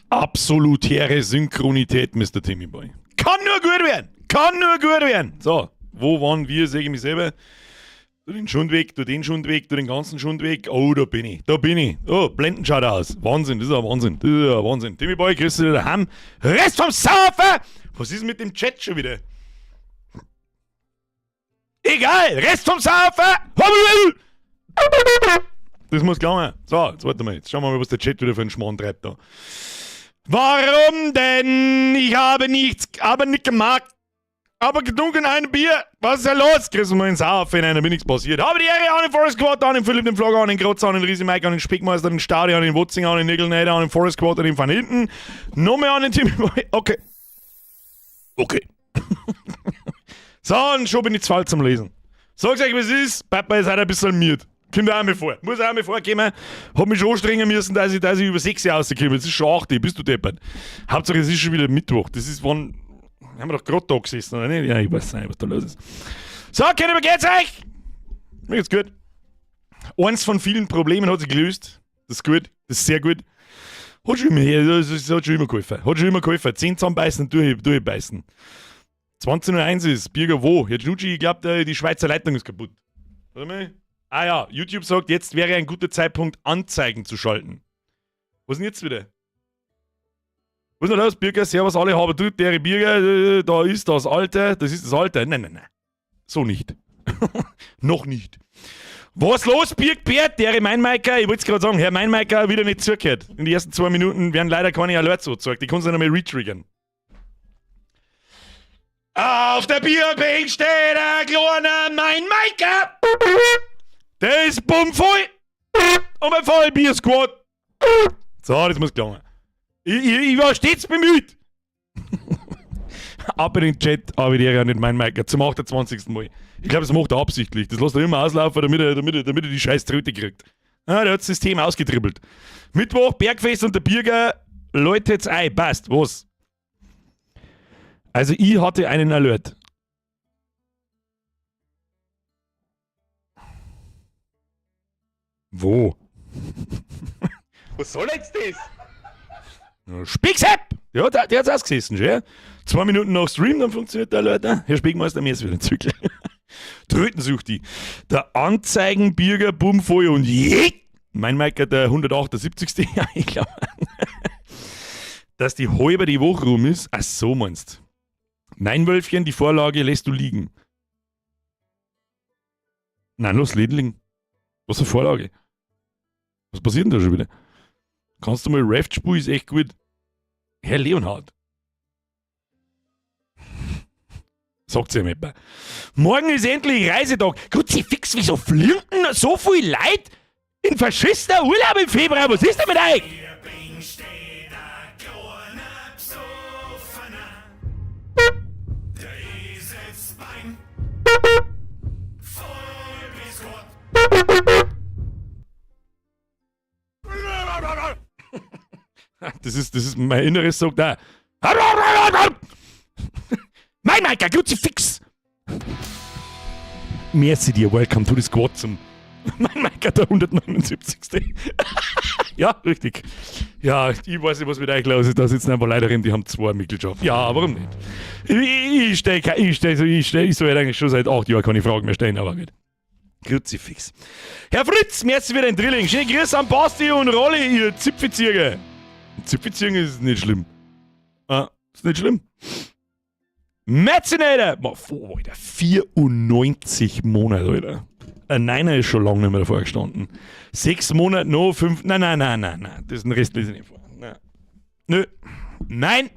Absolutäre Synchronität, Mr. Timmy Boy. Kann nur gut werden! Kann nur gut werden! So, wo waren wir, sage ich mich selber. Du den Schundweg, du den Schundweg, du den ganzen Schundweg. Oh, da bin ich, da bin ich. Oh, Blenden schaut aus. Wahnsinn, das ist ein Wahnsinn. Das ist ein Wahnsinn. Timmy Boy, grüß dich daheim. Rest vom Saufen! Was ist mit dem Chat schon wieder? Egal, Rest vom Saufen! Das muss gelangen. So, jetzt warte mal. Jetzt schauen wir mal, was der Chat wieder für einen Schmarrn treibt da. Warum denn? Ich habe nichts, aber nicht gemacht. Aber getrunken ein Bier. Was ist da los? Kriegst du mal ins Saufen, in einer bin nichts passiert. Habe die Ehre an den Forest Squad, an den Philipp, den Flogger, an den Grotz, an den Riesi Mike, an den Speckmeister, an den Staudi, an den Wotzinger, an den Nickelnäder, an den Forest Squad, an den von hinten. Nochmal an den Timmy Boy. Okay. Okay. So, und schon bin ich zu alt zum Lesen. Sag's euch, wie es ist. Papa ist heute ein bisschen müde. Kommt auch mal vor. Muss auch mal vorkommen. Hab mich schon anstrengen müssen, dass ich über 6 Uhr rauskomme. Es ist schon 8 Uhr, bist du deppert. Hauptsache, es ist schon wieder Mittwoch. Das ist wann. Haben wir doch gerade da gesessen, oder nicht? Ja, ich weiß nicht, was da los ist. So, Kinder, wie geht's euch? Mir geht's gut. Eins von vielen Problemen hat sich gelöst. Das ist gut. Das ist sehr gut. Hat schon immer, das hat schon immer geholfen. Hat schon immer geholfen. 10 zusammenbeißen und durchbeißen. 20.01 Uhr ist. Birger wo? Herr Schnucci, ich glaube, die Schweizer Leitung ist kaputt. Warte mal. Ah ja, YouTube sagt, jetzt wäre ein guter Zeitpunkt, Anzeigen zu schalten. Was ist denn jetzt wieder? Was ist denn los, Birger? Servus alle, habe du, der Birger, da ist das Alte, das ist das Alte. Nein, nein, nein. So nicht. Noch nicht. Was los, Birg Bert, der Meinmeiker? Ich wollte es gerade sagen, Herr Meinmeiker wieder nicht zugehört. In den ersten 2 Minuten werden leider keine Alerts so gezeigt. Die kannst du nicht mehr retriggern. Auf der Bierbank steht ein kleiner Meinmeiker. Der ist bummvoll. Und ein Vollbier-Squad. So, das muss gelangen. Ich war stets bemüht. Ab in den Chat, aber die ja nicht mein Meiker, zum 28. Mal. Ich glaube, das macht er absichtlich. Das lässt er immer auslaufen, damit er die scheiß Tröte kriegt. Ah, der hat das System ausgetribbelt. Mittwoch, Bergfest und der Birger läutet's ein. Passt. Was? Also, ich hatte einen Alert. Wo? Was soll jetzt das? Spicksepp! Ja, der hat's ausgesessen, schon. 2 Minuten nach Stream, dann funktioniert der Alert. Herr Speckmeister, mir ist wieder ein Zückel. Tröten sucht die. Der Anzeigenbürger, Bumfeu und je. Mein Mike, der 178. Ja, ich glaube. Dass die halbe die Woche rum ist. Ach so, meinst. Nein, Wölfchen, die Vorlage lässt du liegen. Nein, los, Lidling. Was für Vorlage? Was passiert denn da schon wieder? Kannst du mal Raft spielen, ist echt gut. Herr Leonhard. Sagt sie ihm etwa. Morgen ist endlich Reisetag. Kruzifix, wieso fliegen denn so viel Leute in verschissener Urlaub im Februar? Was ist denn mit euch? Das ist mein Inneres sagt da. Mein Meiker, Kruzifix! Merci dir, welcome to the squad zum mein Meiker, der 179. Ja, richtig. Ja, ich weiß nicht, was mit euch los ist. Da sitzen einfach Leute drin, die haben zwei Mitgliedschaften. Ja, warum nicht? Ich, ich stelle, ich stell, ich stell, ich soll eigentlich schon seit 8 Jahren keine Fragen mehr stellen, aber gut. Kruzifix. Herr Fritz, merci für den Drilling. Schöne Grüße an Basti und Rolli, ihr Zipfelzieher. Zipfelziehen ist nicht schlimm. Ah, ist nicht schlimm. Metzinator! Boah, Alter, 94 Monate, Alter. Ein Neiner ist schon lange nicht mehr davor gestanden. 6 Monate noch, fünf. Nein, nein, nein, nein, nein. Das ist ein Rest lese ich nicht vor. Nein. Nö. Nein.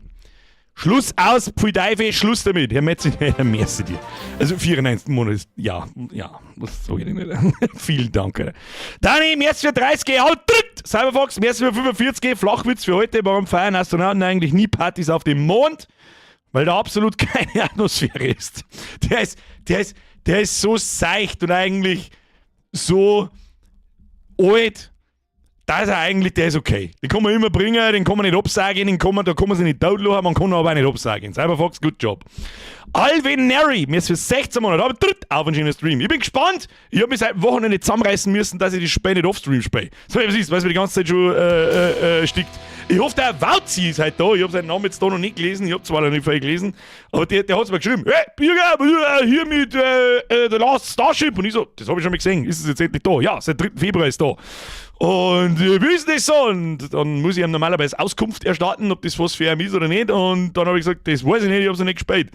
Schluss aus, pfui Teufel, Schluss damit. Herr Metzinator, merci dir. Also 94 Monate ist, ja, ja, das sage ich nicht. Vielen Dank, Alter. Dani, merci für 30, haut tritt! Cyberfox, merci für 45, Flachwitz für heute. Warum feiern Astronauten eigentlich nie Partys auf dem Mond? Weil da absolut keine Atmosphäre ist. Der ist so seicht und eigentlich so alt, dass er eigentlich, der ist okay. Den kann man immer bringen, den kann man nicht absagen, da kann man sich nicht totlachen, man kann aber auch nicht absagen. Cyberfox, good job. Alvin Neri, mir ist für 16 Monate, aber tritt auf einen schönen Stream. Ich bin gespannt. Ich habe mich seit Wochenende zusammenreißen müssen, dass ich die Spiel nicht off-Stream spiele. So, was ist, weil es mir die ganze Zeit schon stickt. Ich hoffe, der Wauzi ist heute da. Ich habe seinen Namen jetzt da noch nicht gelesen. Ich habe zwar noch nicht viel gelesen, aber der hat es mir geschrieben. Hey, Birger, hier mit The Last Starship. Und ich so, das habe ich schon mal gesehen. Ist es jetzt endlich da? Ja, seit 3. Februar ist da. Und wie ist das so? Und dann muss ich ihm normalerweise Auskunft erstatten, ob das was für ihn ist oder nicht. Und dann habe ich gesagt, das weiß ich nicht, ich habe es noch nicht gespielt.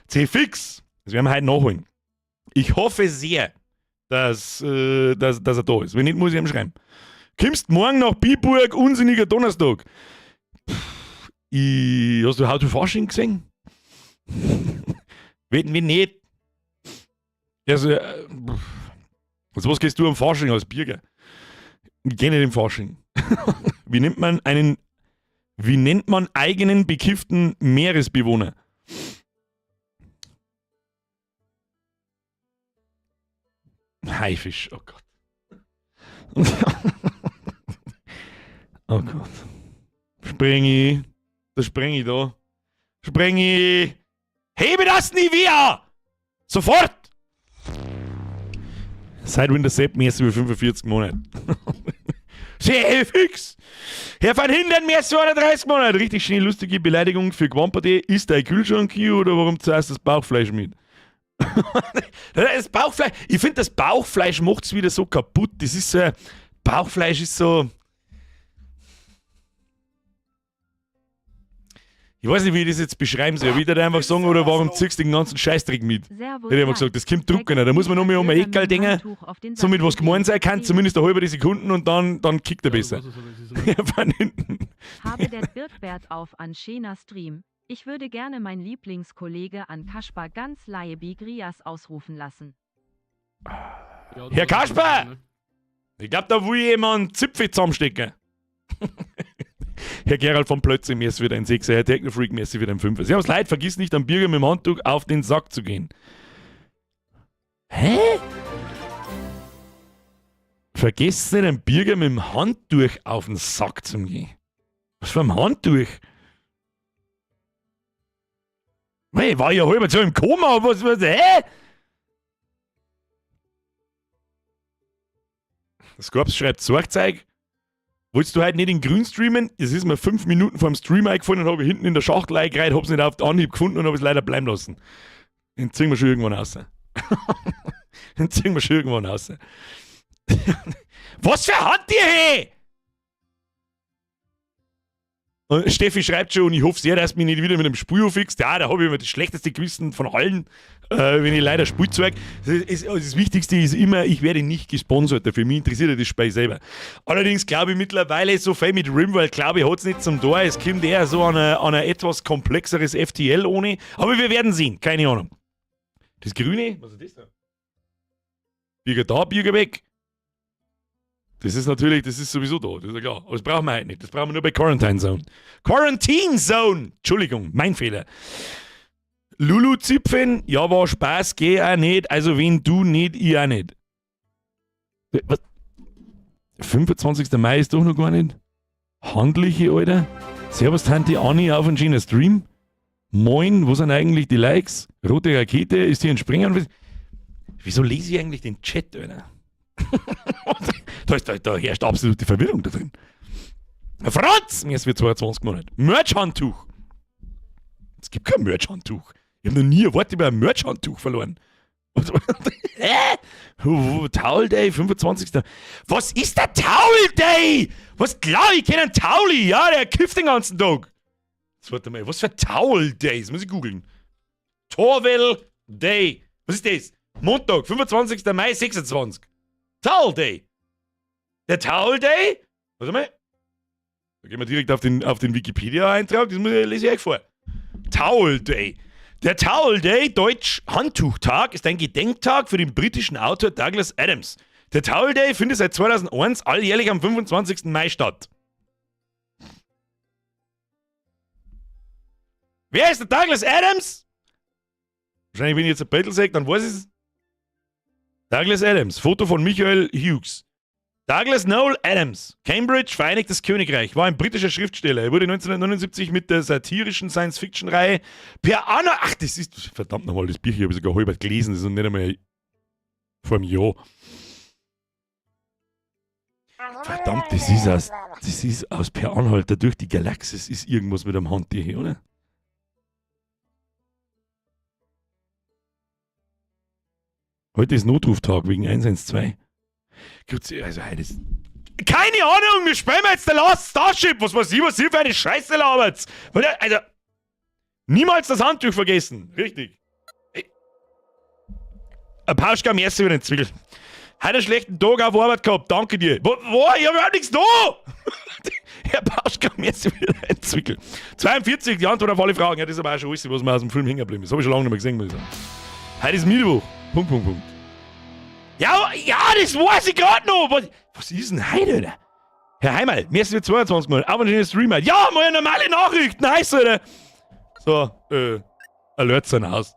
C-Fix. Das werden wir heute nachholen. Ich hoffe sehr, dass er da ist. Wenn nicht, muss ich ihm schreiben. Kommst morgen nach Biburg, unsinniger Donnerstag. Pff, hast du How to Fasching gesehen? Wetten wir nicht. Also, was gehst du am Fasching als Birger? Ich geh nicht im Fasching. Wie nennt man eigenen bekifften Meeresbewohner? Haifisch, oh Gott. Oh Gott. Spring ich. Da spring ich da. Spring ich. Hebe das Nivea! Sofort! Seit Winter Sepp mehr über 45 Monate. Sehr fix! Herr van Hindern, mehr als 230 Monate. Richtig schöne, lustige Beleidigung für Quamperde. Ist dein Kühlschrank hier oder warum zahlst du das Bauchfleisch mit? Das Bauchfleisch, ich finde, das Bauchfleisch macht's wieder so kaputt. Das ist so, Bauchfleisch ist so. Ich weiß nicht, wie ich das jetzt beschreiben soll. Ich würde einfach sagen, oder warum ziehst du den ganzen Scheißdreck mit? Servus, Hätte ich einfach gesagt, das kommt drucken. Da muss man nur mal um ein Eckerl denken, somit was gemeint sein kann, zumindest eine halbe Sekunden und dann kickt er besser. Ja, was ist, aber es ist immer- Ja, von hinten. Habe der Birkbert auf an schöner Stream. Ich würde gerne mein Lieblingskollege an Kaspar ganz Laie Grias ausrufen lassen. Ja, Herr das ist Kasper! ne? Ich glaub, da will jemand Zipfel zusammenstecken. Herr Gerald von Plötzing, mir ist wieder ein Sechser. Herr Technofreak, mir ist wieder ein Fünfer. Servus Leid, vergiss nicht, am Birger mit dem Handtuch auf den Sack zu gehen. Hä? Vergiss nicht, am Birger mit dem Handtuch auf den Sack zu gehen. Was für ein Handtuch? Hey, war ja halber so im Koma, was, hä? Das Korps schreibt Sorgzeug. Wolltest du heute nicht in grün streamen? Es ist mir 5 Minuten vor dem Stream eingefallen und habe ich hinten in der Schachtel eingereiht, hab's nicht auf den Anhieb gefunden und hab es leider bleiben lassen. Den ziehen wir schon irgendwann raus. Den ziehen wir schon irgendwann raus. Was für Hand ihr, hey? Und Steffi schreibt schon, und ich hoffe sehr, dass mich nicht wieder mit einem Spiel fixt. Ja, da habe ich immer das schlechteste Gewissen von allen, wenn ich leider Spielzeug. Das Wichtigste ist immer, ich werde nicht gesponsert dafür. Mich interessiert ja das Spiel selber. Allerdings glaube ich mittlerweile, so viel mit Rimworld, glaube ich, hat's nicht zum Tor. Es kommt eher so an ein etwas komplexeres FTL ohne. Aber wir werden sehen, keine Ahnung. Das Grüne, was ist das da? Bürger da, Bürger weg. Das ist natürlich, das ist sowieso da, das ist ja klar. Aber das brauchen wir halt nicht. Das brauchen wir nur bei Quarantine Zone. Quarantine Zone! Entschuldigung, mein Fehler. Lulu zipfen, ja, war Spaß, geh auch nicht. Also wenn du nicht, ich auch nicht. Was? 25. Mai ist doch noch gar nicht. Handliche, Alter. Servus, Tante Anni, auf einen schönen Stream. Moin, wo sind eigentlich die Likes? Rote Rakete, ist hier ein Springer? Wieso lese ich eigentlich den Chat, Alter? Da herrscht absolute Verwirrung da drin. Franz! Mir ist wieder 22 Monate. Merch-Handtuch. Es gibt kein Merch-Handtuch. Ich hab noch nie ein Wort über ein Merch-Handtuch verloren. Hä? Towel Day, 25. Was ist der Towel Day? Was klar, ich kenn einen Tauli, ja, der kifft den ganzen Tag. Jetzt warte mal, was für Towel Day? Das muss ich googeln. Towel Day. Was ist das? Montag, 25. Mai 26. Towel Day. Der Towel Day? Warte mal. Da gehen wir direkt auf den Wikipedia-Eintrag, das lese ich euch vor. Towel Day. Der Towel Day, deutsch Handtuchtag, ist ein Gedenktag für den britischen Autor Douglas Adams. Der Towel Day findet seit 2001 alljährlich am 25. Mai statt. Wer ist der Douglas Adams? Wahrscheinlich, wenn ich jetzt ein Battle sage, dann weiß ich's. Douglas Adams, Foto von Michael Hughes. Douglas Noel Adams, Cambridge, Vereinigtes Königreich, war ein britischer Schriftsteller. Er wurde 1979 mit der satirischen Science-Fiction-Reihe per Anno... Ach, das ist... Verdammt nochmal, das Bücher habe ich sogar halb gelesen, das ist noch nicht einmal vor einem Jahr. Verdammt, das ist aus Per Anhalter durch die Galaxis, ist irgendwas mit dem Handtuch, oder? Heute ist Notruftag wegen 112. Gibt's, also heute ist. Keine Ahnung, wir spielen jetzt The Last Starship. Was weiß ich, was ihr für eine Scheiße labert. Also, niemals das Handtuch vergessen. Richtig. Ein Pauschka, merci für den Zwickel. Heute einen schlechten Tag auf Arbeit gehabt, danke dir. Wo, wo? Ich hab überhaupt nichts da! Herr Pauschka, merci für den Zwickel. 42, die Antwort auf alle Fragen. Ja, das ist aber auch schon alles, was mir aus dem Film hängen geblieben ist. Hab ich schon lange nicht mehr gesehen, muss ich sagen. Heute ist Mittwoch. Punkt, Punkt, Punkt. Ja, ja, das weiß ich gerade noch. Was ist denn heute, Alter? Herr Heimal, merci für 22 Mal. Aber ein Streamer. Ja, mal eine normale Nachricht. Nice, Alter. So, Alert sein Haus.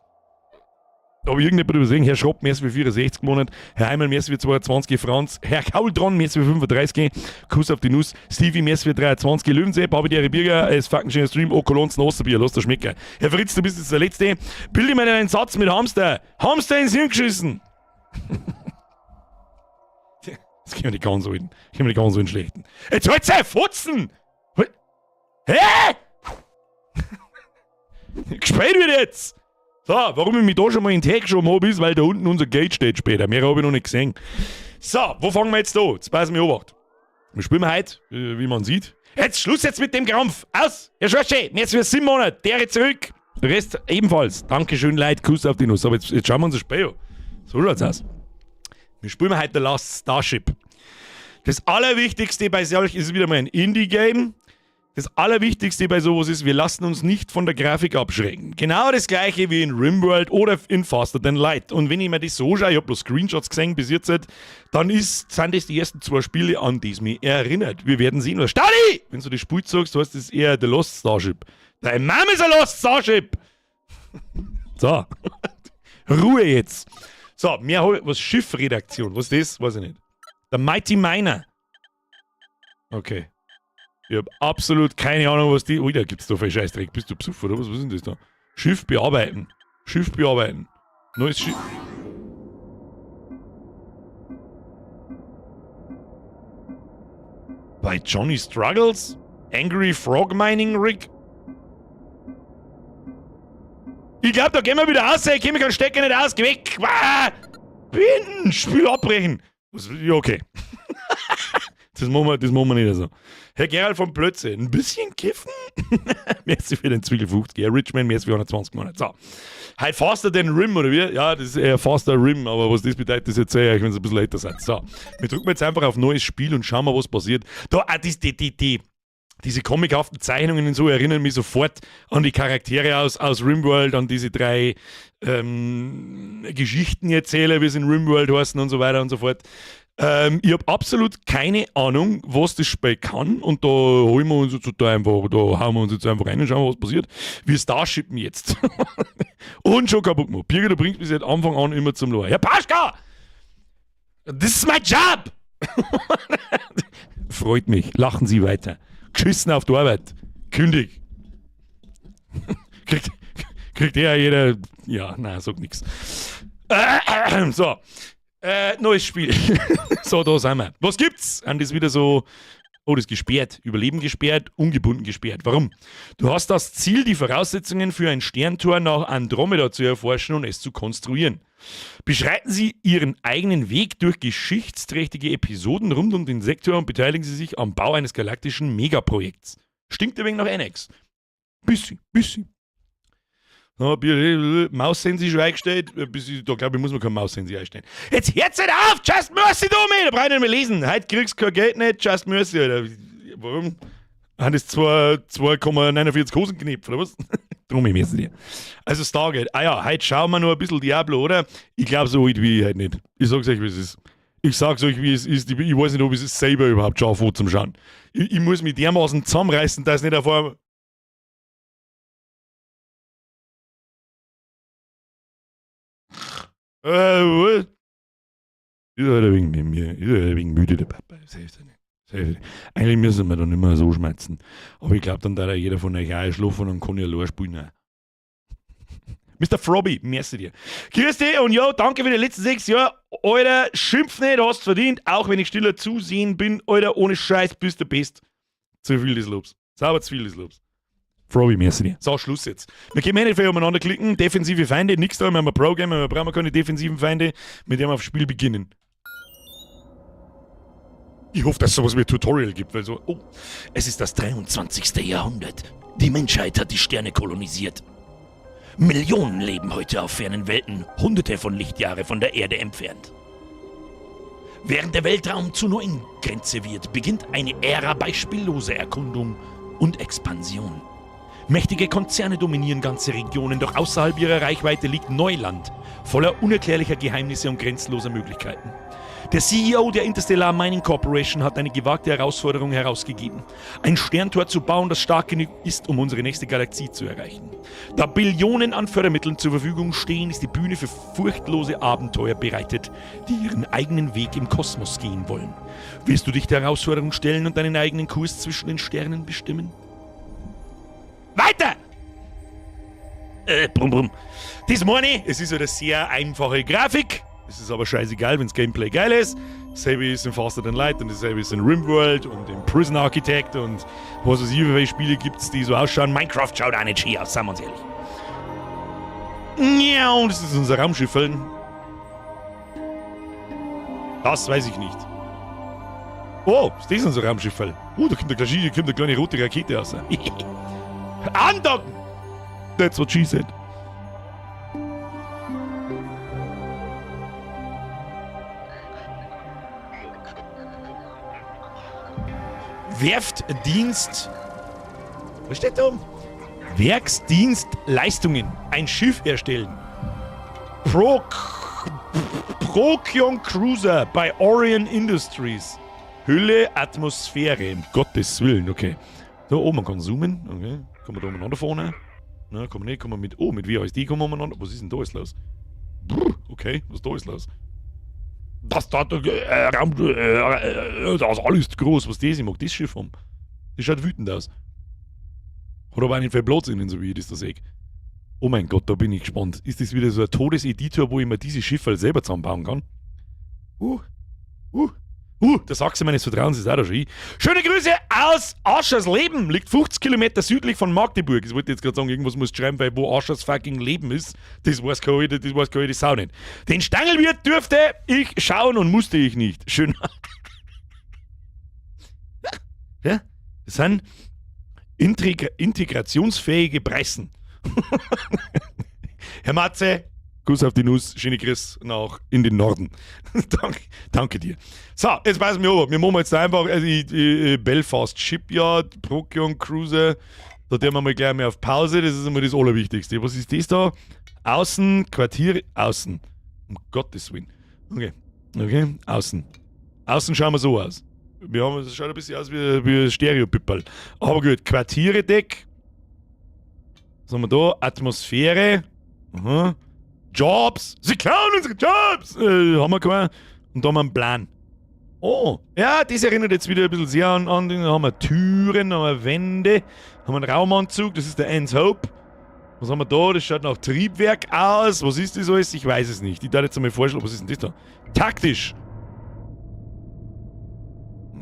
Habe ich irgendjemand übersehen? Herr Schropp, merci für 64 Monate. Herr Heimal, merci für 22. Franz. Herr Kauldron, merci für 35. Kuss auf die Nuss. Stevie, merci für 23. Löwensepp, habe die Birger, es fucking schöner Stream. Oh, Kolons, Osterbier, lass das schmecken. Herr Fritz, du bist jetzt der Letzte. Bilde mir einen Satz mit Hamster. Hamster ins Hirn geschissen. Das können wir die ganz alten. Können wir die ganz alten schlechten. Jetzt halt's auf, Fotzen! Hä? Gespielt wird jetzt! So, warum ich mich da schon mal in den Tag geschoben habe, ist, weil da unten unser Gate steht später. Mehr habe ich noch nicht gesehen. So, wo fangen wir jetzt da? Jetzt passen wir Obacht. Wir spielen heute, wie man sieht. Jetzt Schluss jetzt mit dem Krampf. Aus! Herr Schwarzsche, jetzt für 7 Monate. Der zurück. Der Rest ebenfalls. Dankeschön, Leute. Kuss auf die Nuss. Aber jetzt schauen wir uns das Spiel an. So schaut's aus. Wir spielen heute The Last Starship. Das Allerwichtigste bei solch ist wieder mal ein Indie-Game. Das Allerwichtigste bei sowas ist, wir lassen uns nicht von der Grafik abschrecken. Genau das gleiche wie in RimWorld oder in Faster Than Light. Und wenn ich mir das so schaue, ich hab bloß Screenshots gesehen bis jetzt, dann sind das die ersten 2 Spiele, an die es mich erinnert. Wir werden sehen. Was Stadi! Wenn du das Spiel sagst, heißt das eher The Lost Starship. Dein Mom ist a Lost Starship! So. Ruhe jetzt. So, mehr hab ich, was Schiffredaktion. Was ist das? Weiß ich nicht. Der Mighty Miner. Okay. Ich hab absolut keine Ahnung, was die. Ui, da gibt's da viel Scheißdreck. Bist du besoffen oder was? Was ist denn das da? Schiff bearbeiten. Schiff bearbeiten. Neues Schiff. Bei Johnny Struggles? Angry Frog Mining Rig? Ich glaub, da gehen wir wieder raus. Ich komm mit keinem Stecker nicht aus. Geh weg. Ah! Binden! Spiel abbrechen. Was, ja, okay. Das machen wir nicht so. Herr Gerald von Plötze, ein bisschen kiffen? Merci für den Zwiegel 50. Herr Richman, merci für 120 Monate. So. Halt faster than Rim, oder wie? Ja, das ist eher faster Rim, aber was das bedeutet, das erzähle ich euch, wenn es ein bisschen älter seid. So. Wir drücken jetzt einfach auf neues Spiel und schauen mal, was passiert. Da, ah, diese comichaften Zeichnungen und so erinnern mich sofort an die Charaktere aus Rimworld, an diese 3 Geschichtenerzähler, wie sie in Rimworld heißen und so weiter und so fort. Ich hab absolut keine Ahnung, was das Spiel kann, und da holen wir uns jetzt da einfach, da hauen wir uns jetzt einfach rein und schauen, was passiert. Wir starshippen jetzt. Und schon kaputt gemacht. Birger, du bringst mich seit Anfang an immer zum Lachen. Herr Paschka! This is my job! Freut mich. Lachen Sie weiter. Geschissen auf die Arbeit. Kündig. Kriegt ja jeder. Ja, nein, sag nix. So. Neues Spiel. So, da sind wir. Was gibt's? Und das ist wieder so. Oh, das ist gesperrt. Überleben gesperrt, ungebunden gesperrt. Warum? Du hast das Ziel, die Voraussetzungen für ein Sterntor nach Andromeda zu erforschen und es zu konstruieren. Beschreiten Sie Ihren eigenen Weg durch geschichtsträchtige Episoden rund um den Sektor und beteiligen Sie sich am Bau eines galaktischen Megaprojekts. Stinkt ein wenig nach Annex. Bisschen, bisschen. Ja, Maus-Sensi schon eingestellt. Da glaube ich, muss man kein Maus-Sensi einstellen. Jetzt hört's nicht auf! Just Mercy, du mir! Da brauch ich nicht mehr lesen. Heute kriegst du kein Geld nicht. Just Mercy, Alter. Warum? Haben das 2,49 Hosenknöpfe, oder was? Drum, ich merke dir. Also Stargate. Ah ja, heute schauen wir noch ein bisschen Diablo, oder? Ich glaub, so alt wie ich halt nicht. Ich sag's euch, wie es ist. Ich sag's euch, wie es ist. Ich weiß nicht, ob ich es selber überhaupt schaffe, zum Schauen. Ich muss mich dermaßen zusammenreißen, dass nicht auf einmal. Was? Ist halt ein wenig mit mir, ist halt ein wenig müde, der Papa. Das hilft ja nicht. Das hilft nicht. Eigentlich müssen wir da nicht mehr so schmerzen. Aber ich glaub, dann darf ja jeder von euch auch schlafen und kann ja allein spielen. Mr. Frobby, merci dir. Grüß dich und ja, danke für die letzten 6 Jahre. Alter, schimpf nicht, hast verdient, auch wenn ich stiller Zusehen bin. Alter, ohne Scheiß, bist du best. Zu viel des Lobs. Sauber zu viel des Lobs. Frobby, merci dir. So, Schluss jetzt. Wir können eh nicht viel umeinander klicken. Defensive Feinde, nix da, wir haben ein Pro-Gamer, wir brauchen keine defensiven Feinde, mit dem wir aufs Spiel beginnen. Ich hoffe, dass es sowas wie ein Tutorial gibt, weil so, oh, es ist das 23. Jahrhundert. Die Menschheit hat die Sterne kolonisiert. Millionen leben heute auf fernen Welten, hunderte von Lichtjahre von der Erde entfernt. Während der Weltraum zur neuen Grenze wird, beginnt eine Ära beispielloser Erkundung und Expansion. Mächtige Konzerne dominieren ganze Regionen, doch außerhalb ihrer Reichweite liegt Neuland, voller unerklärlicher Geheimnisse und grenzenloser Möglichkeiten. Der CEO der Interstellar Mining Corporation hat eine gewagte Herausforderung herausgegeben: Ein Sterntor zu bauen, das stark genug ist, um unsere nächste Galaxie zu erreichen. Da Billionen an Fördermitteln zur Verfügung stehen, ist die Bühne für furchtlose Abenteuer bereitet, die ihren eigenen Weg im Kosmos gehen wollen. Wirst du dich der Herausforderung stellen und deinen eigenen Kurs zwischen den Sternen bestimmen? Weiter! Brumm, brumm. Das meine ich, es ist eine sehr einfache Grafik. Es ist aber scheißegal, wenn das Gameplay geil ist. Dasselbe ist in Faster Than Light und dasselbe ist in Rimworld und in Prison Architect und was weiß ich, welche Spiele gibt es, die so ausschauen. Minecraft schaut auch nicht schön aus, sagen wir uns ehrlich. Ja, das ist unser Raumschiff. Das weiß ich nicht. Oh, ist das unser Raumschiff? Oh, da kommt eine kleine rote Rakete raus. Andocken! That's what she said. Werftdienst. Was steht da oben? Werksdienstleistungen. Ein Schiff erstellen. Procyon Cruiser by Orion Industries. Hülle, Atmosphäre. Um Gottes Willen, okay. So, oh, man kann zoomen. Okay. Kann man da umeinander fahren? Na, kann man nicht. Kann man mit. Oh, mit WASD kann man umeinander. Was ist denn da alles los? Brr, okay, was ist da alles los? Das da, Raum, das ist alles groß. Was ist das? Ich mag das Schiff haben. Das schaut wütend aus. Hat aber auch nicht viel Platz innen, so wie ich das da sehe. Oh mein Gott, da bin ich gespannt. Ist das wieder so ein Todeseditor, wo ich mir diese Schiffe selber zusammenbauen kann? Der Sachse meines Vertrauens ist auch da schon. Schöne Grüße aus Aschersleben. Liegt 50 Kilometer südlich von Magdeburg. Ich wollte jetzt gerade sagen, irgendwas musst du schreiben, weil wo Aschers fucking Leben ist, das weiß keine Sau nicht. Den Stangelwirt dürfte ich schauen und musste ich nicht. Schön. Ja, das sind integrationsfähige Preisen. Herr Matze, Kuss auf die Nuss, schöne Grüße nach in den Norden. Danke, danke dir. So, jetzt passen wir auf. Wir machen jetzt einfach, also ich, Belfast Shipyard, Procyon Cruiser, da tun wir mal gleich mal auf Pause, das ist immer das Allerwichtigste. Was ist das da? Außen, Quartier, außen. Um Gottes Willen. Okay, außen. Außen schauen wir so aus. Das schaut ein bisschen aus wie ein Stereo-Pipperl. Aber gut, Quartiere-Deck. Was haben wir da? Atmosphäre. Aha. Jobs. Sie klauen unsere Jobs. Haben wir keinen. Und da haben wir einen Plan. Oh, ja, das erinnert jetzt wieder ein bisschen sehr an den. Da haben wir Türen, haben wir Wände, haben wir einen Raumanzug, das ist der Ends Hope. Was haben wir da? Das schaut nach Triebwerk aus. Was ist das alles? Ich weiß es nicht. Ich darf jetzt einmal vorschlagen, was ist denn das da? Taktisch.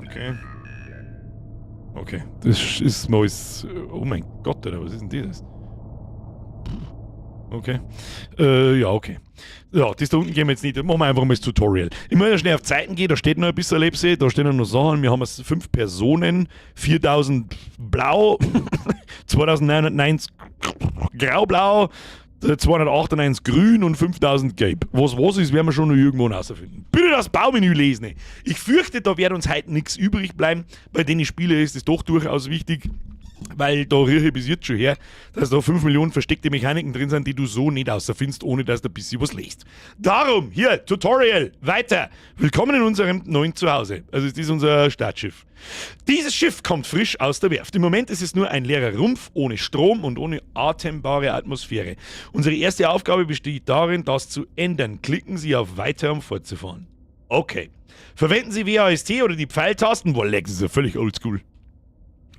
Okay. Okay, das ist mal alles. Oh mein Gott, Alter, was ist denn das? Okay. Ja, okay. Ja, das da unten gehen wir jetzt nicht. Das machen wir einfach mal das Tutorial. Ich muss ja schnell auf Zeiten gehen, da steht noch ein bisschen Lebse, da stehen noch Sachen. Wir haben jetzt 5 Personen, 4000 blau, 2990 grau-blau, 298 grün und 5000 gelb. Was was ist, werden wir schon noch irgendwo rausfinden. Bitte das Baumenü lesen. Ich fürchte, da wird uns heute nichts übrig bleiben. Bei den Spielen ist es doch durchaus wichtig, weil da rieche ich bis jetzt schon her, dass da 5 Millionen versteckte Mechaniken drin sind, die du so nicht außerfindest, ohne dass du ein bisschen was liest. Darum, hier, Tutorial, weiter. Willkommen in unserem neuen Zuhause. Also es ist unser Startschiff. Dieses Schiff kommt frisch aus der Werft. Im Moment ist es nur ein leerer Rumpf, ohne Strom und ohne atembare Atmosphäre. Unsere erste Aufgabe besteht darin, das zu ändern. Klicken Sie auf Weiter, um fortzufahren. Okay. Verwenden Sie WASD oder die Pfeiltasten. Boah, leck, das ist ja völlig oldschool.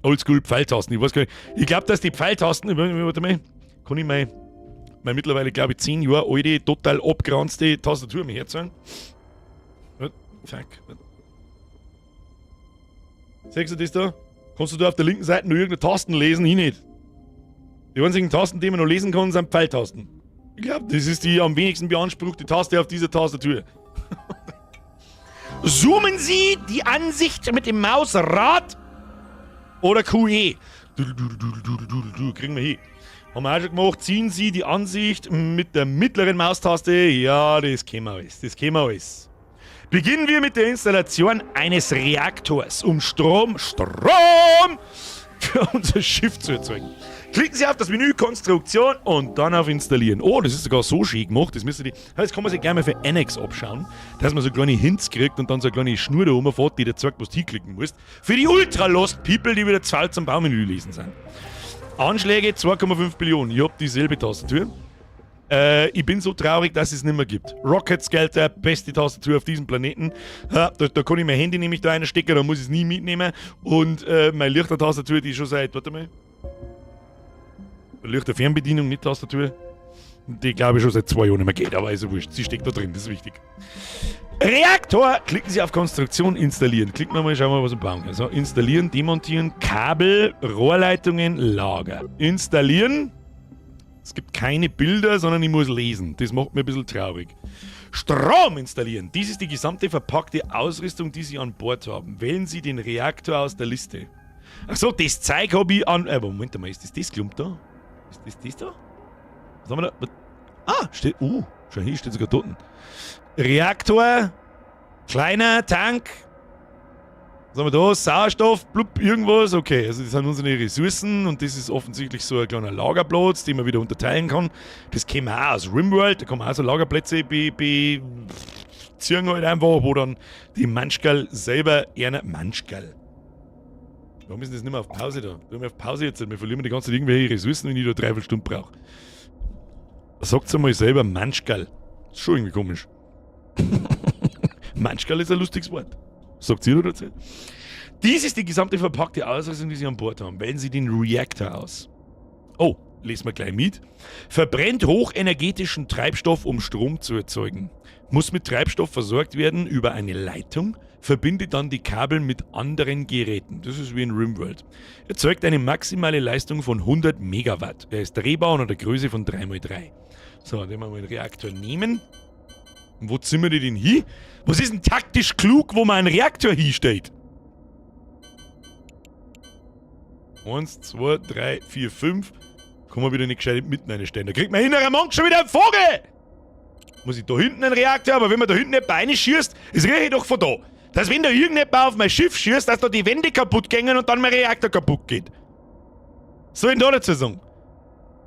Oldschool Pfeiltasten. Ich weiß gar nicht. Ich glaub, dass die Pfeiltasten. Warte mal. Kann ich mal. Meine mittlerweile, glaube ich, 10 Jahre alte, total abgeranzte Tastatur mir herzeigen. What? Fuck. Siehst du das da? Kannst du da auf der linken Seite nur irgendeine Tasten lesen? Ich nicht. Die einzigen Tasten, die man noch lesen kann, sind Pfeiltasten. Ich glaube, das ist die am wenigsten beanspruchte Taste auf dieser Tastatur. Zoomen Sie die Ansicht mit dem Mausrad oder QE. Du, du, du, du, du, du, kriegen wir hin. Haben wir auch schon gemacht. Ziehen Sie die Ansicht mit der mittleren Maustaste. Ja, das kennen wir alles. Das kennen wir alles. Beginnen wir mit der Installation eines Reaktors, um Strom für unser Schiff zu erzeugen. Klicken Sie auf das Menü Konstruktion und dann auf Installieren. Oh, das ist sogar so schön gemacht. Das, müsste die, das kann man sich gerne mal für Annex abschauen, dass man so kleine Hints kriegt und dann so eine kleine Schnur da rumfährt, die dir zeigt, was du hinklicken musst. Für die Ultra-Lost People, die wieder zu faul zum Baumenü lesen sind. Anschläge 2,5 Billionen. Ich hab dieselbe Tastatur. Ich bin so traurig, dass es nicht mehr gibt. Rocket Skelter, beste Tastatur auf diesem Planeten. Ja, da kann ich mein Handy nämlich da reinstecken, da muss ich es nie mitnehmen. Und meine Lichter-Tastatur, die schon seit, warte mal. Lichter Fernbedienung, nicht Tastatur. Die glaube ich schon seit 2 Jahren nicht mehr geht, aber ist ja wurscht. Sie steckt da drin, das ist wichtig. Reaktor! Klicken Sie auf Konstruktion installieren. Klicken wir mal, schauen wir mal, was wir bauen können. So, installieren, demontieren, Kabel, Rohrleitungen, Lager. Installieren. Es gibt keine Bilder, sondern ich muss lesen. Das macht mir ein bisschen traurig. Strom installieren. Dies ist die gesamte verpackte Ausrüstung, die Sie an Bord haben. Wählen Sie den Reaktor aus der Liste. Ach so, das Zeug hab ich an... Moment mal, ist das das Klump da? Ist das das da? Was haben wir da? Ah, steht... schau hier, steht sogar dort. Reaktor, kleiner Tank. Was haben wir da? Sauerstoff, blub, irgendwas. Okay, also das sind unsere Ressourcen und das ist offensichtlich so ein kleiner Lagerplatz, den man wieder unterteilen kann. Das kennen wir auch aus Rimworld, da kann man auch so Lagerplätze beziehen halt einfach, wo dann die Manschgal selber einer. Manschgal. Warum ist denn das nicht mehr auf Pause da? Wir haben auf Pause jetzt, wir verlieren die ganze Zeit irgendwelche Ressourcen, wenn ich da 3/4 Stunden brauche. Sagt's einmal selber, Manschgal. Ist schon irgendwie komisch. Manschgal ist ein lustiges Wort. Sagt ihr dazu? Dies ist die gesamte verpackte Ausrüstung, die Sie an Bord haben. Wählen Sie den Reaktor aus. Oh, lesen wir gleich mit. Verbrennt hochenergetischen Treibstoff, um Strom zu erzeugen. Muss mit Treibstoff versorgt werden über eine Leitung. Verbindet dann die Kabel mit anderen Geräten. Das ist wie in Rimworld. Erzeugt eine maximale Leistung von 100 Megawatt. Er ist drehbar und hat eine Größe von 3×3. So, dann werden wir mal den Reaktor nehmen. Und wo ziehen wir den hin? Was ist denn taktisch klug, wo man einen Reaktor hinstellt? 1, 2, 3, 4, 5. Kann man wieder nicht gescheit mitten reinstellen. Da kriegt man innerer Monk schon wieder einen Vogel! Muss ich da hinten einen Reaktor? Aber wenn man da hinten nicht Beine schießt, das rieche ich doch von da. Dass wenn da irgendjemand auf mein Schiff schießt, dass da die Wände kaputt gehen und dann mein Reaktor kaputt geht. Soll ich denn da dazu sagen?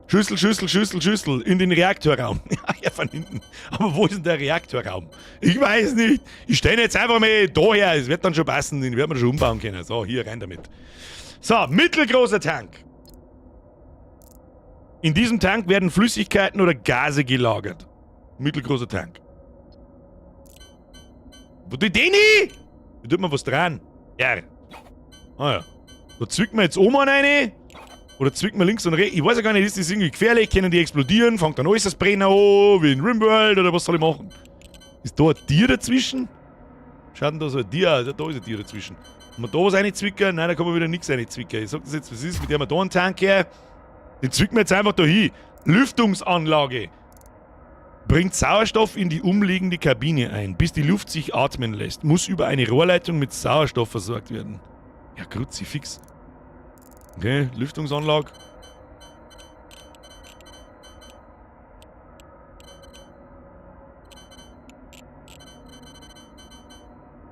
Schüssel, Schüssel, Schüssel, Schüssel in den Reaktorraum. Ja, von hinten. Aber wo ist denn der Reaktorraum? Ich weiß nicht. Ich stelle jetzt einfach mal da her. Es wird dann schon passen. Den wird man schon umbauen können. So, hier rein damit. So, mittelgroßer Tank. In diesem Tank werden Flüssigkeiten oder Gase gelagert. Mittelgroßer Tank. Wo die den hin? Da tut man was dran. Ja. Ah ja. Da zwickt man jetzt oben rein. Oder zwickt man links und rechts. Ich weiß ja gar nicht, ist das irgendwie gefährlich? Können die explodieren? Fängt dann alles das Brennen an, wie in Rimworld oder was soll ich machen? Ist da ein Tier dazwischen? Schaut denn da so ein Tier aus? Ja, da ist ein Tier dazwischen. Wenn man da was reinzwicken? Nein, da kann man wieder nichts reinzwicken. Ich sag das jetzt, was ist mit dem da einen Tank her? Den zwicken wir jetzt einfach da hin. Lüftungsanlage. Bringt Sauerstoff in die umliegende Kabine ein, bis die Luft sich atmen lässt. Muss über eine Rohrleitung mit Sauerstoff versorgt werden. Ja, Kruzifix. Okay, Lüftungsanlage.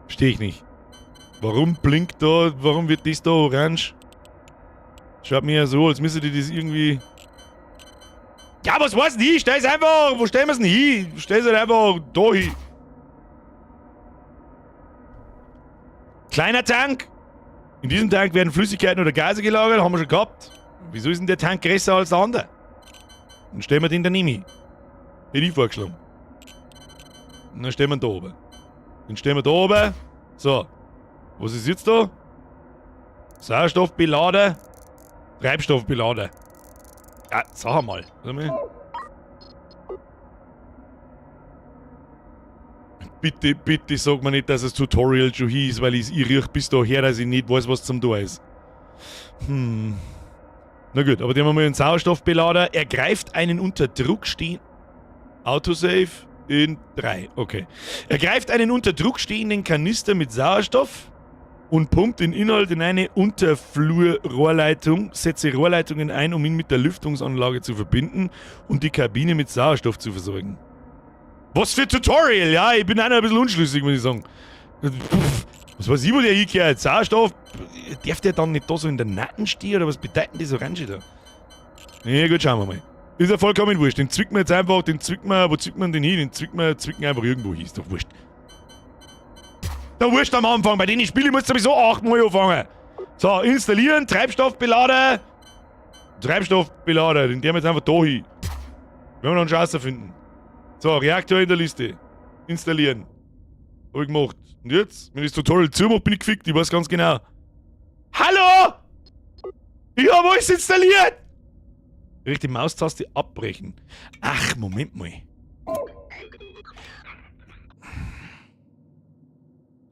Verstehe ich nicht. Warum blinkt da, warum wird das da orange? Schaut mir ja so, als müsste die das irgendwie... Ja, was weiß denn ich? Stell's einfach, wo stellen wir's denn hin? Stell's halt einfach da hin. Kleiner Tank. In diesem Tank werden Flüssigkeiten oder Gase gelagert, haben wir schon gehabt. Wieso ist denn der Tank größer als der andere? Dann stellen wir den daneben hin. Hätte ich vorgeschlagen. Und dann stellen wir ihn da oben. Den stellen wir da oben. So. Was ist jetzt da? Sauerstoffbelader. Treibstoffbelader. Ja, sag mal. Warte mal. Bitte, bitte sag mir nicht, dass das Tutorial schon hieß, weil ich riech bis daher, dass ich nicht weiß, was zum da ist. Na gut, aber den haben wir mal einen Sauerstoffbelader. Er greift einen unter Druck stehenden. Autosave in 3. Okay. Er greift einen unter Druck stehenden Kanister mit Sauerstoff und pumpt den Inhalt in eine Unterflurrohrleitung, setze Rohrleitungen ein, um ihn mit der Lüftungsanlage zu verbinden und die Kabine mit Sauerstoff zu versorgen. Was für Tutorial, ja? Ich bin auch noch ein bisschen unschlüssig, muss ich sagen. Pff, was weiß ich, wo der hingehört? Sauerstoff? Darf der dann nicht da so in der Natten stehen oder was bedeutet denn das Orange da? Ja, gut, schauen wir mal. Ist ja vollkommen wurscht. Den zwicken wir jetzt einfach, den zwicken wir, wo zwicken wir den hin? Den zwicken wir, zwicken einfach irgendwo hin, ist doch wurscht. Da wurscht am Anfang, bei denen Spielen muss ich sowieso achtmal anfangen. So, installieren, Treibstoffbelader. Treibstoffbelader, den der wir jetzt einfach da hin. Werden wir noch einen Scheißer finden. So, Reaktor in der Liste. Installieren. Hab ich gemacht. Und jetzt, wenn ich das Tutorial zumache, bin ich gefickt, ich weiß ganz genau. Hallo! Ich hab alles installiert! Rechte Maustaste abbrechen. Ach, Moment mal.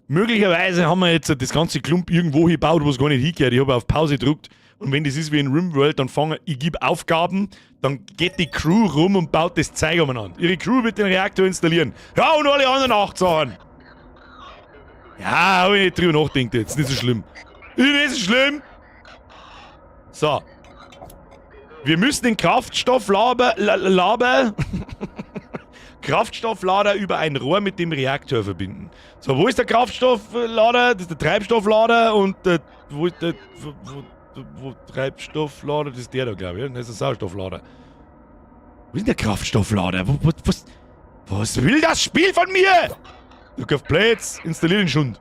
Möglicherweise haben wir jetzt das ganze Klump irgendwo gebaut, wo es gar nicht hingehört. Ich habe auf Pause gedrückt und wenn das ist wie in Rimworld, dann fange ich, gebe Aufgaben, dann geht die Crew rum und baut das Zeug umeinander. Ihre Crew wird den Reaktor installieren. Ja, und alle anderen acht Sachen. Ja, hab ich nicht drüber nachgedacht jetzt. Nicht so schlimm. Ist nicht so schlimm. So. Wir müssen den Kraftstofflaber, Laber, Kraftstofflader über ein Rohr mit dem Reaktor verbinden. So, wo ist der Kraftstofflader? Das ist der Treibstofflader und der, wo ist der, wo Treibstofflader? Das ist der da, glaube ich. Das ist der Sauerstofflader. Wo ist denn der Kraftstofflader? Was will das Spiel von mir? Drück auf Play jetzt, installier den Schund.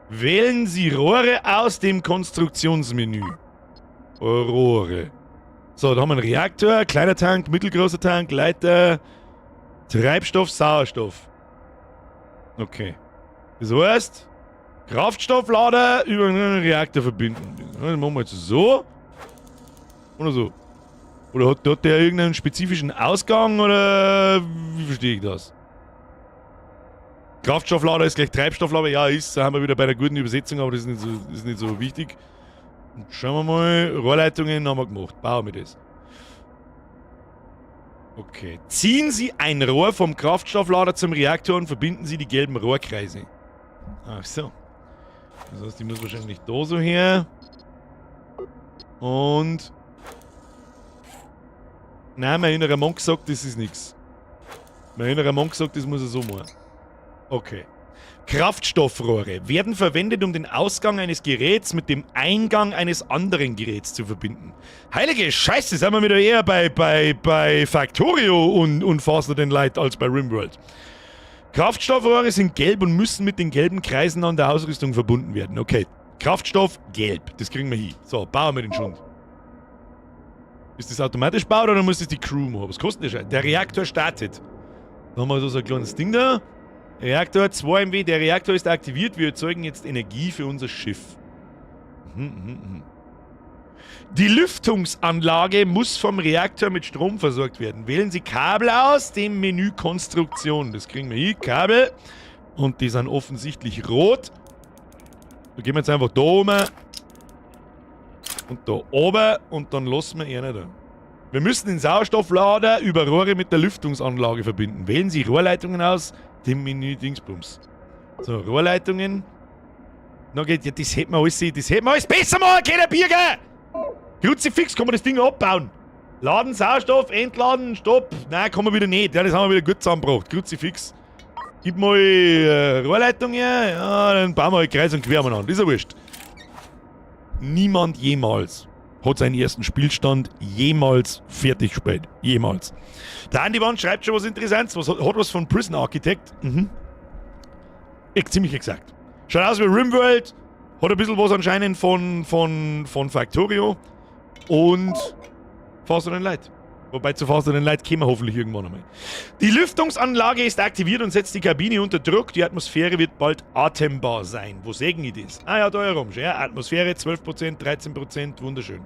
Wählen Sie Rohre aus dem Konstruktionsmenü. Rohre. So, da haben wir einen Reaktor, kleiner Tank, mittelgroßer Tank, Leiter, Treibstoff, Sauerstoff. Okay. Das heißt, Kraftstofflader über einen Reaktor verbinden. Das machen wir jetzt so. Oder so. Oder hat der irgendeinen spezifischen Ausgang oder wie verstehe ich das? Kraftstofflader ist gleich Treibstofflader. Ja, ist. Da haben wir wieder bei der guten Übersetzung, aber das ist nicht so wichtig. Und schauen wir mal. Rohrleitungen haben wir gemacht. Bauen wir das. Okay. Ziehen Sie ein Rohr vom Kraftstofflader zum Reaktor und verbinden Sie die gelben Rohrkreise. Ach so. Das heißt, die muss wahrscheinlich da so her. Und. Nein, mein innerer Monk sagt, das ist nix. Mein innerer Monk sagt, das muss er so machen. Okay. Kraftstoffrohre werden verwendet, um den Ausgang eines Geräts mit dem Eingang eines anderen Geräts zu verbinden. Heilige Scheiße, sind wir wieder eher bei Factorio und Faster Than Light als bei Rimworld. Kraftstoffrohre sind gelb und müssen mit den gelben Kreisen an der Ausrüstung verbunden werden. Okay, Kraftstoff gelb, das kriegen wir hin. So, bauen wir den Schund. Ist das automatisch gebaut oder muss das die Crew machen? Was kostet der Scheiß? Der Reaktor startet. Da haben wir so ein kleines Ding da. Reaktor 2 MW, der Reaktor ist aktiviert, wir erzeugen jetzt Energie für unser Schiff. Die Lüftungsanlage muss vom Reaktor mit Strom versorgt werden. Wählen Sie Kabel aus dem Menü Konstruktion. Das kriegen wir hier, Kabel. Und die sind offensichtlich rot. Da gehen wir jetzt einfach da oben. Und da oben. Und dann lassen wir ihn da. Wir müssen den Sauerstofflader über Rohre mit der Lüftungsanlage verbinden. Wählen Sie Rohrleitungen aus dem Menü Dingsbums. So, Rohrleitungen. Na geht, ja, das hätten wir alles, das hätten wir alles besser machen können, Birger! Kruzifix, kann man das Ding abbauen. Laden, Sauerstoff, entladen, stopp. Nein, kann man wieder nicht. Ja, das haben wir wieder gut zusammengebracht. Kruzifix. Gib mal Rohrleitung her. Ja, dann bauen wir halt kreuz und quer an. Das ist ja wurscht. Niemand jemals hat seinen ersten Spielstand jemals fertig gespielt. Jemals. Der Andi Wand schreibt schon was Interessantes. Was hat was von Prison Architect? Mhm. Ich, ziemlich exakt. Schaut aus wie Rimworld. Hat ein bisschen was anscheinend von Factorio. Und Faster Than Light. Wobei zu Faster Than Light kämen wir hoffentlich irgendwann einmal. Die Lüftungsanlage ist aktiviert und setzt die Kabine unter Druck. Die Atmosphäre wird bald atembar sein. Wo sägen ich das? Ah ja, da herum. Ja, Atmosphäre 12%, 13%, wunderschön.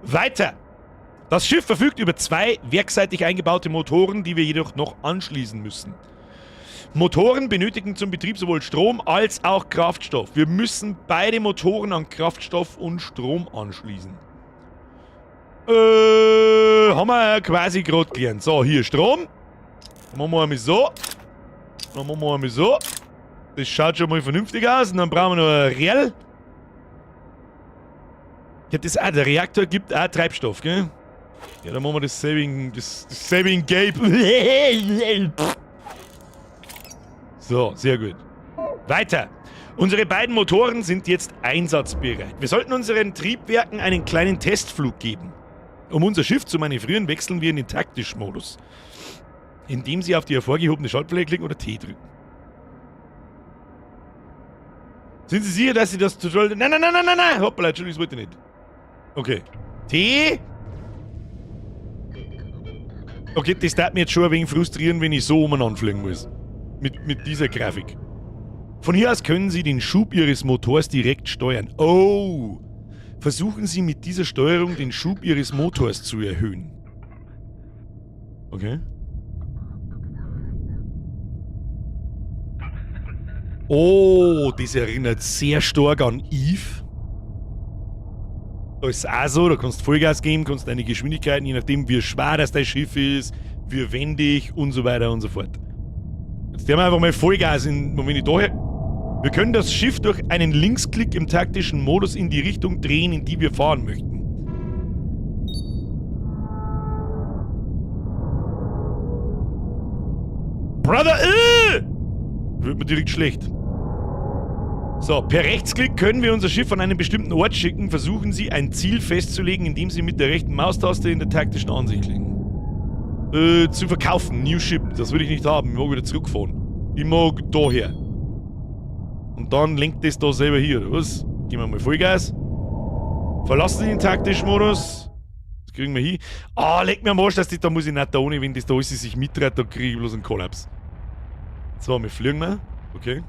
Weiter. Das Schiff verfügt über 2 werkseitig eingebaute Motoren, die wir jedoch noch anschließen müssen. Motoren benötigen zum Betrieb sowohl Strom als auch Kraftstoff. Wir müssen beide Motoren an Kraftstoff und Strom anschließen. Haben wir quasi gerade gelernt. So, hier Strom. Dann machen wir einmal so. Dann machen wir einmal so. Das schaut schon mal vernünftig aus. Und dann brauchen wir noch ein Rell. Ja, das auch, der Reaktor gibt auch Treibstoff, gell? Ja, dann machen wir das Saving, das Saving Gape. So, sehr gut. Weiter. Unsere beiden Motoren sind jetzt einsatzbereit. Wir sollten unseren Triebwerken einen kleinen Testflug geben. Um unser Schiff zu manövrieren, wechseln wir in den taktischen Modus, indem Sie auf die hervorgehobene Schaltfläche klicken oder T drücken. Sind Sie sicher, dass Sie das Tutorial... Nein, nein, nein, nein, nein, nein! Hoppala, Entschuldigung, das wollte ich nicht. Okay. T. Okay, das darf mir jetzt schon ein wenig frustrieren, wenn ich so umeinander fliegen muss. Mit dieser Grafik. Von hier aus können Sie den Schub Ihres Motors direkt steuern. Oh! Versuchen Sie mit dieser Steuerung den Schub Ihres Motors zu erhöhen. Okay. Oh, das erinnert sehr stark an Eve. Da ist es auch so, da kannst du Vollgas geben, kannst deine Geschwindigkeiten, je nachdem wie schwer das dein Schiff ist, wie wendig und so weiter und so fort. Jetzt nehmen wir einfach mal Vollgas in, Moment, ich da her. Wir können das Schiff durch einen Linksklick im taktischen Modus in die Richtung drehen, in die wir fahren möchten. Brother, Wird mir direkt schlecht. So, per Rechtsklick können wir unser Schiff an einen bestimmten Ort schicken. Versuchen Sie, ein Ziel festzulegen, indem Sie mit der rechten Maustaste in der taktischen Ansicht klicken. Zu verkaufen, New Ship, das will ich nicht haben. Ich mag wieder zurückfahren. Ich mag daher. Und dann lenkt das da selber hier, oder was? Geben wir mal Vollgas. Verlassen Sie den taktischen Modus. Das kriegen wir hin. Ah, leck mir am Arsch, dass das, da muss ich nicht da ohne, wenn das da alles sich mitträgt, da kriege ich bloß einen Kollaps. So, wir fliegen mal. Okay.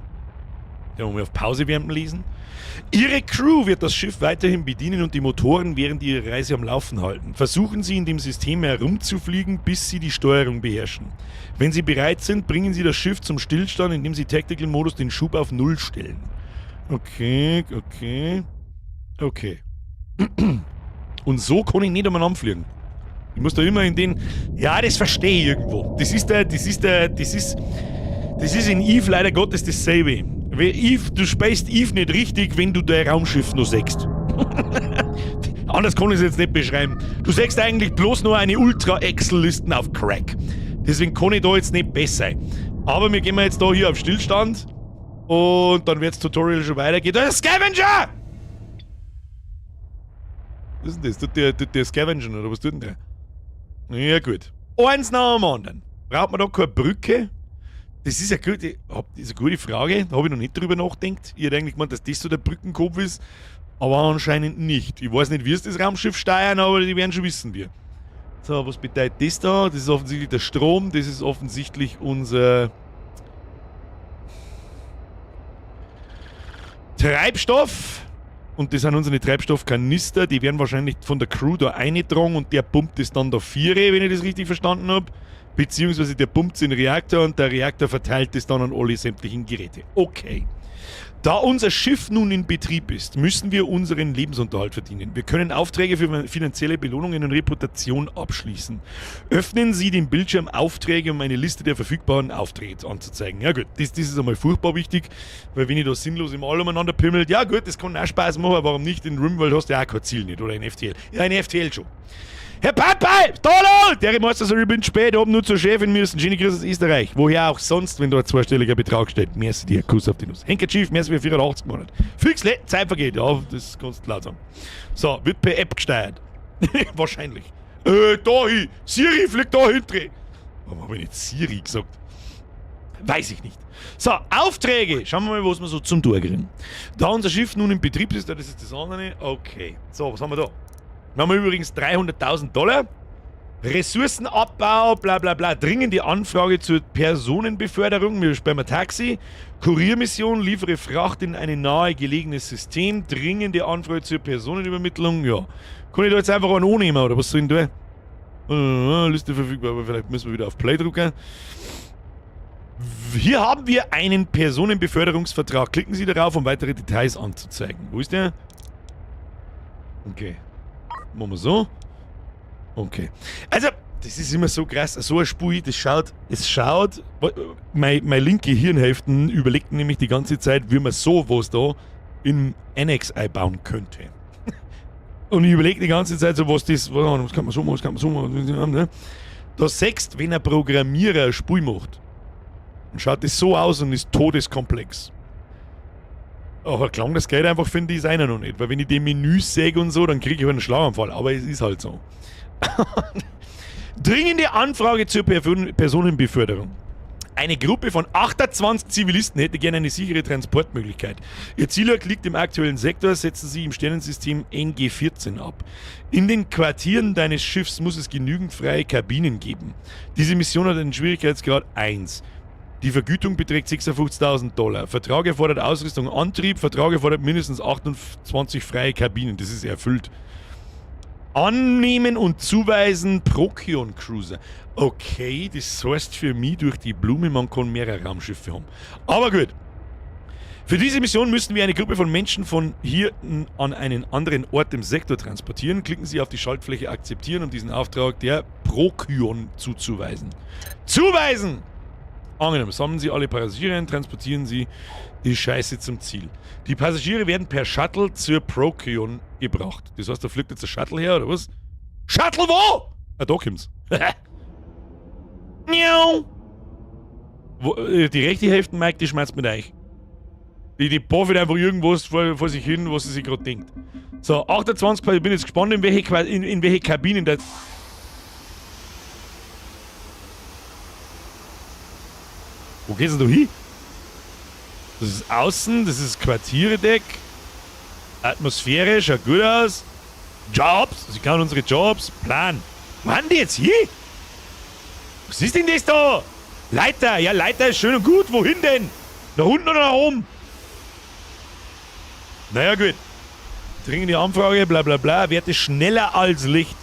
Ja, wollen wir auf Pause während dem Lesen. Ihre Crew wird das Schiff weiterhin bedienen und die Motoren während ihrer Reise am Laufen halten. Versuchen Sie, in dem System herumzufliegen, bis Sie die Steuerung beherrschen. Wenn Sie bereit sind, bringen Sie das Schiff zum Stillstand, indem Sie Tactical Modus den Schub auf 0 stellen. Okay, okay, okay. Und so kann ich nicht umeinander fliegen. Ich muss da immer in den... Ja, das verstehe ich irgendwo. Das ist der, das ist der, das ist... Das ist in Eve leider Gottes dasselbe. Weil Eve, du speist Eve nicht richtig, wenn du dein Raumschiff nur sägst. Anders kann ich es jetzt nicht beschreiben. Du sägst eigentlich bloß nur eine Ultra-Excel-Listen auf Crack. Deswegen kann ich da jetzt nicht besser sein. Aber wir gehen jetzt da hier auf Stillstand. Und dann wird das Tutorial schon weitergehen. Da ist Scavenger! Was ist denn das? Tut der Scavengen oder was tut denn der? Ja gut. Eins nach dem anderen. Braucht man da keine Brücke? Das ist ja gut, das ist eine gute Frage, da habe ich noch nicht drüber nachgedacht. Ich hätte eigentlich gemeint, dass das so der Brückenkopf ist, aber anscheinend nicht. Ich weiß nicht, wie es das Raumschiff steuern, aber die werden schon wissen, wie. So, was bedeutet das da? Das ist offensichtlich der Strom, das ist offensichtlich unser Treibstoff. Und das sind unsere Treibstoffkanister, die werden wahrscheinlich von der Crew da eingetragen und der pumpt es dann da viere, wenn ich das richtig verstanden hab. Beziehungsweise der pumpt in den Reaktor und der Reaktor verteilt es dann an alle sämtlichen Geräte. Okay. Da unser Schiff nun in Betrieb ist, müssen wir unseren Lebensunterhalt verdienen. Wir können Aufträge für finanzielle Belohnungen und Reputation abschließen. Öffnen Sie den Bildschirm Aufträge, um eine Liste der verfügbaren Aufträge anzuzeigen. Ja gut, das ist einmal furchtbar wichtig, weil wenn ich da sinnlos im All umeinander pimmelt, ja gut, das kann auch Spaß machen, aber warum nicht? In Rimworld hast du ja auch kein Ziel nicht, oder in FTL. Ja, in FTL schon. Herr Papai, Hallo! Der Meister, ich bin spät, hab nur zur Chefin müssen. Schöne Grüße aus Österreich. Woher auch sonst, wenn da ein zweistelliger Betrag steht. Merci dir, Kuss auf die Nuss. Henker Chief, merci für 84 Monate. Fix, Zeit vergeht. Ja, das kannst du laut sagen. So, wird per App gesteuert. Wahrscheinlich. Da hin! Siri fliegt da hin! Warum hab ich nicht Siri gesagt? Weiß ich nicht. So, Aufträge. Schauen wir mal, was wir so zum Tor kriegen. Da unser Schiff nun in Betrieb ist, das ist das andere. Okay. So, was haben wir da? Wir haben übrigens 300.000 Dollar. Ressourcenabbau, bla bla bla. Dringende Anfrage zur Personenbeförderung. Wir spielen Taxi. Kuriermission, liefere Fracht in ein nahe gelegenes System. Dringende Anfrage zur Personenübermittlung. Ja. Kann ich da jetzt einfach einen annehmen, oder was soll ich denn da? Liste verfügbar, aber vielleicht müssen wir wieder auf Play drücken. Hier haben wir einen Personenbeförderungsvertrag. Klicken Sie darauf, um weitere Details anzuzeigen. Wo ist der? Okay. Machen wir so. Okay. Also, das ist immer so krass. So ein Spiel, das schaut, es schaut, meine linke Hirnhälfte überlegt nämlich die ganze Zeit, wie man sowas da im Annex einbauen könnte. Und ich überlege die ganze Zeit so, was das, was kann man so machen, was kann man so machen. Ne? Da siehst, wenn ein Programmierer ein Spiel macht, dann schaut das so aus und ist todeskomplex. Aber klang das geht einfach für den Designer noch nicht, weil wenn ich die Menüs sehe und so, dann kriege ich halt einen Schlaganfall, aber es ist halt so. Dringende Anfrage zur Personenbeförderung. Eine Gruppe von 28 Zivilisten hätte gerne eine sichere Transportmöglichkeit. Ihr Zielort liegt im aktuellen Sektor, setzen sie im Sternensystem NG-14 ab. In den Quartieren deines Schiffs muss es genügend freie Kabinen geben. Diese Mission hat einen Schwierigkeitsgrad 1. Die Vergütung beträgt 56.000 $. Vertrag erfordert Ausrüstung, Antrieb. Vertrag erfordert mindestens 28 freie Kabinen. Das ist erfüllt. Annehmen und zuweisen Procyon Cruiser. Okay, das heißt für mich durch die Blume, man kann mehrere Raumschiffe haben. Aber gut. Für diese Mission müssen wir eine Gruppe von Menschen von hier an einen anderen Ort im Sektor transportieren. Klicken Sie auf die Schaltfläche Akzeptieren, um diesen Auftrag der Procyon zuzuweisen. Zuweisen! Angenommen, sammeln Sie alle Passagiere ein, transportieren Sie die Scheiße zum Ziel. Die Passagiere werden per Shuttle zur Procyon gebracht. Das heißt, da fliegt jetzt ein Shuttle her, oder was? Shuttle wo? Ah, da kommt's. Miau. Wo, die rechte Hälfte, Mike, die schmerzt mit euch. Die puffelt einfach irgendwas vor sich hin, was sie sich gerade denkt. So, 28, ich bin jetzt gespannt, in welche Kabinen das. Wo geht's denn da hin? Das ist außen, das ist Quartieredeck. Atmosphäre, schaut gut aus. Jobs, sie kann unsere Jobs. Plan. Wo sind die jetzt hier? Was ist denn das da? Leiter, ja, Leiter ist schön und gut. Wohin denn? Nach unten oder nach oben? Naja, gut. Dringende Anfrage, bla bla bla. Werte schneller als Licht.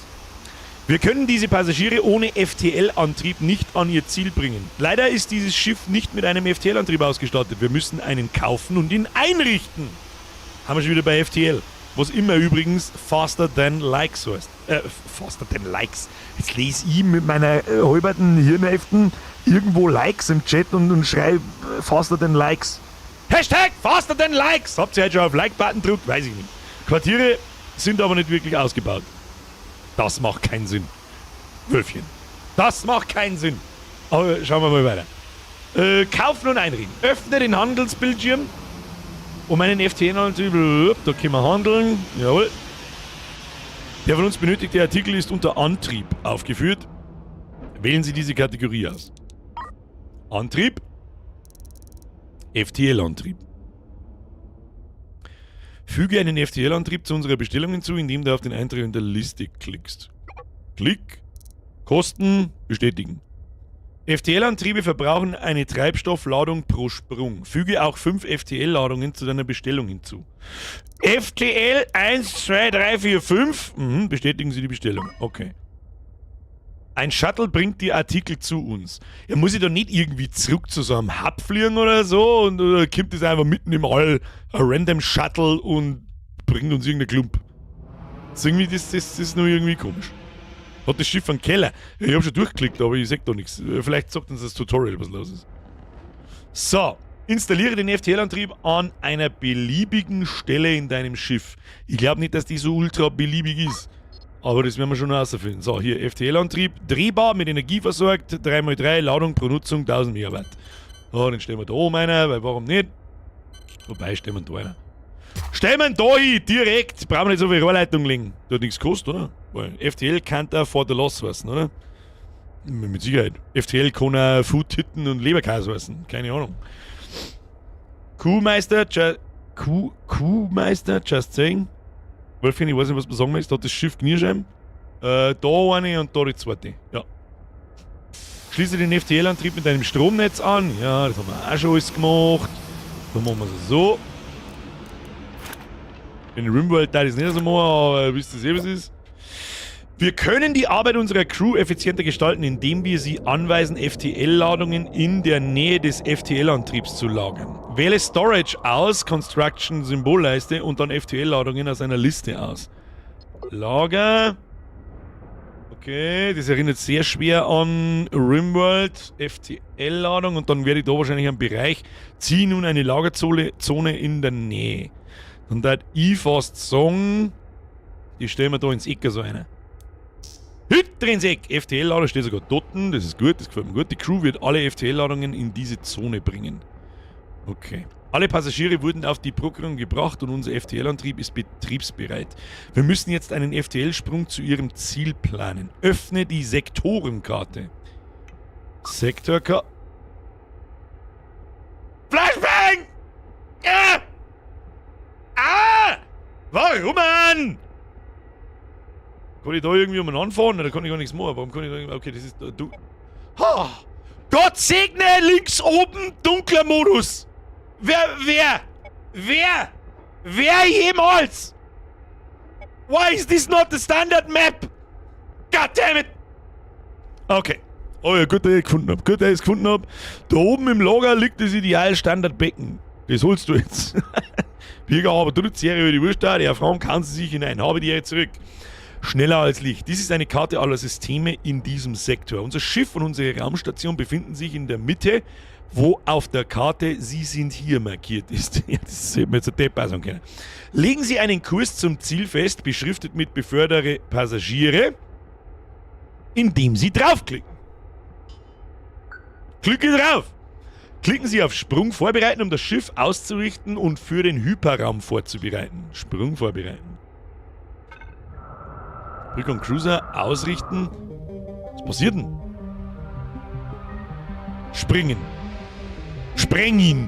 Wir können diese Passagiere ohne FTL-Antrieb nicht an ihr Ziel bringen. Leider ist dieses Schiff nicht mit einem FTL-Antrieb ausgestattet. Wir müssen einen kaufen und ihn einrichten. Haben wir schon wieder bei FTL. Was immer übrigens faster than likes heißt. Faster than likes. Jetzt lese ich mit meiner halberten Hirnhälften irgendwo Likes im Chat und schreibe faster than likes. Hashtag faster than likes. Habt ihr heute schon auf Like-Button gedrückt? Weiß ich nicht. Quartiere sind aber nicht wirklich ausgebaut. Das macht keinen Sinn. Wölfchen. Das macht keinen Sinn. Aber schauen wir mal weiter. Kaufen und einrichten. Öffne den Handelsbildschirm. Um einen FTL-Antrieb, da können wir handeln. Jawohl. Der von uns benötigte Artikel ist unter Antrieb aufgeführt. Wählen Sie diese Kategorie aus. Antrieb. FTL-Antrieb. Füge einen FTL-Antrieb zu unserer Bestellung hinzu, indem du auf den Eintrag in der Liste klickst. Klick. Kosten bestätigen. FTL-Antriebe verbrauchen eine Treibstoffladung pro Sprung. Füge auch 5 FTL-Ladungen zu deiner Bestellung hinzu. FTL 1, 2, 3, 4, 5. Bestätigen Sie die Bestellung. Okay. Ein Shuttle bringt die Artikel zu uns. Ja, muss ich da nicht irgendwie zurück zu so einem Hub fliegen oder so? Und oder kommt das einfach mitten im All ein random Shuttle und bringt uns irgendeinen Klump? Das ist, irgendwie, das ist nur irgendwie komisch. Hat das Schiff einen Keller? Ja, ich hab schon durchgeklickt, aber ich seh da nichts. Vielleicht sagt uns das Tutorial, was los ist. So, installiere den FTL-Antrieb an einer beliebigen Stelle in deinem Schiff. Ich glaub nicht, dass die so ultra beliebig ist. Aber das werden wir schon noch rausfinden. So, hier FTL-Antrieb, drehbar, mit Energie versorgt, 3×3, Ladung pro Nutzung, 1000 Megawatt. So, den stellen wir da oben einer, weil warum nicht? Wobei, stellen wir da einer. Stellen wir ihn da hin, direkt. Brauchen wir nicht so viel Rohrleitung legen. Der hat nichts gekostet, oder? Weil FTL kann da for the loss heißen, oder? Mit Sicherheit. FTL kann auch Food Titten und Leberkäse heißen. Keine Ahnung. Kuhmeister, Kuhmeister, just saying. Wolfgang, ich weiß nicht, was man sagen möchte. Hat das Schiff Kniescheiben? Da eine und da die zweite. Ja. Schließe den FTL-Antrieb mit deinem Stromnetz an. Ja, das haben wir auch schon alles gemacht. Dann machen wir es so. In Rimworld da ist nicht so machen, aber wisst ihr eh, was ist. Wir können die Arbeit unserer Crew effizienter gestalten, indem wir sie anweisen, FTL-Ladungen in der Nähe des FTL-Antriebs zu lagern. Wähle Storage aus, Construction Symbolleiste und dann FTL-Ladungen aus einer Liste aus. Lager. Okay, das erinnert sehr schwer an Rimworld, FTL-Ladung, und dann werde ich da wahrscheinlich einen Bereich. Zieh nun eine Lagerzone Zone in der Nähe. Dann tät ich fast sagen, die stellen wir da ins Eck so eine. Hütter ins Eck! FTL-Lader steht sogar dort, das ist gut, das gefällt mir gut. Die Crew wird alle FTL-Ladungen in diese Zone bringen. Okay. Alle Passagiere wurden auf die Prokyon gebracht und unser FTL-Antrieb ist betriebsbereit. Wir müssen jetzt einen FTL-Sprung zu ihrem Ziel planen. Öffne die Sektorenkarte. Sektorkarte. Flashbang! Ah! Ah! Warum, Mann? Kann ich da irgendwie umeinander fahren? Da kann ich gar nichts machen. Warum kann ich da irgendwie? Okay, das ist. Du. Ha! Gott segne links oben dunkler Modus! Wer, wer? Wer? Wer jemals? Why is this not the standard map? God damn it! Okay. Oh ja, gut, dass ich gefunden hab. Gut, dass ich es gefunden hab. Da oben im Lager liegt das Ideal Standardbecken. Das holst du jetzt. Birger aber dritte Serie über die Wurst da. Der Frau kann sie sich hinein. Habe die Ehre zurück. Schneller als Licht. Dies ist eine Karte aller Systeme in diesem Sektor. Unser Schiff und unsere Raumstation befinden sich in der Mitte, wo auf der Karte „Sie sind hier“ markiert ist. Ja, das hätte mir jetzt ein Depp sagen können. Legen Sie einen Kurs zum Ziel fest, beschriftet mit „Befördere Passagiere“, indem Sie draufklicken. Klicke drauf! Klicken Sie auf Sprung vorbereiten, um das Schiff auszurichten und für den Hyperraum vorzubereiten. Sprung vorbereiten. Prokyon Cruiser ausrichten. Was passiert denn? Springen. Sprengen.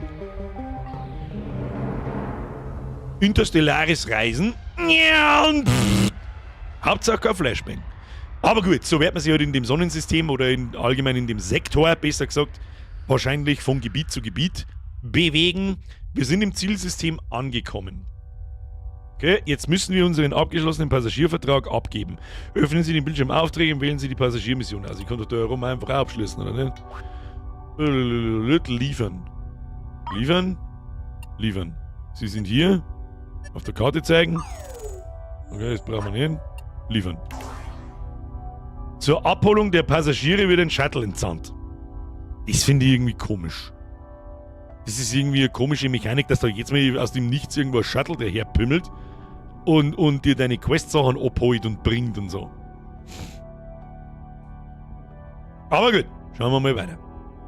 Interstellares Reisen. Hauptsache kein Flashbang. Aber gut, so wird man sich halt in dem Sonnensystem oder allgemein in dem Sektor, besser gesagt, wahrscheinlich von Gebiet zu Gebiet bewegen. Wir sind im Zielsystem angekommen. Okay, jetzt müssen wir unseren abgeschlossenen Passagiervertrag abgeben. Öffnen Sie den Bildschirm Aufträge und wählen Sie die Passagiermission aus. Ich kann doch da herum einfach abschließen, oder nicht? Liefern. Liefern. Liefern. Sie sind hier. Auf der Karte zeigen. Okay, das brauchen wir nicht. Liefern. Zur Abholung der Passagiere wird ein Shuttle entsandt. Das finde ich irgendwie komisch. Das ist irgendwie eine komische Mechanik, dass da jetzt mal aus dem Nichts irgendwo ein Shuttle daherpimmelt und dir deine Quest-Sachen abholt und bringt und so. Aber gut, schauen wir mal weiter.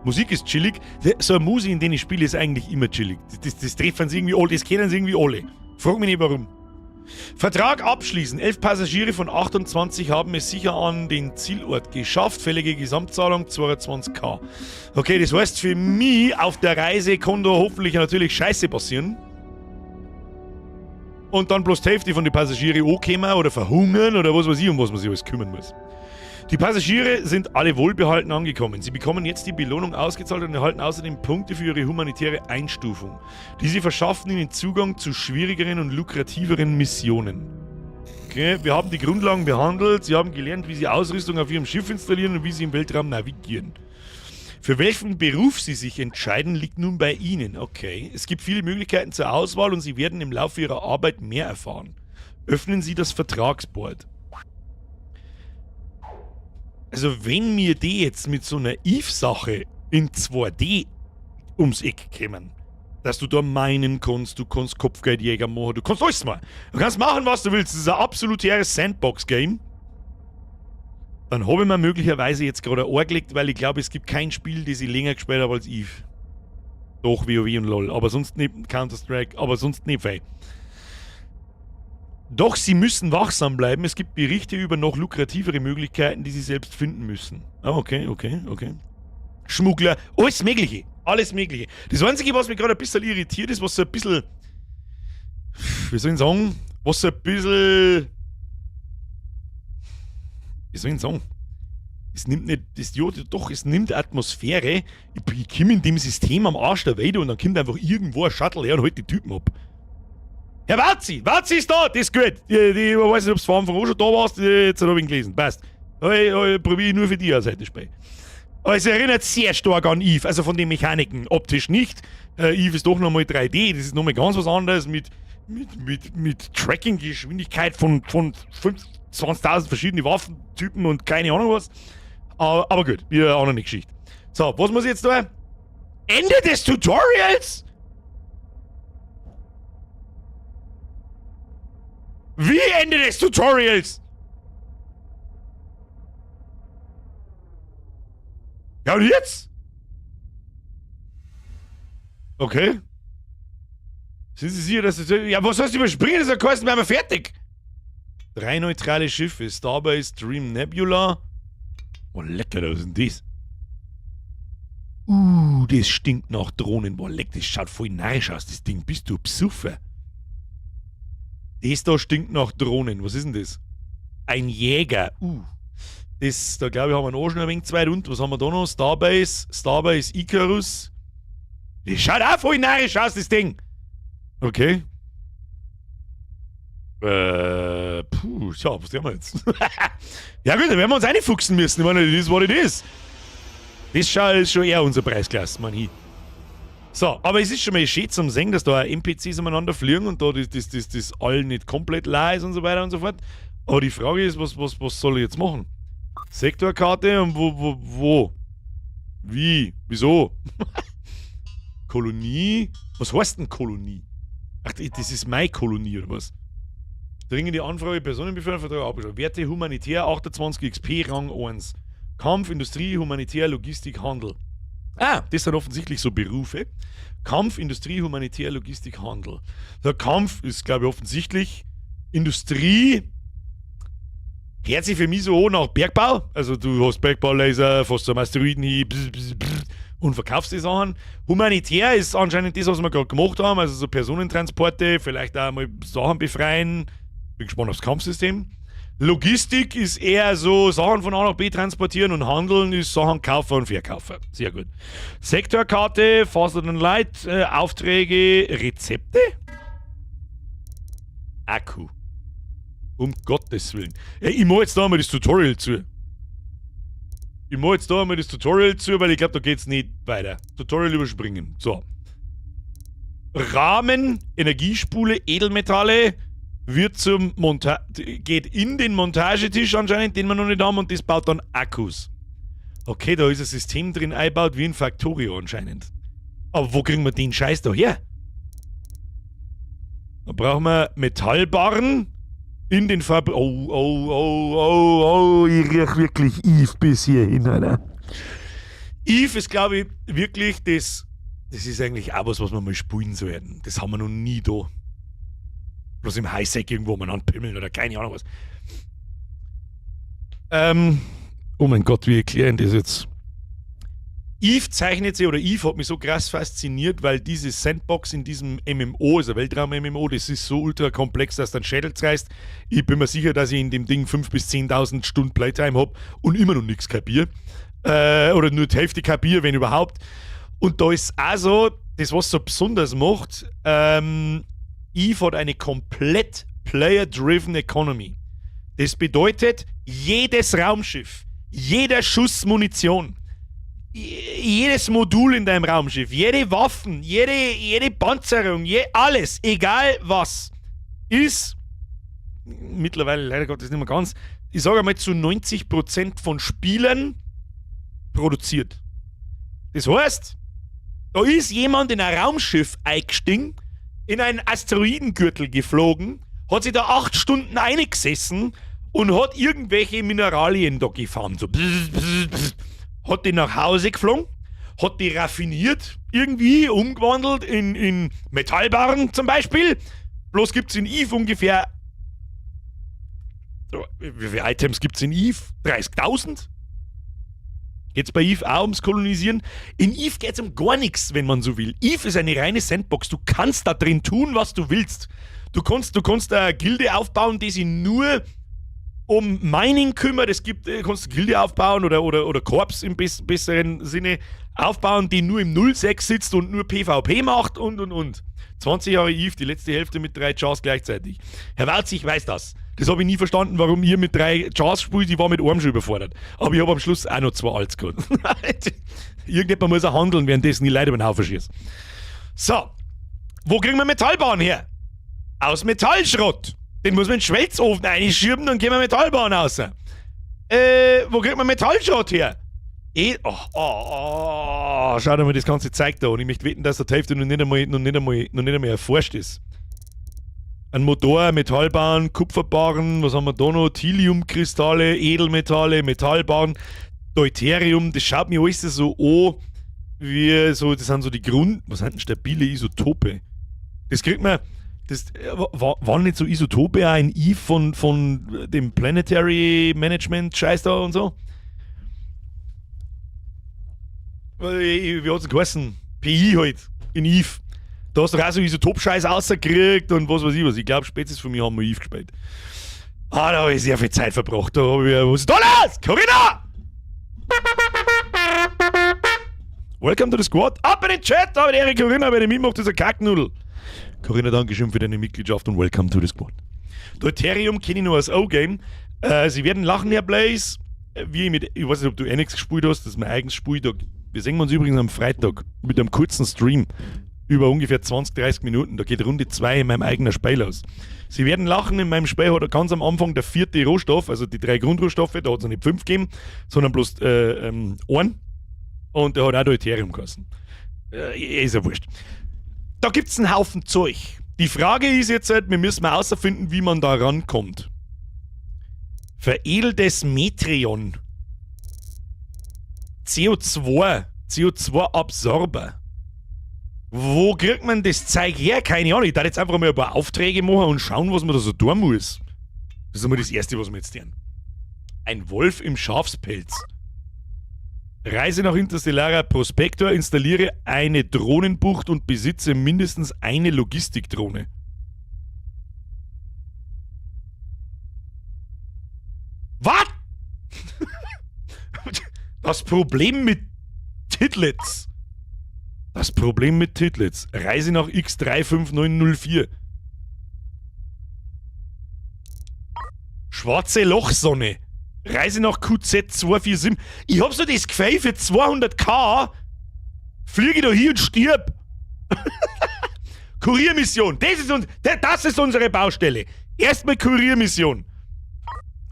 Musik ist chillig. So eine Musik, in der ich spiele, ist eigentlich immer chillig. Das treffen sie irgendwie alle, das kennen sie irgendwie alle. Frag mich nicht, warum. Vertrag abschließen. 11 Passagiere von 28 haben es sicher an den Zielort geschafft. Fällige Gesamtzahlung 22k. Okay, das heißt für mich auf der Reise kann da hoffentlich natürlich Scheiße passieren. Und dann bloß die Hälfte von den Passagieren ankommen oder verhungern oder was weiß ich, um was man sich alles kümmern muss. Die Passagiere sind alle wohlbehalten angekommen. Sie bekommen jetzt die Belohnung ausgezahlt und erhalten außerdem Punkte für ihre humanitäre Einstufung. Diese verschaffen ihnen Zugang zu schwierigeren und lukrativeren Missionen. Okay, wir haben die Grundlagen behandelt. Sie haben gelernt, wie sie Ausrüstung auf ihrem Schiff installieren und wie sie im Weltraum navigieren. Für welchen Beruf Sie sich entscheiden, liegt nun bei Ihnen. Okay, es gibt viele Möglichkeiten zur Auswahl und Sie werden im Laufe Ihrer Arbeit mehr erfahren. Öffnen Sie das Vertragsboard. Also wenn mir die jetzt mit so einer Eve-Sache in 2D ums Eck kämen, dass du da minen kannst, du kannst Kopfgeldjäger machen, du kannst alles machen. Du kannst machen, was du willst. Das ist ein absolutes Sandbox-Game. Dann habe ich mir möglicherweise jetzt gerade ein Ohr gelegt, weil ich glaube, es gibt kein Spiel, das ich länger gespielt habe als Eve. Doch, WoW und LOL, aber sonst nicht Counter-Strike, aber sonst nicht viel. Doch sie müssen wachsam bleiben. Es gibt Berichte über noch lukrativere Möglichkeiten, die sie selbst finden müssen. Ah, okay. Schmuggler, alles Mögliche. Alles Mögliche. Das Einzige, was mich gerade ein bisschen irritiert ist, was so ein bisschen, wie soll ich sagen, was so ein bisschen, wie soll ich sagen, es nimmt nicht, das, ja, doch, es nimmt Atmosphäre. Ich komme in dem System am Arsch der Welt und dann kommt einfach irgendwo ein Shuttle her und holt die Typen ab. Herr Wazi! Wazi ist da! Das ist gut! Ich weiß nicht, ob du von Anfang an schon da warst, jetzt habe ich ihn gelesen. Passt. Probiere ich nur für dich aus heute Spiel. Aber es erinnert sehr stark an Eve, also von den Mechaniken. Optisch nicht. Eve ist doch nochmal 3D, das ist nochmal ganz was anderes mit Tracking-Geschwindigkeit von 25.000 verschiedene Waffentypen und keine Ahnung was. Aber gut, wieder eine andere Geschichte. So, was muss ich jetzt da? Ende des Tutorials? Wie Ende des Tutorials? Ja, und jetzt? Okay. Sind Sie sicher, dass das... Ja, was heißt überspringen? Das ist ja kosten, wir haben fertig. 3 neutrale Schiffe. Starbase Dream Nebula. Oh, lecker, was ist denn das? Das stinkt nach Drohnen. Boah, leck, das schaut voll narrisch aus, das Ding. Bist du Psuffer? Das da stinkt nach Drohnen. Was ist denn das? Ein Jäger. Das, da glaube ich, haben wir noch schon ein wenig zu weit unten. Was haben wir da noch? Starbase, Starbase Icarus. Das schaut auch voll narrisch aus, das Ding. Okay. Puh, tja, was tun wir jetzt? Ja gut, dann werden wir uns reinfuchsen müssen. Ich meine, das ist what it is. Das ist schon eher unser Preisklasse, man hier. So, aber es ist schon mal schön zum sehen, dass da auch N P Cs umeinander fliegen und da das all nicht komplett leer ist und so weiter und so fort. Aber die Frage ist, was soll ich jetzt machen? Sektorkarte und wo? Wie? Wieso? Kolonie? Was heißt denn Kolonie? Ach, das ist meine Kolonie, oder was? Dringende Anfrage, Personenbeförderung, abgeschlossen. Werte humanitär, 28 XP, Rang 1. Kampf, Industrie, Humanitär, Logistik, Handel. Ah, das sind offensichtlich so Berufe. Kampf, Industrie, Humanitär, Logistik, Handel. Der Kampf ist, glaube ich, offensichtlich. Industrie hört sich für mich so an nach Bergbau. Also du hast Bergbaulaser, fährst zum Asteroiden hin, bzz, bzz, bzz, und verkaufst die Sachen. Humanitär ist anscheinend das, was wir gerade gemacht haben. Also so Personentransporte, vielleicht auch mal Sachen befreien. Bin gespannt aufs Kampfsystem. Logistik ist eher so Sachen von A nach B transportieren und Handeln ist Sachen kaufen und verkaufen. Sehr gut. Sektorkarte, Faster than Light, Aufträge, Rezepte? Akku. Um Gottes Willen. Ja, ich mach jetzt da mal das Tutorial zu. Ich mach jetzt da mal das Tutorial zu, weil ich glaub, da geht's nicht weiter. Tutorial überspringen. So. Rahmen, Energiespule, Edelmetalle wird zum Monta-, geht in den Montagetisch anscheinend, den wir noch nicht haben, und das baut dann Akkus. Okay, da ist ein System drin eingebaut, wie ein Factorio anscheinend. Aber wo kriegen wir den Scheiß da her? Da brauchen wir Metallbarren in den Fabri-, oh, oh, oh, oh, oh, ich riech wirklich Eve bis hierhin, Alter. Eve ist, glaub ich, wirklich das, das ist eigentlich auch was, was wir mal spielen sollten. Das haben wir noch nie da. Bloß im Highsec irgendwo mal anpimmeln oder keine Ahnung was. Oh mein Gott, wie erklären das jetzt? Eve zeichnet sich, oder Eve hat mich so krass fasziniert, weil diese Sandbox in diesem MMO, also Weltraum-MMO, das ist so ultra komplex, dass dein Schädel zerreißt. Ich bin mir sicher, dass ich in dem Ding 5.000 bis 10.000 Stunden Playtime hab und immer noch nix kapier. Oder nur die Hälfte kapier, wenn überhaupt. Und da ist auch so, das was so besonders macht, Eve hat eine komplett player-driven Economy. Das bedeutet, jedes Raumschiff, jeder Schuss Munition, jedes Modul in deinem Raumschiff, jede Waffen, jede Panzerung, alles, egal was, ist mittlerweile leider Gottes nicht mehr ganz, ich sage einmal zu 90% von Spielern produziert. Das heißt, da ist jemand in ein Raumschiff eingestiegen, in einen Asteroidengürtel geflogen, hat sich da 8 Stunden eingesessen und hat irgendwelche Mineralien da gefahren. So bzz, bzz, bzz. Hat die nach Hause geflogen, hat die raffiniert, irgendwie umgewandelt in Metallbarren zum Beispiel. Bloß gibt's in Eve ungefähr, so, wie viele Items gibt's in Eve? 30.000? Geht's bei Eve auch ums Kolonisieren? In Eve geht's um gar nichts, wenn man so will. Eve ist eine reine Sandbox. Du kannst da drin tun, was du willst. Du kannst eine Gilde aufbauen, die sich nur um Mining kümmert. Es gibt, kannst du Gilde aufbauen oder Korps im besseren Sinne aufbauen, die nur im 06 sitzt und nur PvP macht und und. 20 Jahre Eve, die letzte Hälfte mit 3 Chars gleichzeitig. Herr Walz, ich weiß das. Das habe ich nie verstanden, warum ihr mit 3 Chars spielt. Ich war mit einem schon überfordert. Aber ich habe am Schluss auch noch 2 Alts gehabt. Irgendjemand muss auch handeln, währenddessen die Leute über den Haufen schießen. So, wo kriegen wir Metallbahn her? Aus Metallschrott. Den muss man in den Schmelzofen einschieben, dann gehen wir Metallbahn raus. Wo kriegt man Metallschrott her? Oh, oh, oh, schau dir mal das ganze Zeug da an. Ich möchte wetten, dass der Hälfte noch nicht einmal erforscht ist. Ein Motor, Metallbahn, Kupferbarren, was haben wir da noch? Thiliumkristalle, Edelmetalle, Metallbarren, Deuterium, das schaut mir alles so an, wie so, das sind so die Grund-, was sind denn stabile Isotope? Das kriegt man, das waren nicht so Isotope auch in Eve von dem Planetary Management Scheiß da und so? Wie hat's denn geheißen? PI halt, in Eve. Da hast du auch so Isotop-Scheiß rausgekriegt und was weiß ich was. Ich glaub, spätestens von mir haben wir Eve gespielt. Ah, da hab ich sehr viel Zeit verbracht. Da hab ich, was ist da los? Corinna! Welcome to the squad. Ab in den Chat, da mit Erik Corinna, wenn ihr mitmacht, ist eine Kacknudel. Corinna, danke schön für deine Mitgliedschaft und welcome to the squad. Deuterium kenne ich nur als O-Game. Sie werden lachen, Herr Blaze. Wie ich mit, ich weiß nicht, ob du NX gespielt hast, das ist mein eigenes Spiel. Da, wir sehen uns übrigens am Freitag mit einem kurzen Stream über ungefähr 20, 30 Minuten. Da geht Runde 2 in meinem eigenen Spiel aus. Sie werden lachen, in meinem Spiel hat er ganz am Anfang der 4. Rohstoff, also die 3 Grundrohstoffe, da hat es noch nicht 5 gegeben, sondern bloß 1. Und der hat auch Deuterium geheißen. Ist ja wurscht. Da gibt's einen Haufen Zeug. Die Frage ist jetzt halt, wir müssen mal herausfinden, wie man da rankommt. Veredeltes Metrion. CO2. CO2-Absorber. Wo kriegt man das Zeug her? Keine Ahnung. Ich darf jetzt einfach mal ein paar Aufträge machen und schauen, was man da so tun muss. Das ist einmal das Erste, was wir jetzt tun. Ein Wolf im Schafspelz. Reise nach Interstellara Prospektor, installiere eine Drohnenbucht und besitze mindestens eine Logistikdrohne. Was? Das Problem mit Tiddlets. Das Problem mit Tiddlets. Reise nach X35904. Schwarze Lochsonne. Reise nach QZ247. Ich hab so das Gefühl, für 200k fliege ich da hier und stirb. Kuriermission. Das ist unsere Baustelle. Erstmal Kuriermission.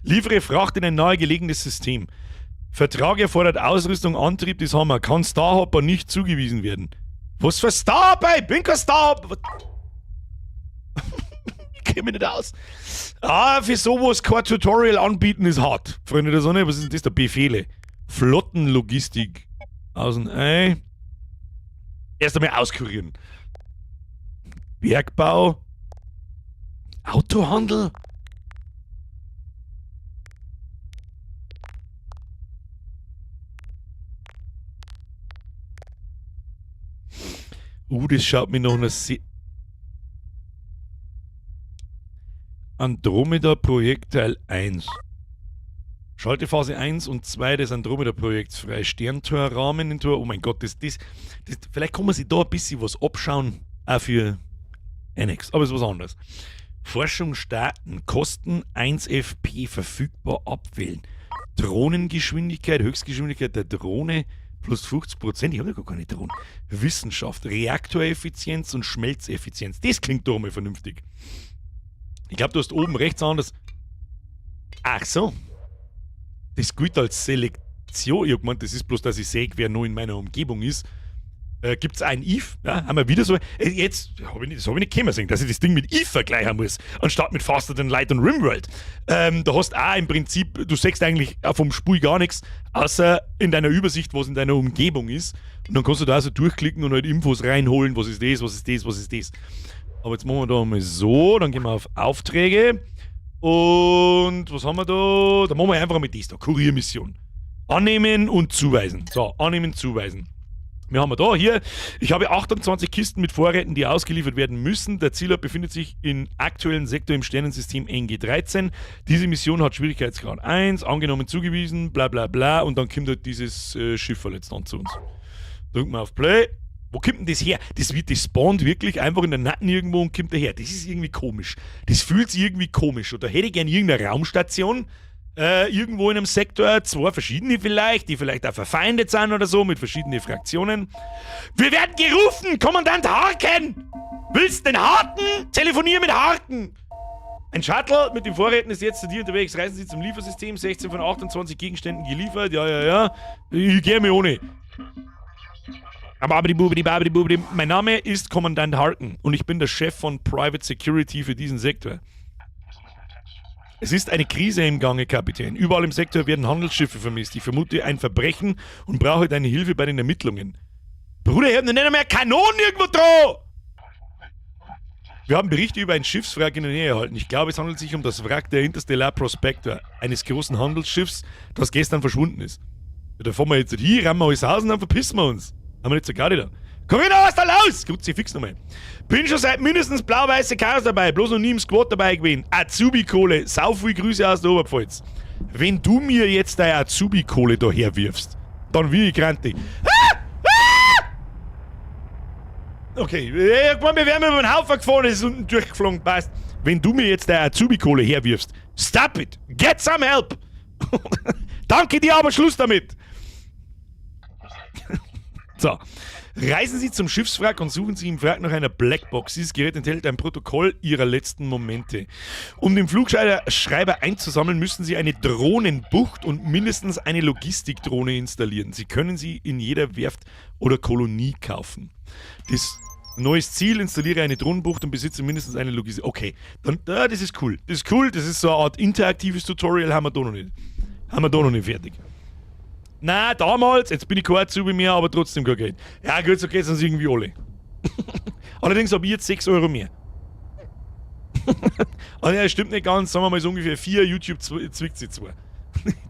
Liefere Fracht in ein nahegelegenes System. Vertrag erfordert Ausrüstung, Antrieb, das haben wir. Kann Starhopper nicht zugewiesen werden. Was für Starhopper? Ich bin kein Starhopper. Ich kenn mich nicht aus. Ah, für sowas kein Tutorial anbieten ist hart. Freunde der Sonne, was ist denn das da? Befehle. Flottenlogistik. Außen, ey. Erst einmal auskurieren. Bergbau. Autohandel. Das schaut mir noch eine Andromeda-Projekt Teil 1. Schalte Phase 1 und 2 des Andromeda-Projekts frei. Sterntor-Rahmen in Tor. Oh mein Gott, vielleicht kann man sich da ein bisschen was abschauen. Auch für NX, aber ist was anderes. Forschung starten. Kosten 1 FP verfügbar abwählen. Drohnengeschwindigkeit, Höchstgeschwindigkeit der Drohne plus 50%. Ich habe ja gar keine Drohne. Wissenschaft, Reaktoreffizienz und Schmelzeffizienz. Das klingt doch mal vernünftig. Ich glaub, du hast oben rechts anders. Ach so. Das gilt als Selektion. Ich hab gemeint, das ist bloß, dass ich sehe, wer noch in meiner Umgebung ist. Gibt's ein Eve? Ja, haben wir wieder so. Jetzt hab ich nicht, das hab ich nicht kommen sehen, dass ich das Ding mit Eve vergleichen muss, anstatt mit Faster Than Light und Rimworld. Da hast du auch im Prinzip, du siehst eigentlich auch vom Spiel gar nichts, außer in deiner Übersicht, was in deiner Umgebung ist. Und dann kannst du da also durchklicken und halt Infos reinholen, was ist das, was ist das, was ist das. Aber jetzt machen wir da mal so, dann gehen wir auf Aufträge. Und was haben wir da? Da machen wir einfach mit das da, Kuriermission. Annehmen und zuweisen. So, annehmen, zuweisen. Wir haben da hier, ich habe 28 Kisten mit Vorräten, die ausgeliefert werden müssen. Der Zielort befindet sich im aktuellen Sektor im Sternensystem NG13. Diese Mission hat Schwierigkeitsgrad 1, angenommen, zugewiesen, bla bla bla. Und dann kommt halt dieses Schiff jetzt dann zu uns. Drücken wir auf Play. Wo kommt denn das her? Das spawnt wirklich einfach in der Natten irgendwo und kommt daher. Das ist irgendwie komisch. Das fühlt sich irgendwie komisch. Oder hätte ich gerne irgendeine Raumstation irgendwo in einem Sektor, zwei verschiedene vielleicht, die vielleicht auch verfeindet sind oder so, mit verschiedenen Fraktionen. Wir werden gerufen! Kommandant Harken! Willst den Harken? Telefonier mit Harken! Ein Shuttle mit den Vorräten ist jetzt zu dir unterwegs. Reisen Sie zum Liefersystem. 16 von 28 Gegenständen geliefert. Ja. Ich gehe mir ohne. Aber babidi bubidi. Mein Name ist Kommandant Harken und ich bin der Chef von Private Security für diesen Sektor. Es ist eine Krise im Gange, Kapitän. Überall im Sektor werden Handelsschiffe vermisst. Ich vermute ein Verbrechen und brauche deine Hilfe bei den Ermittlungen. Bruder, ich hab noch nicht einmal Kanonen irgendwo dran! Wir haben Berichte über ein Schiffswrack in der Nähe erhalten. Ich glaube, es handelt sich um das Wrack der Interstellar Prospector, eines großen Handelsschiffs, das gestern verschwunden ist. Ja, da fahren wir jetzt hin, rammen wir alles aus und dann verpissen wir uns. Haben wir nicht so gar da. Corinna, was ist da los? Kruzifix nochmal. Bin schon seit mindestens blau-weiße Chaos dabei, bloß noch nie im Squad dabei gewesen. Azubi-Kohle, sau viel Grüße aus der Oberpfalz. Wenn du mir jetzt deine Azubi-Kohle da herwirfst, dann will ich grantig. Ah! Ah! Okay, irgendwann, wir werden über den Haufen gefahren, es ist unten durchgeflogen, passt. Wenn du mir jetzt deine Azubi-Kohle herwirfst, stop it! Get some help! Danke dir, aber Schluss damit! So. Reisen Sie zum Schiffswrack und suchen Sie im Wrack nach einer Blackbox. Dieses Gerät enthält ein Protokoll Ihrer letzten Momente. Um den Flugschreiber einzusammeln, müssen Sie eine Drohnenbucht und mindestens eine Logistikdrohne installieren. Sie können sie in jeder Werft oder Kolonie kaufen. Das neues Ziel, installiere eine Drohnenbucht und besitze mindestens eine Logistik. Okay, dann, ah, das ist cool. Das ist cool, das ist so eine Art interaktives Tutorial, haben wir da noch nicht. Haben wir da noch nicht fertig. Na, damals, jetzt bin ich kein Azubi mehr, aber trotzdem kein Geld. Ja, gut, so geht's uns irgendwie alle. Allerdings habe ich jetzt 6 € mehr. Aber ja, stimmt nicht ganz, sagen wir mal so ungefähr 4, YouTube zwickt sie 2.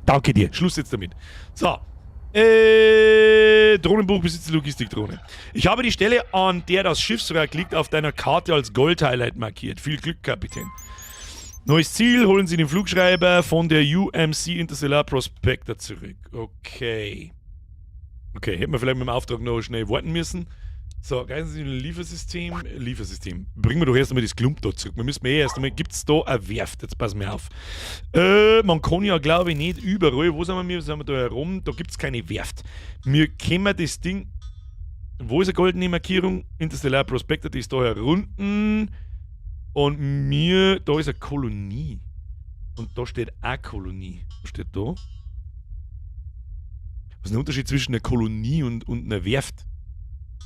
Danke dir, Schluss jetzt damit. So. Drohnenbuch besitzt die Logistikdrohne. Ich habe die Stelle, an der das Schiffswrack liegt, auf deiner Karte als Gold-Highlight markiert. Viel Glück, Kapitän. Neues Ziel, holen Sie den Flugschreiber von der UMC Interstellar Prospector zurück. Okay. Okay, hätten wir vielleicht mit dem Auftrag noch schnell warten müssen. So, reisen Sie in ein Liefersystem. Liefersystem. Bringen wir doch erst einmal das Klump da zurück. Wir müssen eh erst einmal. Gibt es da eine Werft? Jetzt pass mir auf. Man kann ja, glaube ich, nicht überall. Wo sind wir? Wir sind wir da herum? Da gibt es keine Werft. Wir können das Ding. Wo ist eine goldene Markierung? Interstellar Prospector, die ist da herunten. Und mir, da ist eine Kolonie. Und da steht auch Kolonie. Was steht da? Was ist der Unterschied zwischen einer Kolonie und einer Werft?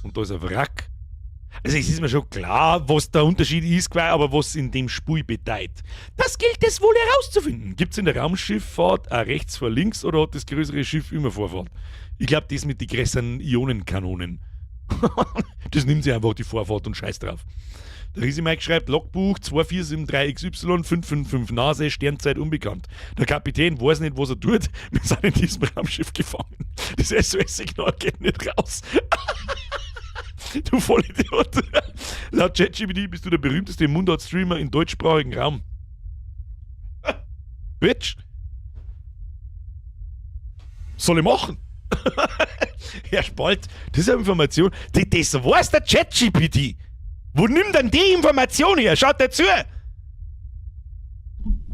Und da ist ein Wrack. Also es ist mir schon klar, was der Unterschied ist, aber was in dem Spiel bedeutet. Das gilt es wohl herauszufinden. Gibt es in der Raumschifffahrt auch rechts vor links oder hat das größere Schiff immer Vorfahrt? Ich glaube, das mit den größeren Ionenkanonen. Das nimmt sich einfach die Vorfahrt und scheiß drauf. Der Riesi Mike schreibt: Logbuch 2473XY 555 Nase, Sternzeit unbekannt. Der Kapitän weiß nicht, was er tut. Wir sind in diesem Raumschiff gefangen. Das SOS-Signal geht nicht raus. Du Vollidiot. Laut ChatGPT bist du der berühmteste Mundart-Streamer im deutschsprachigen Raum. Bitch. Soll ich machen? Herr Spalt, das ist eine Information. Das weiß der ChatGPT. Wo nimmt denn die Information her? Schaut dazu!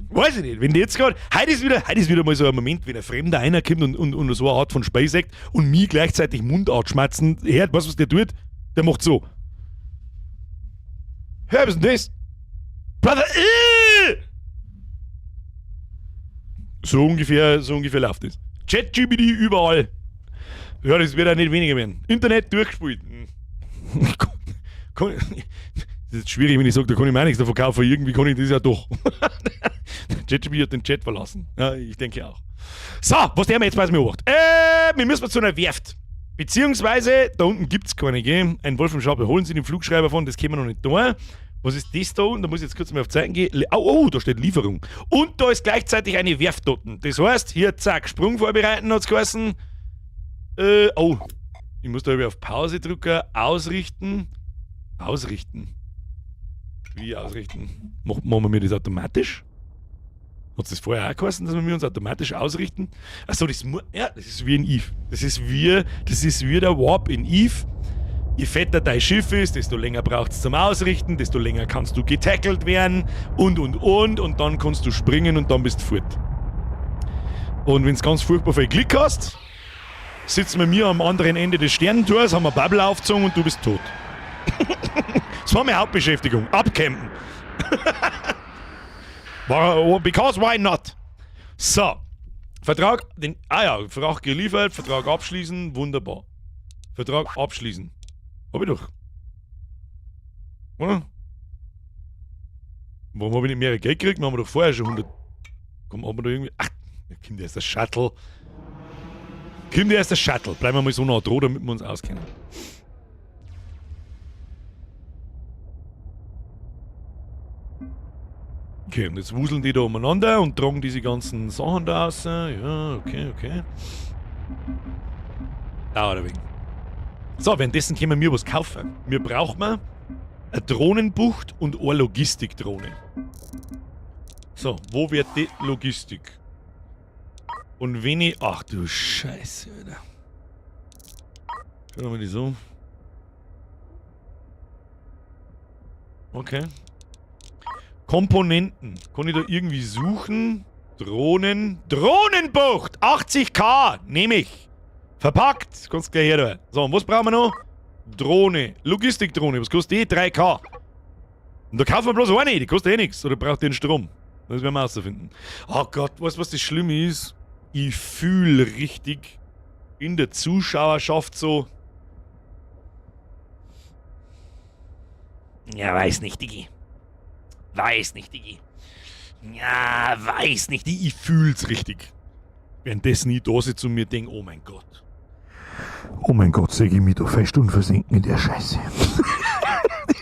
Weiß ich nicht. Wenn die jetzt gerade. Heute ist wieder mal so ein Moment, wenn ein Fremder einer kommt und so eine Art von Spiel sagt und mir gleichzeitig Mundart schmatzen hört, weißt du, was der tut? Der macht so. Hör, was ist denn das? Brother! So ungefähr läuft das. ChatGPT überall. Ja, das wird auch nicht weniger werden. Internet durchgespielt. Das ist schwierig, wenn ich sage, da kann ich mir auch nichts davon kaufen. Irgendwie kann ich das ja doch. ChatGPT hat den Chat verlassen. Ja, ich denke auch. So, was der mir jetzt weiß mir beobacht. Wir müssen zu einer Werft. Beziehungsweise, da unten gibt es keine, gell? Ein Wolf im Schabe. Holen Sie den Flugschreiber von, das können wir noch nicht da. Was ist das da unten? Da muss ich jetzt kurz mal auf Zeiten gehen. Oh, oh, da steht Lieferung. Und da ist gleichzeitig eine Werft dort. Das heißt, hier, zack, Sprung vorbereiten hat's geheißen. Oh. Ich muss da irgendwie auf Pause drücken, ausrichten. Ausrichten. Wie ausrichten? Machen wir das automatisch? Hat das vorher auch geheißen, dass wir uns automatisch ausrichten? Achso, das, ja, das ist wie in Eve. Das ist wie der Warp in Eve. Je fetter dein Schiff ist, desto länger braucht's zum Ausrichten, desto länger kannst du getackelt werden und, und. Und dann kannst du springen und dann bist du fort. Und wenn's ganz furchtbar viel Glück hast, sitzen wir mir am anderen Ende des Sternentors, haben wir Bubble aufgezogen und du bist tot. Das war meine Hauptbeschäftigung. Abcampen. Because why not? So. Vertrag, den, ah ja, Vertrag geliefert, Vertrag abschließen, wunderbar. Vertrag abschließen. Hab ich doch. Oder? Warum hab ich nicht mehr Geld gekriegt? Wir haben doch vorher schon 100. Komm, haben wir da irgendwie. Ach, da kommt erst das Shuttle. Kommt erst das Shuttle. Bleiben wir mal so nah dran, damit wir uns auskennen. Okay, und jetzt wuseln die da umeinander und tragen diese ganzen Sachen da raus. Ja, okay, okay. Dauert ein wenig. So, währenddessen können wir was kaufen. Wir brauchen eine Drohnenbucht und eine Logistikdrohne. So, wo wird die Logistik? Und wenn ich... Ach du Scheiße, Alter. Schauen wir die so. Okay. Komponenten. Kann ich da irgendwie suchen? Drohnen. Drohnenbucht! 80k! Nehme ich. Verpackt. Kannst gleich her da. So, und was brauchen wir noch? Drohne. Logistikdrohne. Was kostet die? 3k. Und da kaufen wir bloß eine. Die kostet eh nichts. Oder braucht die den Strom? Das werden wir rausfinden. Oh Gott, weißt du, was das Schlimme ist? Ich fühle richtig in der Zuschauerschaft so. Ja, weiß nicht, Digi. Weiß nicht, Digi. Ja, weiß nicht. Ich fühl's richtig. Währenddessen ich da sitze und mir denk, oh mein Gott. Oh mein Gott, seh ich mich da fest und versinken in der Scheiße.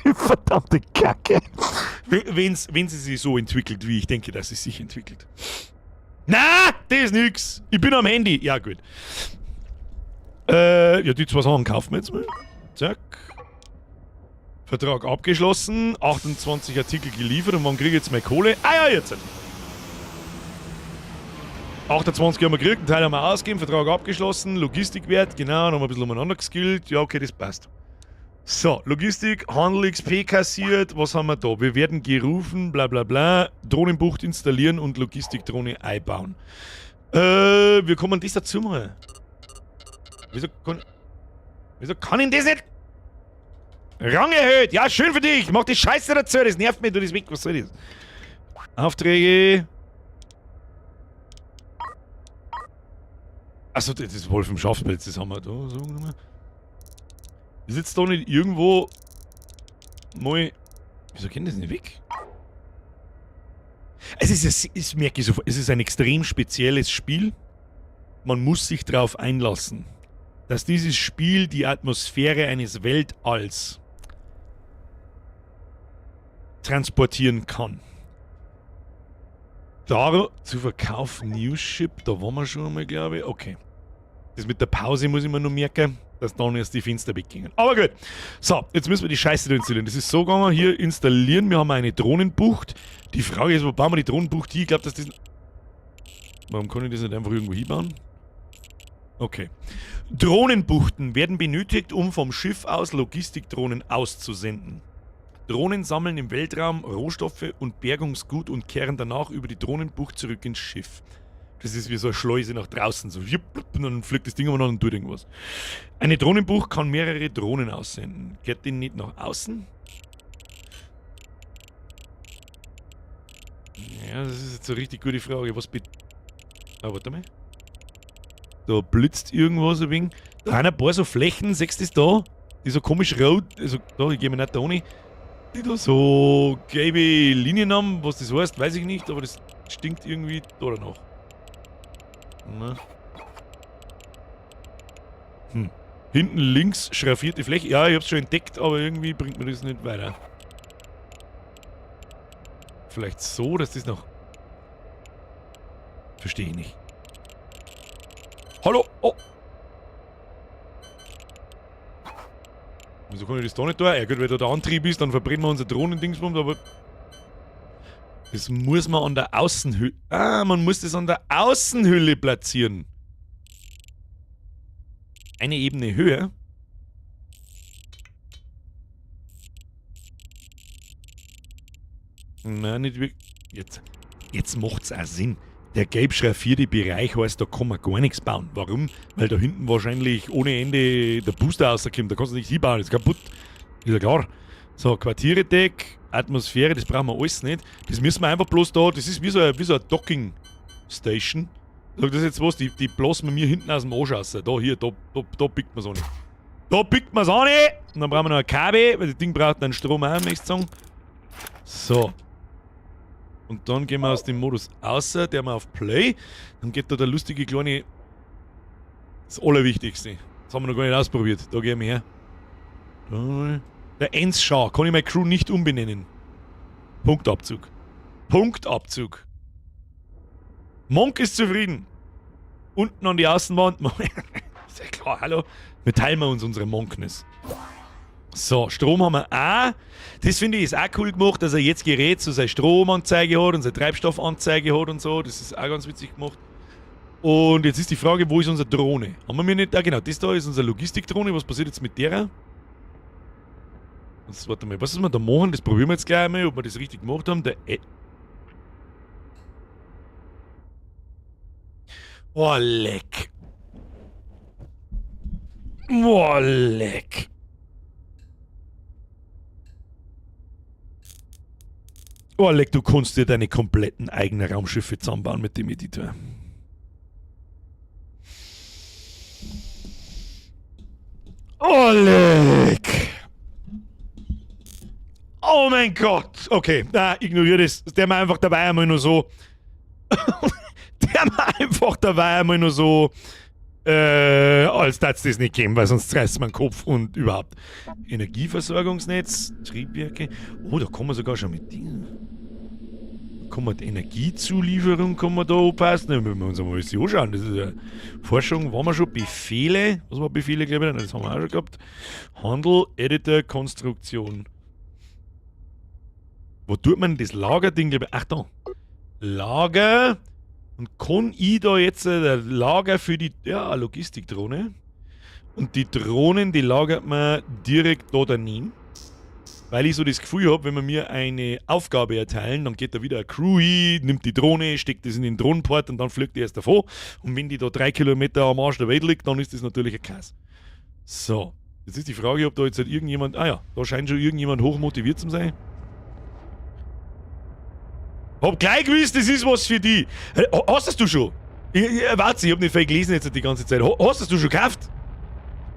Die verdammte Kacke. Wenn sie sich so entwickelt, wie ich denke, dass sie sich entwickelt. Na, das ist nix. Ich bin am Handy. Ja, gut. Ja, die zwei Sachen kaufen wir jetzt mal. Zack. Vertrag abgeschlossen, 28 Artikel geliefert und wann kriege ich jetzt meine Kohle? Ah ja, jetzt! 28 haben wir gekriegt, einen Teil haben wir ausgegeben, Vertrag abgeschlossen, Logistikwert, genau, noch ein bisschen umeinander geskillt, ja okay, das passt. So, Logistik, Handel XP kassiert, was haben wir da? Wir werden gerufen, bla bla bla, Drohnenbucht installieren und Logistikdrohne einbauen. Wir kommen das dazu mal. Wieso kann ich das nicht? Rang erhöht! Ja, schön für dich! Mach die Scheiße dazu, das nervt mich, du das weg, was soll das? Aufträge. Achso, das ist Wolf im Schafspelz, das haben wir da so genommen. Ist jetzt da nicht irgendwo mal. Wieso geht das nicht weg? Es ist, das merke ich sofort, es ist ein extrem spezielles Spiel. Man muss sich darauf einlassen, dass dieses Spiel die Atmosphäre eines Weltalls transportieren kann. Da zu verkaufen New Ship, da waren wir schon einmal, glaube ich. Okay. Das mit der Pause muss ich mir noch merken, dass dann erst die Fenster weggingen. Aber gut. So, jetzt müssen wir die Scheiße da installieren. Das ist so gegangen, hier installieren. Wir haben eine Drohnenbucht. Die Frage ist, wo bauen wir die Drohnenbucht hin? Ich glaube, dass das... Warum kann ich das nicht einfach irgendwo hinbauen? Okay. Drohnenbuchten werden benötigt, um vom Schiff aus Logistikdrohnen auszusenden. Drohnen sammeln im Weltraum Rohstoffe und Bergungsgut und kehren danach über die Drohnenbucht zurück ins Schiff. Das ist wie so eine Schleuse nach draußen, so jupp, und dann fliegt das Ding umeinander und tut irgendwas. Eine Drohnenbucht kann mehrere Drohnen aussenden. Geht die nicht nach außen? Ja, das ist jetzt eine richtig gute Frage. Was Ah, warte mal. Da blitzt irgendwas ein wenig. Da sind ein paar so Flächen, siehst du das da? Die so komisch rot, also da, ich geh mir nicht da ohne. Die da so gelbe Linien haben, was das heißt, weiß ich nicht, aber das stinkt irgendwie da danach. Na. Hm. Hinten links schraffierte Fläche. Ja, ich hab's schon entdeckt, aber irgendwie bringt mir das nicht weiter. Vielleicht so, dass das noch... Verstehe ich nicht. Hallo? Oh! Wieso kann ich das da nicht da? Ja gut, weil da der Antrieb ist, dann verbrennen wir unser Drohnendingsbums, aber... Das muss man an der Außenhülle... Ah, man muss das an der Außenhülle platzieren. Eine Ebene höher. Nein, nicht wirklich. Jetzt macht's auch Sinn. Der gelb schraffierte Bereich heißt, da kann man gar nichts bauen. Warum? Weil da hinten wahrscheinlich ohne Ende der Booster rauskommt. Da kannst du nichts hinbauen, ist kaputt. Ist ja klar. So, Quartiere-Deck, Atmosphäre, das brauchen wir alles nicht. Das müssen wir einfach bloß da, das ist wie so eine Docking Station. Sag das jetzt was, die blasen wir mir hinten aus dem Arsch raus. Da, hier, da pickt man's an. Da pickt man's an! Und dann brauchen wir noch ein Kabel, weil das Ding braucht dann Strom auch, möchte ich sagen. So. Und dann gehen wir aus dem Modus außer, der wir auf Play. Dann geht da der lustige kleine... Das Allerwichtigste. Das haben wir noch gar nicht ausprobiert. Da gehen wir her. Da. Der Ensschar. Kann ich meine Crew nicht umbenennen. Punktabzug. Punktabzug. Monk ist zufrieden. Unten an die Außenwand. Ist ja klar, hallo. Wir teilen wir uns unsere Monkness. So, Strom haben wir auch. Das finde ich ist auch cool gemacht, dass er jetzt Gerät so seine Stromanzeige hat und seine Treibstoffanzeige hat und so. Das ist auch ganz witzig gemacht. Und jetzt ist die Frage, wo ist unsere Drohne? Haben wir mir nicht... Ah, genau, das da ist unsere Logistikdrohne. Was passiert jetzt mit der? Jetzt, warte mal, was ist wir da machen? Das probieren wir jetzt gleich einmal, ob wir das richtig gemacht haben. Der Oh, leck. Oh, leck. Oh, leck, du kannst dir deine kompletten eigenen Raumschiffe zusammenbauen mit dem Editor. Oh, leck. Oh mein Gott. Okay, na, ignoriere das. Der war einfach dabei einmal nur so. Der war einfach dabei einmal nur so, als dass das nicht geben, weil sonst reißt man den Kopf und überhaupt. Energieversorgungsnetz, Triebwerke. Oh, da kann man sogar schon mit Dingen. Da kann man die Energiezulieferung kann man da anpassen. Da müssen wir uns einmal alles anschauen. Das ist ja Forschung, waren wir schon. Befehle. Was war Befehle, glaube ich? Nein, das haben wir auch schon gehabt. Handel, Editor, Konstruktion. Wo tut man das Lagerding, glaube ich? Ach, da. Lager. Und kann ich da jetzt ein Lager für die, ja, Logistikdrohne? Und die Drohnen, die lagert man direkt da daneben. Weil ich so das Gefühl hab, wenn wir mir eine Aufgabe erteilen, dann geht da wieder eine Crew hin, nimmt die Drohne, steckt das in den Drohnenport und dann fliegt die erst davon. Und wenn die da 3 Kilometer am Arsch der Welt liegt, dann ist das natürlich ein Chaos. So, jetzt ist die Frage, ob da jetzt halt irgendjemand, ah ja, da scheint schon irgendjemand hochmotiviert zu sein. Hab gleich gewusst, das ist was für die. Hast das du schon? Warte, ich hab nicht viel gelesen jetzt die ganze Zeit. Hast das du schon gekauft?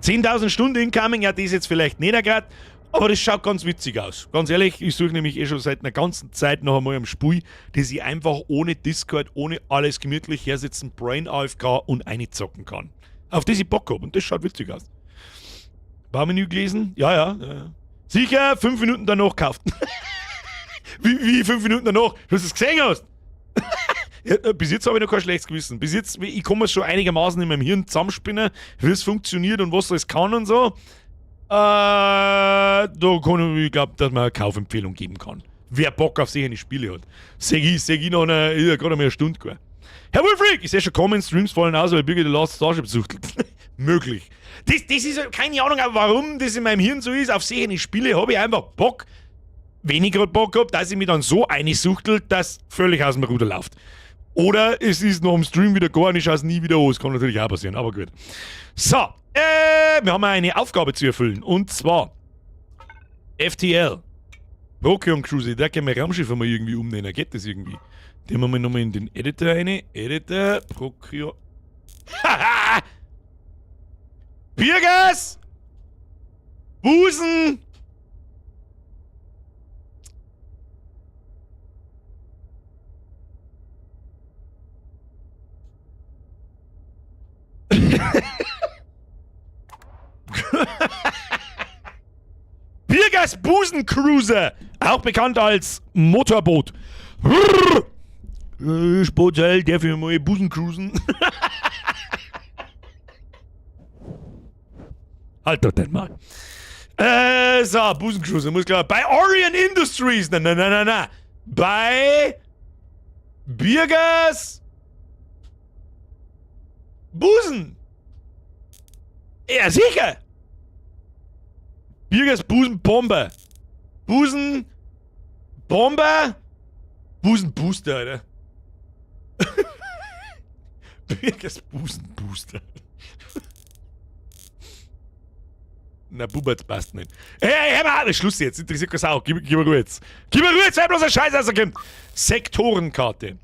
10.000 Stunden incoming, ja, das ist jetzt vielleicht nicht grad, aber das schaut ganz witzig aus. Ganz ehrlich, ich suche nämlich eh schon seit einer ganzen Zeit noch einmal am Spiel, das ich einfach ohne Discord, ohne alles gemütlich hersitzen, Brain AFK und einzocken kann. Auf das ich Bock hab und das schaut witzig aus. Baumenü gelesen? Ja, ja, ja, ja. Sicher, 5 Minuten danach gekauft. Wie 5 Minuten danach? Du es gesehen hast? Ja, bis jetzt habe ich noch kein schlechtes Gewissen. Bis jetzt, ich kann mir schon einigermaßen in meinem Hirn zusammenspinnen, wie es funktioniert und was alles kann und so. Da kann ich, glaub, dass man eine Kaufempfehlung geben kann. Wer Bock auf solche Spiele hat. Seh ich noch eine, ja, gerade einmal eine Stunde gehabt. Herr Wolfried, ich sehe schon kommen, Streams fallen aus, weil Birgit The Last Starship sucht. Möglich. Das ist, keine Ahnung, aber warum das in meinem Hirn so ist. Auf solche Spiele habe ich einfach Bock. Wenn ich gerade Bock hab, dass ich mich dann so einsuchtel, dass völlig aus dem Ruder läuft. Oder es ist noch im Stream wieder gar nicht, ich schaue es nie wieder an. Das kann natürlich auch passieren, aber gut. So, wir haben eine Aufgabe zu erfüllen. Und zwar FTL. Procyon Cruise, da können wir Raumschiff mal irgendwie umnennen. Geht das irgendwie? Den machen wir nochmal in den Editor rein. Editor, Procyon. Haha! Birgers! Busen! Birgers Busen Cruiser, auch bekannt als Motorboot. Sportteil, darf ich mal Busen cruisen? Halt doch den mal. So, Busengeschoss, muss klar. Bei Orion Industries. Na, na, na, na, na. Bei Birgers Busen. Ja, sicher. Birgers Busenbombe. Busen Bomber. Busenbooster, Alter. Birgers Busenbooster. Na, Buberts passt nicht. Hey, hey, hör mal, Schluss jetzt. Interessiert keine Sau. Gib mir Ruhe jetzt. Gib mir Ruhe jetzt, weil bloß ein Scheiß rauskommt. Sektorenkarte.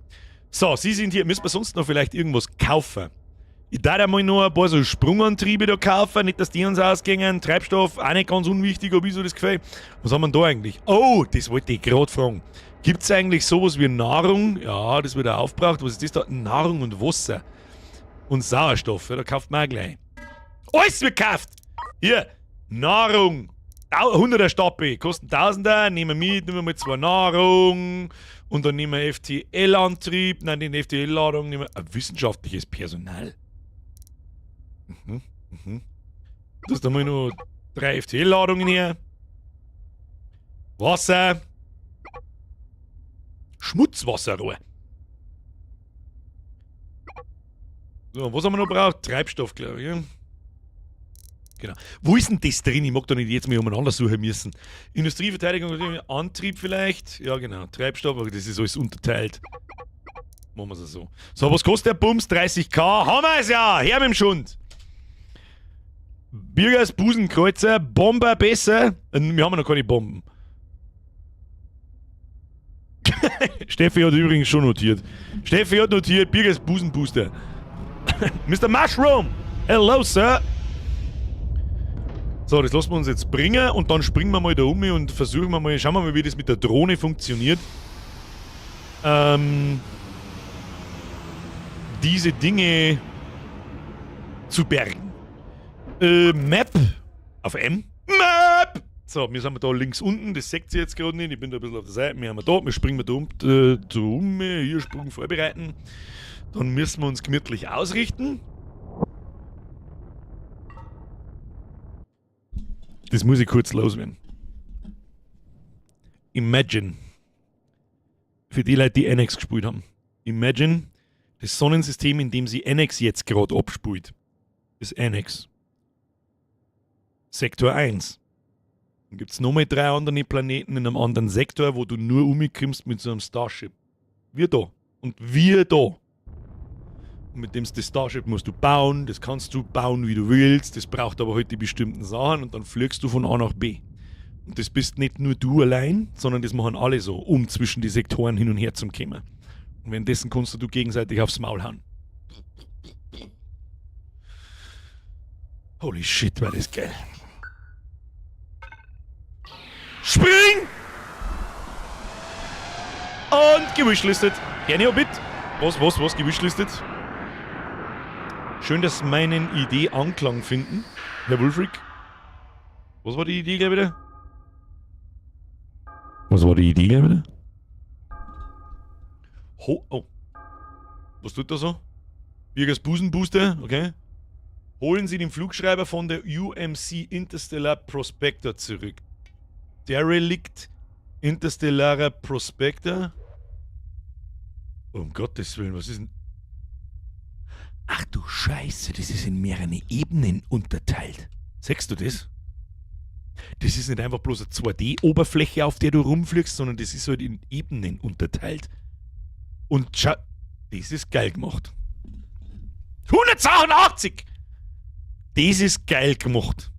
So, Sie sind hier. Müssen wir sonst noch vielleicht irgendwas kaufen? Ich darf ja mal noch ein paar so Sprungantriebe da kaufen. Nicht, dass die uns ausgingen. Treibstoff, auch nicht ganz unwichtig, ob ich so das Gefühl. Was haben wir denn da eigentlich? Oh, das wollte ich gerade fragen. Gibt's eigentlich sowas wie Nahrung? Ja, das wird auch aufgebraucht. Was ist das da? Nahrung und Wasser. Und Sauerstoff. Ja, da kauft man auch gleich. Alles wird gekauft! Hier, Nahrung. 100er Stapel, kosten 1000er, nehmen wir mit, nehmen wir mal 2 Nahrung und dann nehmen wir FTL-Antrieb, nein, den F T L-Ladung, nehmen wir ein wissenschaftliches Personal. Das ist da mal nur 3 F T L-Ladungen hier. Wasser. Schmutzwasserrohr. So, was haben wir noch gebraucht? Treibstoff, glaub ich. Ja? Genau. Wo ist denn das drin? Ich mag da nicht jetzt mehr umeinander suchen müssen. Industrieverteidigung, Antrieb vielleicht? Ja, genau. Treibstoff, aber das ist alles unterteilt. Machen wir es so. So, was kostet der Bums? 30k. Haben wir es ja! Her mit dem Schund! Birgers Busenkreuzer, Bomber besser. Wir haben ja noch keine Bomben. Steffi hat übrigens schon notiert. Steffi hat notiert, Birgers Busenbooster. Mister Mushroom! Hello, Sir! So, das lassen wir uns jetzt bringen und dann springen wir mal da um und versuchen wir mal, schauen wir mal, wie das mit der Drohne funktioniert. Diese Dinge zu bergen. Map auf M. Map! So, wir sind da links unten, das seht ihr jetzt gerade nicht, ich bin da ein bisschen auf der Seite. Wir haben da, wir springen da um, hier Sprung vorbereiten. Dann müssen wir uns gemütlich ausrichten. Das muss ich kurz loswerden. Imagine. Für die Leute, die NX gespielt haben. Imagine, das Sonnensystem, in dem sie NX jetzt gerade abspielt, ist NX. Sektor 1. Dann gibt's nochmal 3 andere Planeten in einem anderen Sektor, wo du nur umkommst mit so einem Starship. Wir da. Und wir da. Und mit dem das Starship musst du bauen, das kannst du bauen, wie du willst, das braucht aber halt die bestimmten Sachen und dann fliegst du von A nach B. Und das bist nicht nur du allein, sondern das machen alle so, um zwischen die Sektoren hin und her zu kommen. Und währenddessen kannst du gegenseitig aufs Maul hauen. Holy shit, war das geil. Spring! Und gewishlistet. Gerne, bitte. Was gewishlistet? Schön, dass meinen Idee Anklang finden, Herr Wulfric. Was war die Idee gleich wieder? Was war die Idee gleich wieder? Ho, oh. Was tut da so? Birgers Busenbooster, okay. Holen Sie den Flugschreiber von der UMC Interstellar Prospector zurück. Derelict Interstellarer Prospector? Um Gottes Willen, was ist denn... Ach du Scheiße, das ist in mehrere Ebenen unterteilt. Siehst du das? Das ist nicht einfach bloß eine 2D-Oberfläche, auf der du rumfliegst, sondern das ist halt in Ebenen unterteilt. Und schau, das ist geil gemacht. 182! Das ist geil gemacht.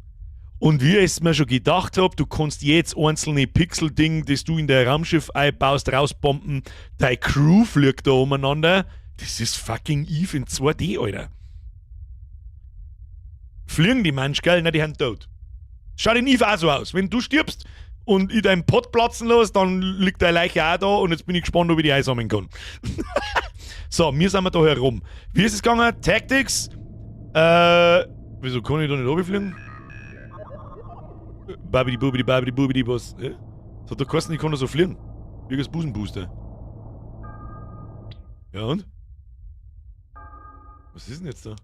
Und wie ich es mir schon gedacht hab, du kannst jetzt einzelne Pixel-Ding, das du in dein Raumschiff einbaust, rausbomben. Deine Crew fliegt da umeinander. Das ist fucking Eve in 2D, Alter. Fliegen die Mensch, gell? Nein, die sind tot. Schaut in Eve auch so aus. Wenn du stirbst und ich deinen Pott platzen lasse, dann liegt deine Leiche auch da und jetzt bin ich gespannt, ob ich die einsammeln kann. So, wir sind da herum. Wie ist es gegangen? Tactics? Wieso kann ich da nicht runterfliegen? Babidi bubidi babidi bubidi was? So, da kannst du nicht, ich kann da so fliegen. Wie das Busenbooster. Ja und? Was ist denn jetzt da?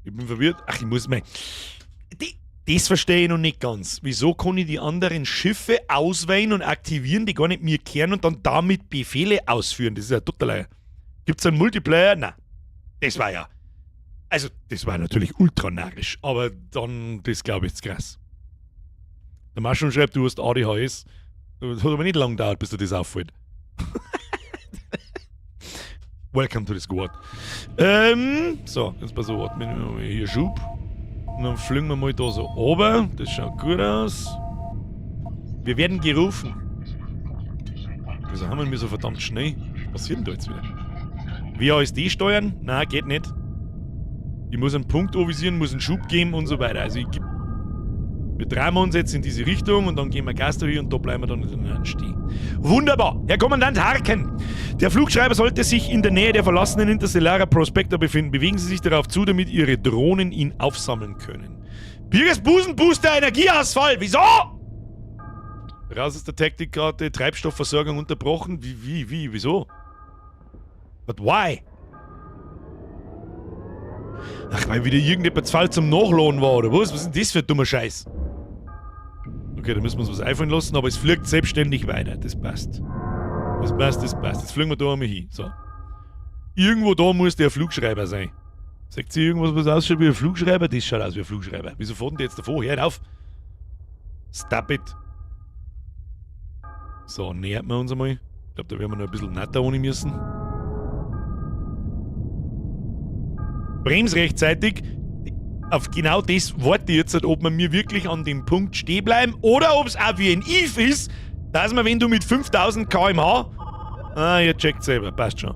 Ich bin verwirrt. Ach, ich muss mal. Die. Das verstehe ich noch nicht ganz. Wieso kann ich die anderen Schiffe auswählen und aktivieren, die gar nicht mir kehren und dann damit Befehle ausführen? Das ist ja total. Gibt es einen Multiplayer? Nein. Das war ja. Also, das war natürlich ultra narrisch, aber dann, das glaube ich, ist krass. Der Mushroom schreibt, du hast ADHS. Das hat aber nicht lange gedauert, bis dir das auffällt. Welcome to the squad. So, jetzt pass auf, wir hier Schub. Und dann fliegen wir mal da so oben. Das schaut gut aus. Wir werden gerufen. Wieso haben wir so verdammt schnell? Was passiert denn da jetzt wieder? WASD steuern? Nein, geht nicht. Ich muss einen Punkt anvisieren, muss einen Schub geben und so weiter. Also ich geb, wir drehen uns jetzt in diese Richtung und dann gehen wir Gas hier und da bleiben wir dann in den stehen. Wunderbar. Herr Kommandant Harken, der Flugschreiber sollte sich in der Nähe der verlassenen Interstellara Prospector befinden. Bewegen Sie sich darauf zu, damit Ihre Drohnen ihn aufsammeln können. Birgers Busenbooster Energieausfall. Wieso? Raus aus der Taktikkarte, Treibstoffversorgung unterbrochen. Wie, wieso? But why? Ach, weil wieder irgendetwas falsch zum Nachladen war, oder was? Was ist denn das für ein dummer Scheiß? Okay, da müssen wir uns was einfallen lassen, aber es fliegt selbstständig weiter. Das passt. Das passt, das passt. Jetzt fliegen wir da einmal hin. So. Irgendwo da muss der Flugschreiber sein. Sagt sie irgendwas, was ausschaut wie ein Flugschreiber? Das schaut aus wie ein Flugschreiber. Wieso fahren die jetzt davor? Hört auf! Stop it! So, nähert wir uns einmal. Ich glaube, da werden wir noch ein bisschen netter ohne müssen. Brems rechtzeitig. Auf genau das warte ich jetzt, ob wir mir wirklich an dem Punkt stehen bleiben oder ob es auch wie ein Eve ist, dass man, wenn du mit 5000 km/h, ah, ihr checkt selber, passt schon,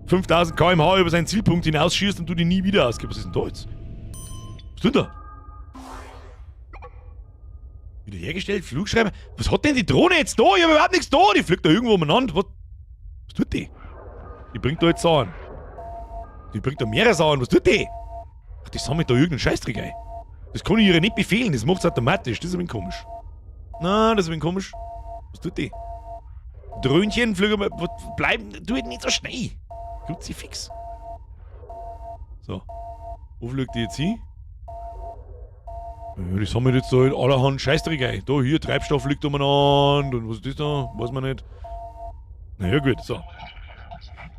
5000 km/h über seinen Zielpunkt hinausschießt und du die nie wieder ausgibst. Was ist denn da jetzt? Was tut da? Wiederhergestellt, Flugschreiber. Was hat denn die Drohne jetzt da? Ich hab überhaupt nichts da. Die fliegt da irgendwo umeinander. Was tut die? Die bringt da jetzt Sachen. Die bringt da mehrere Sachen. Was tut die? Ach, die sammelt da irgendeinen Scheißdreck ein. Das kann ich ihr nicht befehlen. Das macht's automatisch. Das ist ein wenig komisch. Na, das ist ein wenig komisch. Was tut die? Dröhnchen, Flüge, bleiben, tu nicht so schnell. Kruzifix. So. Wo fliegt die jetzt hin? Ja, die sammelt jetzt da in allerhand Scheißdreck ein. Da, hier, Treibstoff liegt umeinander. Und was ist das da? Weiß man nicht. Naja, gut, so.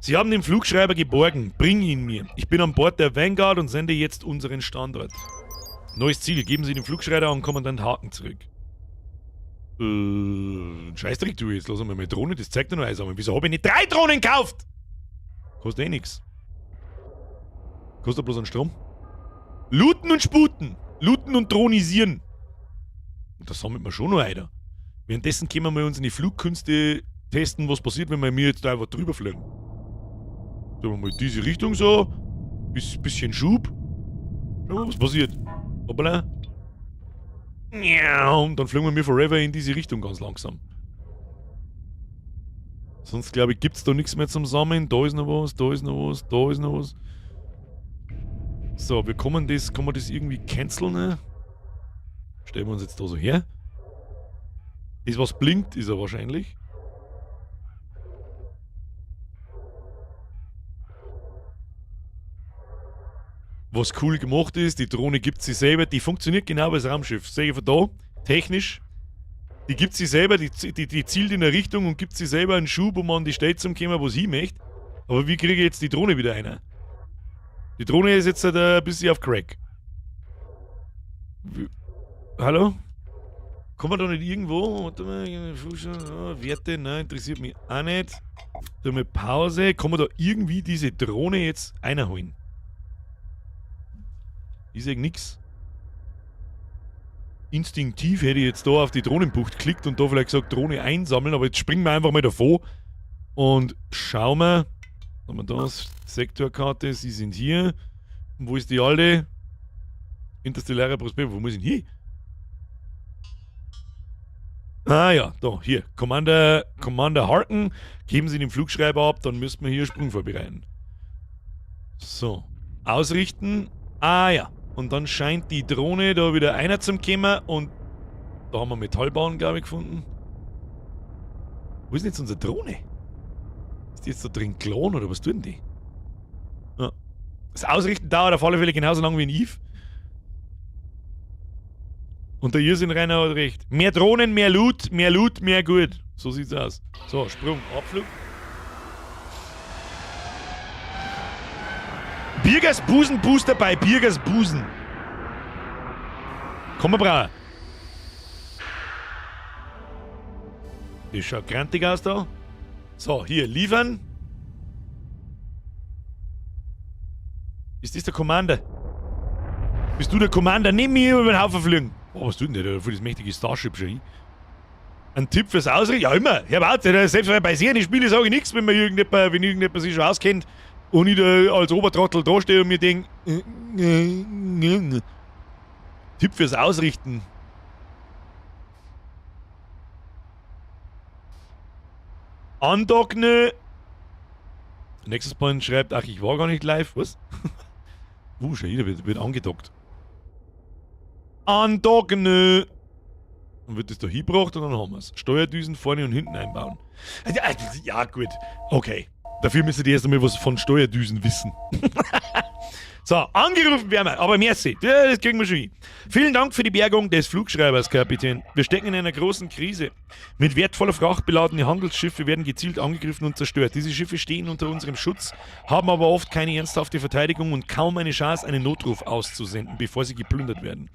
Sie haben den Flugschreiber geborgen. Bring ihn mir. Ich bin an Bord der Vanguard und sende jetzt unseren Standort. Neues Ziel. Geben Sie den Flugschreiber an Kommandant Haken zurück. Scheißdreck, du. Jetzt lass mal meine Drohne, das zeigt ja nur einsammeln. Wieso habe ich nicht 3 Drohnen gekauft? Kostet eh nix. Kostet bloß einen Strom. Looten und sputen. Looten und dronisieren. Und das sammelt man schon noch weiter. Währenddessen können wir mal unsere Flugkünste testen, was passiert, wenn wir mir jetzt da einfach drüber fliegen. Sagen wir mal diese Richtung so. Bisschen Schub. Schauen wir mal, was passiert. Hoppala. Und dann fliegen wir mir forever in diese Richtung ganz langsam. Sonst glaube ich, gibt's da nichts mehr zum Sammeln. Da ist noch was, da ist noch was, da ist noch was. So, wir kommen das, kann man das irgendwie canceln? Ne? Stellen wir uns jetzt da so her. Das, was blinkt, ist er wahrscheinlich. Was cool gemacht ist, die Drohne gibt sie selber, die funktioniert genau wie das Raumschiff. Sehe ich von da, technisch. Die gibt sie selber, die zielt in eine Richtung und gibt sie selber einen Schub, um an die Stelle zu kommen, wo sie möchte. Aber wie kriege ich jetzt die Drohne wieder rein? Die Drohne ist jetzt halt ein bisschen auf Crack. Wie, hallo? Kommen wir da nicht irgendwo? Warte mal, Werte, nein, interessiert mich auch nicht. Da mal Pause. Kann man da irgendwie diese Drohne jetzt reinholen? Ich seh nix. Instinktiv hätte ich jetzt da auf die Drohnenbucht geklickt und da vielleicht gesagt, Drohne einsammeln, aber jetzt springen wir einfach mal davor und schauen wir. Haben wir das? Sektorkarte, sie sind hier. Und wo ist die alte? Interstellare Prospekt, wo muss ich denn hin? Ah ja, da, hier. Commander Harken, geben Sie den Flugschreiber ab, dann müssten wir hier Sprung vorbereiten. So, ausrichten. Ah ja, und dann scheint die Drohne da wieder einer zum kommen und da haben wir Metallbahn, glaube ich, gefunden. Wo ist denn jetzt unsere Drohne? Ist die jetzt da drin klon oder was tun denn die? Ja. Das Ausrichten dauert auf alle Fälle genauso lang wie in Eve. Und der Irrsinn Rainer hat recht. Mehr Drohnen, mehr Loot, mehr Loot, mehr gut. So sieht's aus. So, Sprung, Abflug. Birgers Busenbooster bei Birgers Busen. Komm mal, Brauer. Das schaut grantig aus da. So, hier, liefern. Ist das der Commander? Bist du der Commander? Nimm mich über den Haufen fliegen. Oh, was tut denn der da für das mächtige Starship schon hin? Ein Tipp fürs Ausrichten? Ja, immer. Herr Warte, selbst bei sehr Spielen sage ich nichts, wenn irgendjemand sich schon auskennt und ich da als Obertrottel da stehe und mir denke, Tipp fürs Ausrichten. Andockne. Nexus Point schreibt, ach, ich war gar nicht live. Was? Schon wieder wird angedockt. Andockne. Dann wird das da hingebracht und dann haben wir's. Steuerdüsen vorne und hinten einbauen. Ja, gut. Okay. Dafür müsstet ihr erst einmal was von Steuerdüsen wissen. So, angerufen werden wir, aber merci. Ja, das kriegen wir schon hin. Vielen Dank für die Bergung des Flugschreibers, Kapitän. Wir stecken in einer großen Krise. Mit wertvoller Fracht beladene Handelsschiffe werden gezielt angegriffen und zerstört. Diese Schiffe stehen unter unserem Schutz, haben aber oft keine ernsthafte Verteidigung und kaum eine Chance, einen Notruf auszusenden, bevor sie geplündert werden.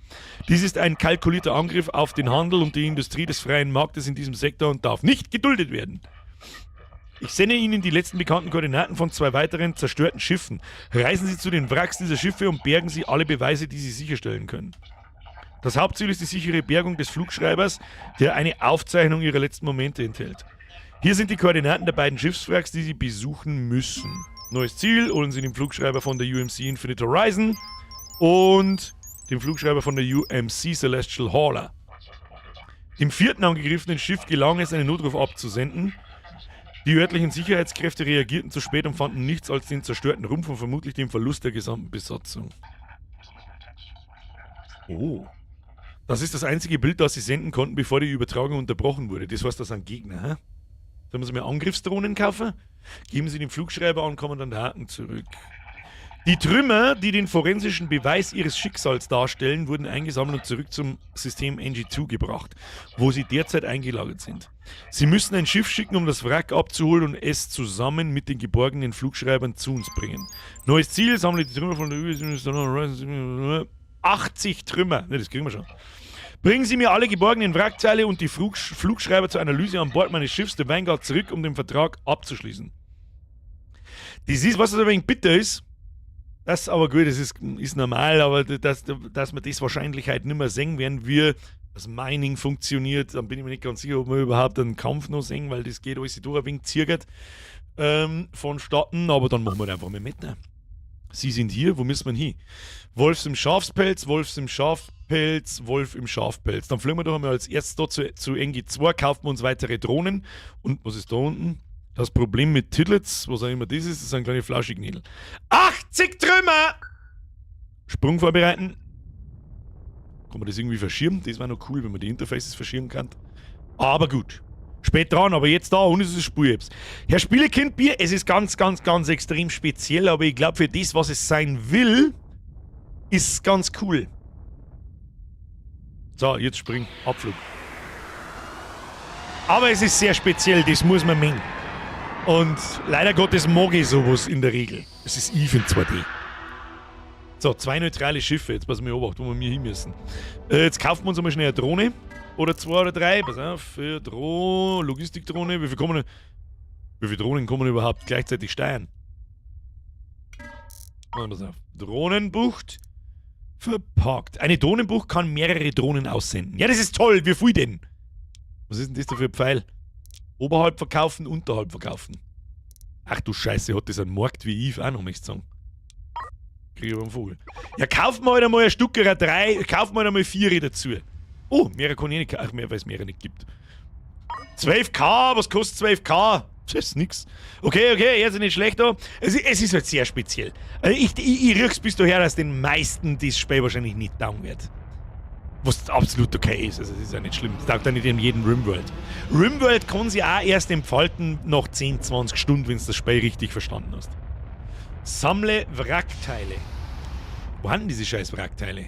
Dies ist ein kalkulierter Angriff auf den Handel und die Industrie des freien Marktes in diesem Sektor und darf nicht geduldet werden. Ich sende Ihnen die letzten bekannten Koordinaten von 2 weiteren zerstörten Schiffen. Reisen Sie zu den Wracks dieser Schiffe und bergen Sie alle Beweise, die Sie sicherstellen können. Das Hauptziel ist die sichere Bergung des Flugschreibers, der eine Aufzeichnung Ihrer letzten Momente enthält. Hier sind die Koordinaten der beiden Schiffswracks, die Sie besuchen müssen. Neues Ziel, holen Sie den Flugschreiber von der UMC Infinite Horizon und den Flugschreiber von der UMC Celestial Hauler. Dem 4. angegriffenen Schiff gelang es, einen Notruf abzusenden. Die örtlichen Sicherheitskräfte reagierten zu spät und fanden nichts als den zerstörten Rumpf und vermutlich den Verlust der gesamten Besatzung. Oh. Das ist das einzige Bild, das sie senden konnten, bevor die Übertragung unterbrochen wurde. Das heißt, das sind Gegner, hä? Sollen wir sie mir Angriffsdrohnen kaufen? Geben Sie den Flugschreiber an, kommen dann der Haken zurück. Die Trümmer, die den forensischen Beweis ihres Schicksals darstellen, wurden eingesammelt und zurück zum System NG2 gebracht, wo sie derzeit eingelagert sind. Sie müssen ein Schiff schicken, um das Wrack abzuholen und es zusammen mit den geborgenen Flugschreibern zu uns bringen. Neues Ziel, sammle die Trümmer von der 80 Trümmer. Ne, das kriegen wir schon. Bringen Sie mir alle geborgenen Wrackteile und die Flugschreiber zur Analyse an Bord meines Schiffs, der Vanguard, zurück, um den Vertrag abzuschließen. Das ist, was ein wenig bitter ist. Das ist aber gut, das ist normal, aber dass wir das wahrscheinlich halt nicht mehr sehen werden, wie das Mining funktioniert, dann bin ich mir nicht ganz sicher, ob wir überhaupt einen Kampf noch sehen, weil das geht alles durch ein wenig zirkert, vonstatten, aber dann machen wir einfach mal mit. Ne? Sie sind hier, wo müssen wir hin? Wolfs im Schafspelz, Wolfs im Schafpelz, Wolf im Schafpelz. Dann fliegen wir doch einmal als erstes da zu NG2, kaufen wir uns weitere Drohnen. Und was ist da unten? Das Problem mit Tiddlets, was auch immer das ist, das sind kleine Flauschigniedel. 80 Trümmer! Sprung vorbereiten. Kann man das irgendwie verschieben? Das wäre noch cool, wenn man die Interfaces verschieben kann. Aber gut. Spät dran, aber jetzt da und es ist Spur-Apps. Herr Spielekind Bier, es ist ganz, ganz, ganz extrem speziell, aber ich glaub, für das, was es sein will, ist es ganz cool. So, jetzt spring. Abflug. Aber es ist sehr speziell, das muss man mengen. Und leider Gottes mag ich sowas in der Regel. Es ist Eve in 2D. So, 2 neutrale Schiffe. Jetzt passen wir Obacht, wo wir hier hin müssen. Jetzt kaufen wir uns einmal schnell eine Drohne. Oder 2 oder 3. Pass auf, für Logistikdrohne. Wie viel kommen denn, wie viele Drohnen kann man überhaupt gleichzeitig steuern? Oh, pass auf. Drohnenbucht verpackt. Eine Drohnenbucht kann mehrere Drohnen aussenden. Ja, das ist toll. Wie viel denn? Was ist denn das da für ein Pfeil? Oberhalb verkaufen, unterhalb verkaufen. Ach du Scheiße, hat das einen Markt wie Eve auch noch, möchte ich sagen. Krieg ich aber einen Vogel. Ja, kauft mal halt einmal ein Stück oder 3, kauft mal halt einmal 4 dazu. Oh, mehrere kann ich nicht kaufen. Ach, mehr, weil es mehrere nicht gibt. 12k, was kostet 12k? Das ist nix. Okay, okay, jetzt ist nicht schlecht da. Es ist halt sehr speziell. Also ich riech's bis daher, dass den meisten das Spiel wahrscheinlich nicht taugen wird. Was absolut okay ist, also das ist ja nicht schlimm. Das taugt ja nicht in jedem Rimworld. Rimworld kann sich auch erst entfalten nach 10, 20 Stunden, wenn du das Spiel richtig verstanden hast. Sammle Wrackteile. Wo haben denn diese scheiß Wrackteile?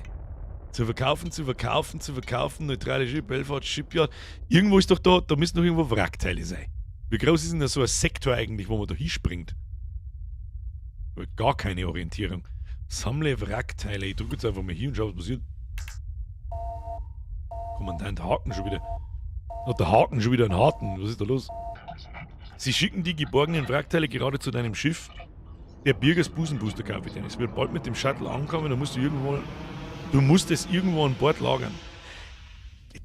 Zu verkaufen, zu verkaufen, zu verkaufen. Neutrale Schiff, Belfort, Shipyard. Irgendwo ist doch da, da müssen doch irgendwo Wrackteile sein. Wie groß ist denn da so ein Sektor eigentlich, wo man da hinspringt? Gar keine Orientierung. Sammle Wrackteile. Ich drücke jetzt einfach mal hier und schau, was passiert. Kommandant Haken schon wieder. Hat der Haken schon wieder einen Harten? Was ist da los? Sie schicken die geborgenen Wrackteile gerade zu deinem Schiff. Der Birgers Busenbooster-Kapitän. Es wird bald mit dem Shuttle ankommen, da musst du irgendwo. Du musst es irgendwo an Bord lagern.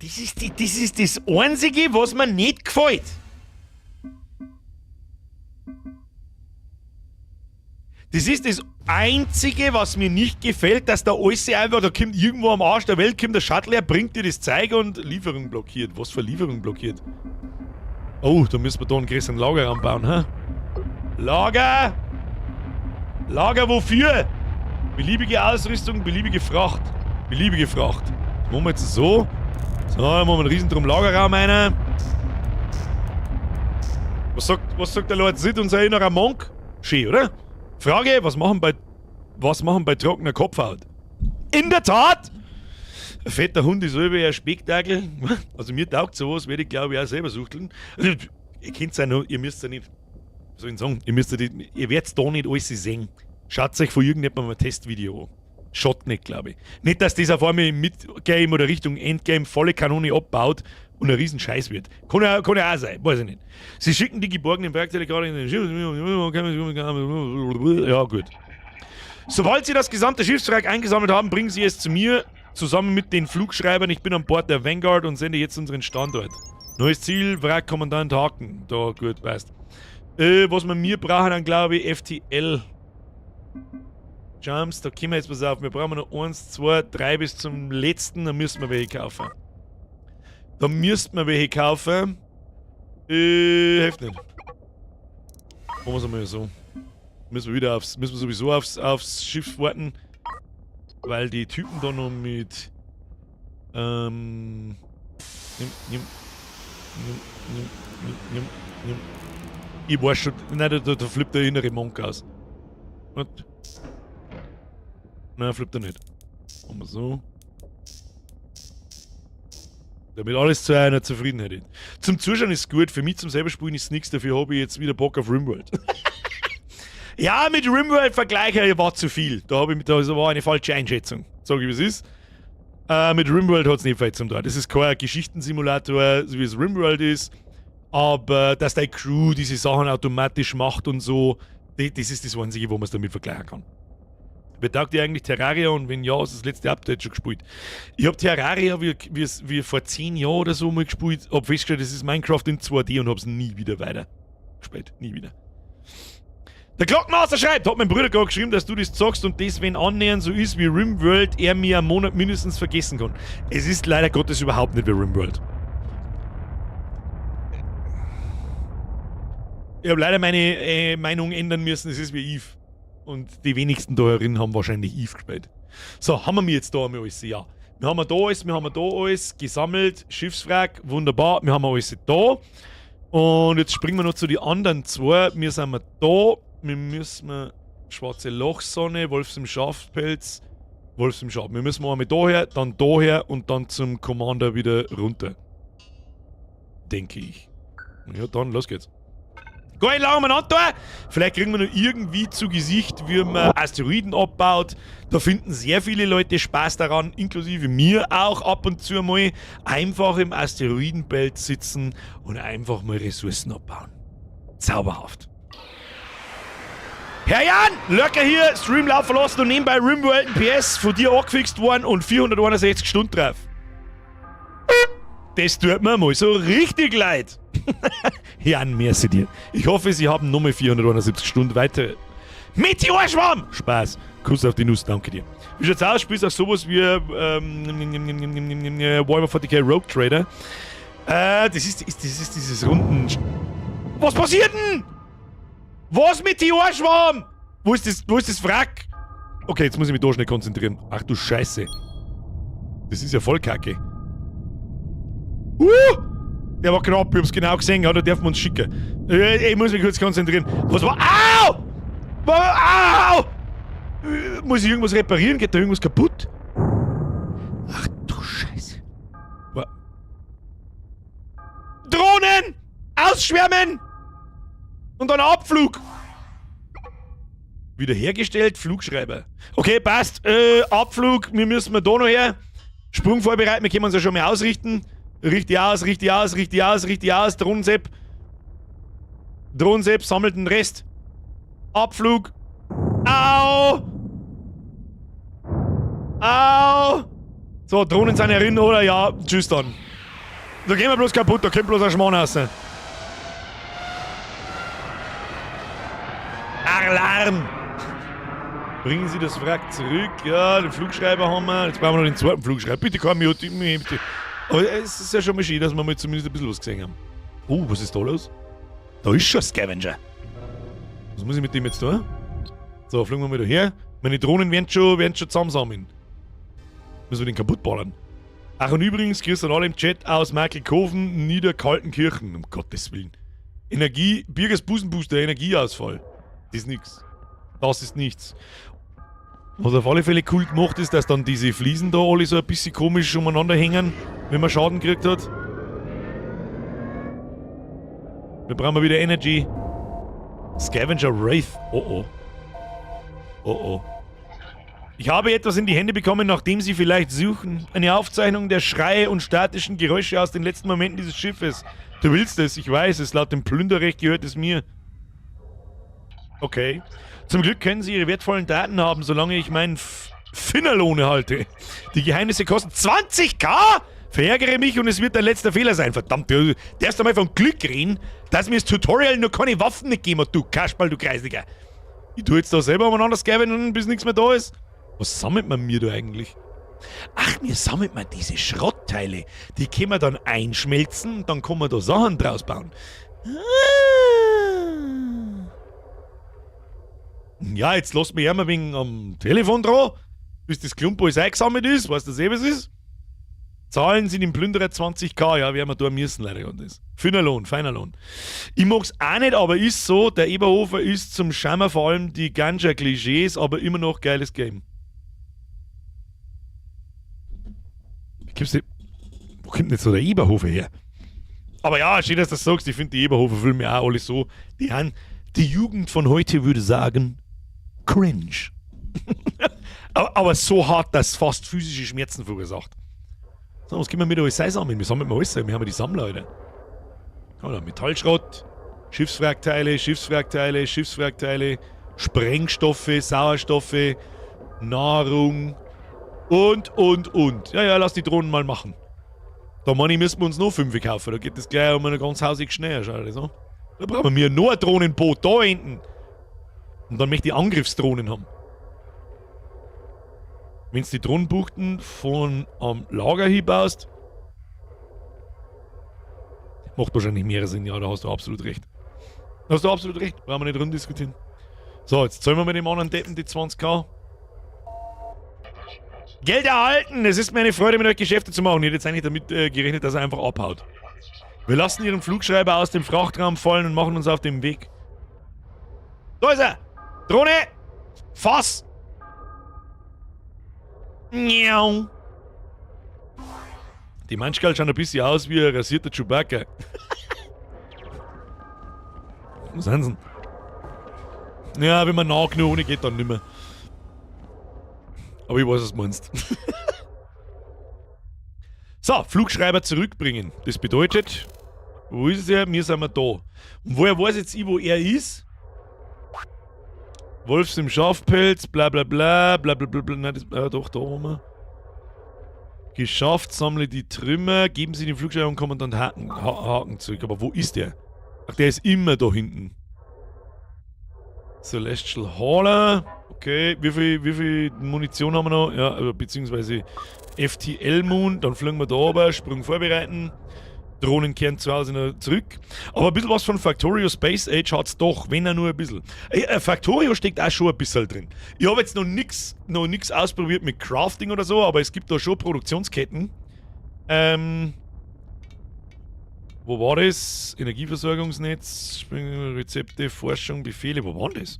Das ist das Einzige, was mir nicht gefällt. Das ist das Einzige, was mir nicht gefällt, dass da alles einfach, da kommt irgendwo am Arsch der Welt, kommt der Shuttle her, bringt dir das Zeug und Lieferung blockiert. Was für Lieferung blockiert? Oh, da müssen wir da einen größeren Lagerraum bauen, hä? Lager! Lager wofür? Beliebige Ausrüstung, beliebige Fracht. Beliebige Fracht. Das machen wir jetzt so. So, dann machen wir einen riesen drum Lagerraum rein. Was sagt der Lord Sid, unser innerer Monk? Schön, oder? Frage, was machen bei trockener Kopfhaut? In der Tat! Ein fetter Hund ist über ein Spektakel. Also mir taugt sowas, werde ich glaube ich auch selber suchteln. Also, ihr könnt's ja noch, ihr müsst ja nicht, was soll ich sagen, ihr müsst ja nicht, ihr werdet da nicht alles sehen. Schaut euch von irgendjemandem ein Testvideo an. Schaut nicht, glaube ich. Nicht, dass das auf einmal im Midgame oder Richtung Endgame volle Kanone abbaut und ein Riesenscheiß wird. Kann ja auch sein, weiß ich nicht. Sie schicken die geborgenen Werkteile gerade in den Schiff. Ja, gut. Sobald sie das gesamte Schiffswrack eingesammelt haben, bringen sie es zu mir, zusammen mit den Flugschreibern. Ich bin an Bord der Vanguard und sende jetzt unseren Standort. Neues Ziel, Wrackkommandant Haken. Da, gut, passt. Was wir mir brauchen, dann glaube ich, FTL. Jumps, da kommen wir jetzt was auf. Wir brauchen noch 1, 2, 3 bis zum letzten, dann müssen wir welche kaufen. Da müssten wir welche kaufen. Hilft nicht. Machen wir es einmal so. Müssen wir wieder aufs, müssen wir sowieso aufs Schiff warten. Weil die Typen da noch mit. Nimm, nimm, nimm, nimm, nimm, nimm, nimm. Ich weiß schon. Nein, da flippt der innere Monk aus. Und. Nein, flippt er nicht. Machen wir so. Damit alles zu einer Zufriedenheit ist. Zum Zuschauen ist gut, für mich zum selber spielen ist nichts, dafür habe ich jetzt wieder Bock auf Rimworld. Ja, mit Rimworld vergleiche war zu viel. Da war eine falsche Einschätzung. Sag ich, wie es ist. Mit Rimworld hat es nicht viel zum tun. Das ist kein Geschichtensimulator, so wie es Rimworld ist. Aber dass deine Crew diese Sachen automatisch macht und so, das ist das Einzige, wo man es damit vergleichen kann. Wer taugt dir eigentlich Terraria und wenn ja, hast du das letzte Update schon gespielt? Ich hab Terraria wie vor 10 Jahren oder so mal gespielt, hab festgestellt, das ist Minecraft in 2D und hab's nie wieder weiter gespielt. Nie wieder. Der Glockmaster schreibt, hat mein Bruder gerade geschrieben, dass du das zockst und das, wenn annähernd so ist wie Rimworld, er mir einen Monat mindestens vergessen kann. Es ist leider Gottes überhaupt nicht wie Rimworld. Ich hab leider meine Meinung ändern müssen, es ist wie Eve. Und die wenigsten da herin haben wahrscheinlich Eve gespielt. So, haben wir jetzt da einmal alles? Ja. Wir haben da alles, wir haben da alles gesammelt. Schiffswrack, wunderbar. Wir haben alles da. Und jetzt springen wir noch zu den anderen zwei. Wir sind wir da. Wir müssen schwarze Lochsonne, Wolfs im Schafpelz, Wolfs im Schaf. Wir müssen einmal daher, dann daher und dann zum Commander wieder runter. Denke ich. Ja, dann, los geht's. Gar nicht lange umeinander. Vielleicht kriegen wir noch irgendwie zu Gesicht, wie man Asteroiden abbaut. Da finden sehr viele Leute Spaß daran, inklusive mir auch ab und zu mal. Einfach im Asteroidenbelt sitzen und einfach mal Ressourcen abbauen. Zauberhaft. Herr Jan, Lurker hier, Stream laufen lassen und nebenbei Rimworld ein PS von dir angefixt worden und 461 Stunden drauf. Das tut mir mal so richtig leid. Jan, merci dir. Ich hoffe, Sie haben nochmal 471 Stunden weiter. Meteorschwamm! Spaß. Kuss auf die Nuss, danke dir. Wie schaut's aus? Spielst auch sowas wie Warhammer 40k Rogue Trader. Das ist dieses Runden. Was passiert denn? Was Meteorschwamm? Wo ist das Wrack? Okay, jetzt muss ich mich da schnell konzentrieren. Ach du Scheiße. Das ist ja voll kacke. Der war knapp, ich hab's genau gesehen, ja, da dürfen wir uns schicken. Ich muss mich kurz konzentrieren. Was war. Au! Au! Muss ich irgendwas reparieren? Geht da irgendwas kaputt? Ach du Scheiße. Drohnen! Ausschwärmen! Und dann Abflug! Wiederhergestellt, Flugschreiber. Okay, passt. Abflug, wir müssen mal da noch her. Sprung vorbereiten, wir können uns ja schon mal ausrichten. Richtig aus, richtig aus, richtig aus, richtig aus. Drohnensepp. Drohnensepp sammelt den Rest. Abflug. Au! Au! So, Drohnen sind herin, oder? Ja, tschüss dann. Da gehen wir bloß kaputt, da kommt bloß ein Schmarrn raus. Alarm! Bringen Sie das Wrack zurück. Ja, den Flugschreiber haben wir. Jetzt brauchen wir noch den zweiten Flugschreiber. Bitte komm, bitte. Aber es ist ja schon mal schön, dass wir mal zumindest ein bisschen was gesehen haben. Oh, was ist da los? Da ist schon Scavenger. Was muss ich mit dem jetzt tun? So, fliegen wir mal da her. Meine Drohnen werden schon zusammensammeln. Müssen wir den kaputt ballern. Ach, und übrigens, grüß an alle im Chat aus Markelkofen, Niederkaltenkirchen. Um Gottes Willen. Energie, Birgers Busenbooster, Energieausfall. Das ist nix. Das ist nichts. Was auf alle Fälle cool gemacht ist, dass dann diese Fliesen da alle so ein bisschen komisch umeinander hängen, wenn man Schaden gekriegt hat. Wir brauchen wieder Energy. Scavenger Wraith. Oh oh. Oh oh. Ich habe etwas in die Hände bekommen, nach dem Sie vielleicht suchen. Eine Aufzeichnung der Schreie und statischen Geräusche aus den letzten Momenten dieses Schiffes. Du willst es, ich weiß es. Laut dem Plünderrecht gehört es mir. Okay. Zum Glück können Sie Ihre wertvollen Daten haben, solange ich meinen Finnerlohn erhalte. Die Geheimnisse kosten 20K? Verärgere mich und es wird dein letzter Fehler sein. Verdammt, du darfst einmal von Glück reden, dass mir das Tutorial noch keine Waffen nicht gegeben hat, du Kasperl, du Kreisliger. Ich tu jetzt da selber umeinander scavengen, bis nichts mehr da ist. Was sammelt man mir da eigentlich? Ach, mir sammelt man diese Schrottteile. Die können wir dann einschmelzen und dann kann man da Sachen draus bauen. Ah. Ja, jetzt lass mich einmal wegen am Telefon dran, bis das Klump alles eingesammelt ist. Weißt du, was ist? Zahlen sind im Plünderer 20K, ja, werden wir da müssen, leider Gottes. Feiner Lohn, feiner Lohn. Ich mag's auch nicht, aber ist so, der Eberhofer ist zum Schammer, vor allem die Ganja-Klischees, aber immer noch geiles Game. Gibt's die, wo kommt denn jetzt so der Eberhofer her? Aber ja, schön, dass du das sagst. Ich finde die Eberhofer-Filme auch alle so. Die haben, die Jugend von heute würde sagen, cringe. Aber so hart, dass es fast physische Schmerzen verursacht. So, was können wir mit alles sammeln? Wir sammeln mal alles, wir haben ja die Sammler, Alter. Oder Metallschrott, Schiffswrackteile, Schiffswrackteile, Schiffswrackteile, Sprengstoffe, Sauerstoffe, Nahrung und. Ja, ja, lass die Drohnen mal machen. Da meine ich, müssen wir uns noch 5 kaufen. Da geht das gleich um eine ganz hausig schnell, schau das an. Da brauchen wir nur ein Drohnenboot da hinten. Und dann möchte ich Angriffsdrohnen haben. Wenn du die Drohnenbuchten von am Lager hier baust, macht wahrscheinlich mehr Sinn, ja, da hast du absolut recht. Da hast du absolut recht, brauchen wir nicht rumdiskutieren. So, jetzt zahlen wir mit dem anderen Deppen die 20K. Geld erhalten! Es ist mir eine Freude, mit euch Geschäfte zu machen. Ich hätte jetzt eigentlich damit gerechnet, dass er einfach abhaut. Wir lassen ihren Flugschreiber aus dem Frachtraum fallen und machen uns auf den Weg. Da ist er! Drohne! Fass! Miau. Die Manschgal schauen ein bisschen aus wie ein rasierter Chewbacca. Was sind sie denn? Ja, wenn man nah genug ohne geht, dann nimmer. Aber ich weiß, was du meinst. So, Flugschreiber zurückbringen. Das bedeutet, wo ist er? Wir sind wir da. Und woher weiß jetzt ich, wo er ist? Wolfs im Schafpelz, bla bla bla, bla bla bla bla. Nein, das, doch, da haben wir. Geschafft, sammle die Trümmer, geben Sie den Flugschreiber und Kommandant Haken zurück. Aber wo ist der? Ach, der ist immer da hinten. Celestial Hauler. Okay, wie viel Munition haben wir noch? Ja, also, beziehungsweise FTL Moon. Dann fliegen wir da runter, Sprung vorbereiten. Drohnen kehren zu Hause noch zurück. Aber ein bisschen was von Factorio Space Age hat's doch, wenn er nur ein bisschen. Factorio steckt auch schon ein bisschen drin. Ich habe jetzt noch nix ausprobiert mit Crafting oder so, aber es gibt da schon Produktionsketten. Wo war das? Energieversorgungsnetz, Rezepte, Forschung, Befehle. Wo waren das?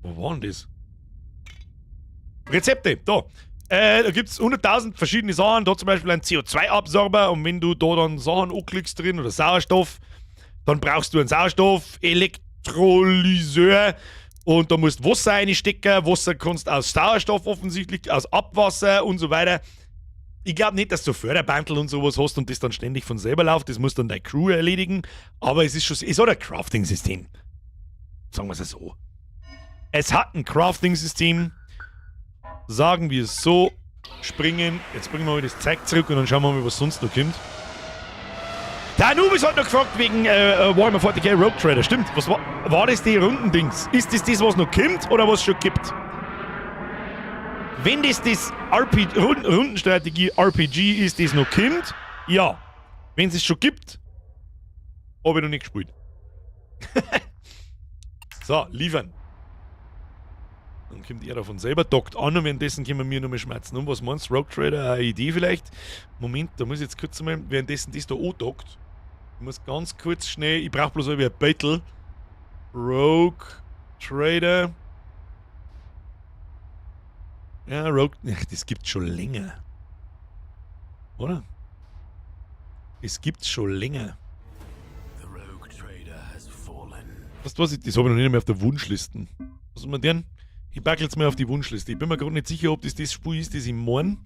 Wo waren das? Rezepte, da. Da gibt es 100.000 verschiedene Sachen. Da zum Beispiel ein CO2-Absorber und wenn du da dann Sachen anklickst drin oder Sauerstoff, dann brauchst du einen Sauerstoff-Elektrolyseur und da musst Wasser reinstecken. Wasser kannst aus Sauerstoff offensichtlich, aus Abwasser und so weiter. Ich glaube nicht, dass du Förderbandel und sowas hast und das dann ständig von selber läuft. Das muss dann deine Crew erledigen. Aber es ist schon, es hat ein Crafting-System. Sagen wir es so. Es hat ein Crafting-System. Sagen wir es so. Springen. Jetzt bringen wir mal das Zeug zurück und dann schauen wir mal, was sonst noch kommt. Der Anubis hat noch gefragt wegen Warhammer 40k Rogue Trader. Stimmt. Was war das die Rundendings? Ist das das, was noch kommt oder was schon gibt? Wenn das das RP Rundenstrategie RPG ist, das noch kommt, ja. Wenn es es schon gibt, habe ich noch nicht gespielt. So, liefern. Dann kommt er davon selber, dockt an und währenddessen können wir nochmal schmerzen. Und was meinst du? Rogue Trader, eine Idee vielleicht? Moment, da muss ich jetzt kurz mal, währenddessen das da andockt. Ich muss ganz kurz schnell, ich brauche bloß ein Battle. Rogue Trader. Ja, Rogue, ach, das gibt's schon länger. Oder? Es gibt's schon länger. The Rogue Trader has fallen. Weißt du was, das habe ich noch nicht mehr auf der Wunschliste. Was ist denn? Ich packe jetzt mal auf die Wunschliste. Ich bin mir gerade nicht sicher, ob das das Spiel ist, das ich meine.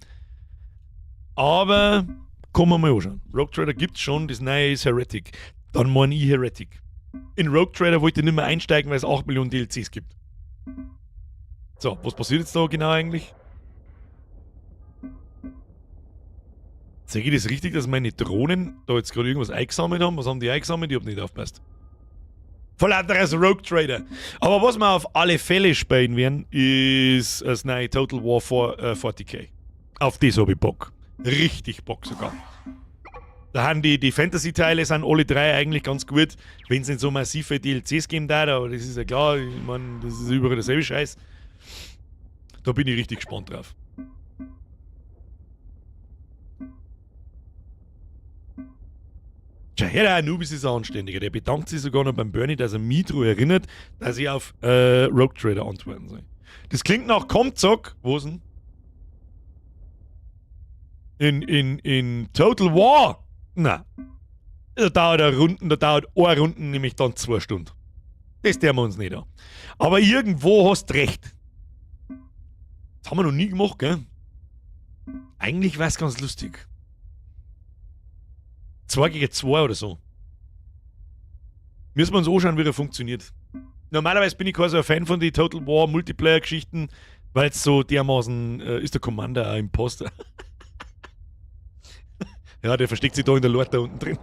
Aber kann man mal anschauen. Rogue Trader gibt's schon, das neue ist Heretic. Dann meine ich Heretic. In Rogue Trader wollte ich nicht mehr einsteigen, weil es 8 Millionen DLCs gibt. So, was passiert jetzt da genau eigentlich? Sehe ich das richtig, dass meine Drohnen da jetzt gerade irgendwas eingesammelt haben? Was haben die eingesammelt? Ich hab nicht aufgepasst. Voll anderes Rogue Trader. Aber was wir auf alle Fälle spielen werden, ist das neue Total War 40k. Auf das hab ich Bock. Richtig Bock sogar. Da haben die Fantasy-Teile sind alle drei eigentlich ganz gut, wenn es nicht so massive DLCs geben darf, aber das ist ja klar, ich mein, das ist überall derselbe Scheiß. Da bin ich richtig gespannt drauf. Schau her, der Anubis ist ein Anständiger. Der bedankt sich sogar noch beim Bernie, dass er mich daran erinnert, dass ich auf Rogue Trader antworten soll. Das klingt nach Komzock. Wo ist denn? In Total War? Na. Da dauert eine Runden, da dauert eine Runden nämlich dann 2 Stunden. Das tun wir uns nicht an. Aber irgendwo hast du recht. Das haben wir noch nie gemacht, gell? Eigentlich wär's ganz lustig. 2 gegen 2 oder so. Müssen wir uns anschauen, wie er funktioniert. Normalerweise bin ich quasi ein Fan von den Total War Multiplayer-Geschichten, weil's so dermaßen ist der Commander ein Imposter. Ja, der versteckt sich da in der Lore da unten drin.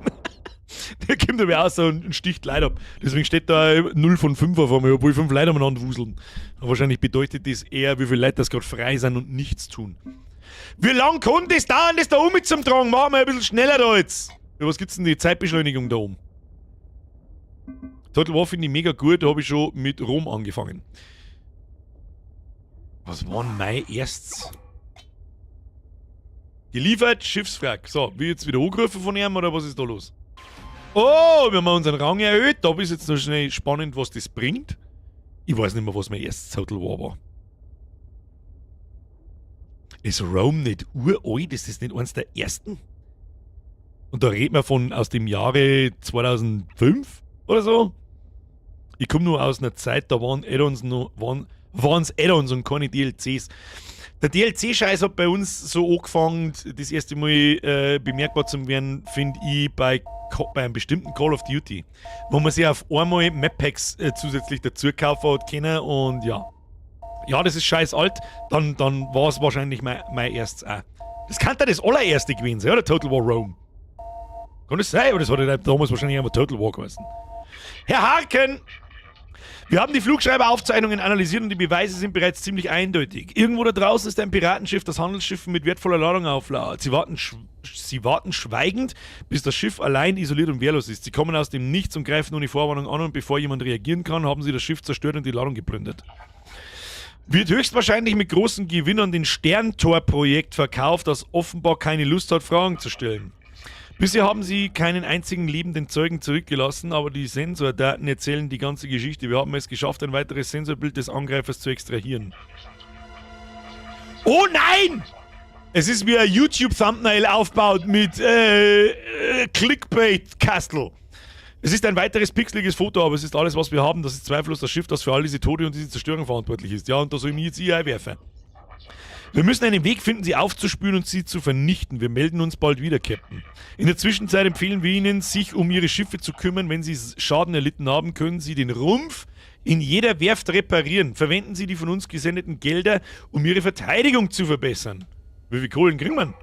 Der kommt aber raus und sticht Leute ab. Deswegen steht da 0 von 5 auf einmal, obwohl 5 Leute umeinander wuseln. Aber wahrscheinlich bedeutet das eher, wie viele Leute das gerade frei sind und nichts tun. Wie lang kann das dauern, das da oben zum Tragen? Machen wir ein bisschen schneller da jetzt. Ja, was gibt's denn die Zeitbeschleunigung da oben? Total War finde ich mega gut, da hab ich schon mit Rom angefangen. Was war denn mein erstes? Geliefert, Schiffswrack. So, wird jetzt wieder angerufen von ihm oder was ist da los? Oh, wir haben unseren Rang erhöht. Da ist jetzt noch schnell spannend, was das bringt. Ich weiß nicht mehr, was mein erstes Total War war. Ist Rome nicht uralt? Ist das nicht eins der ersten? Und da redet man von aus dem Jahre 2005 oder so. Ich komme nur aus einer Zeit, da waren Add-ons noch, waren, waren's Add-ons und keine DLCs. Der D L C-Scheiß hat bei uns so angefangen, das erste Mal bemerkbar zu werden, finde ich, bei einem bestimmten Call of Duty, wo man sich auf einmal Map-Packs zusätzlich dazu kaufen hat können und ja. Ja, das ist scheiß alt, dann war's wahrscheinlich mein erstes auch. Das kann ja das allererste gewesen sein, oder? Total War Rome. Kann das sein? Aber das hat ja damals wahrscheinlich einfach Total War geheißen. Herr Harken! Wir haben die Flugschreiberaufzeichnungen analysiert und die Beweise sind bereits ziemlich eindeutig. Irgendwo da draußen ist ein Piratenschiff, das Handelsschiff mit wertvoller Ladung auflauert. Sie warten schweigend, bis das Schiff allein isoliert und wehrlos ist. Sie kommen aus dem Nichts und greifen ohne Vorwarnung an und bevor jemand reagieren kann, haben sie das Schiff zerstört und die Ladung geplündert. Wird höchstwahrscheinlich mit großen Gewinn an den Sterntor-Projekt verkauft, das offenbar keine Lust hat, Fragen zu stellen. Bisher haben sie keinen einzigen lebenden Zeugen zurückgelassen, aber die Sensordaten erzählen die ganze Geschichte. Wir haben es geschafft, ein weiteres Sensorbild des Angreifers zu extrahieren. Oh nein! Es ist wie ein YouTube-Thumbnail aufbaut mit Clickbait-Kastel. Es ist ein weiteres pixeliges Foto, aber es ist alles, was wir haben. Das ist zweifellos das Schiff, das für all diese Tote und diese Zerstörung verantwortlich ist. Ja, und da soll ich mich jetzt hier einwerfen. Wir müssen einen Weg finden, sie aufzuspüren und sie zu vernichten. Wir melden uns bald wieder, Captain. In der Zwischenzeit empfehlen wir Ihnen, sich um Ihre Schiffe zu kümmern. Wenn Sie Schaden erlitten haben, können Sie den Rumpf in jeder Werft reparieren. Verwenden Sie die von uns gesendeten Gelder, um Ihre Verteidigung zu verbessern. Wie viel Kohlen kriegen wir?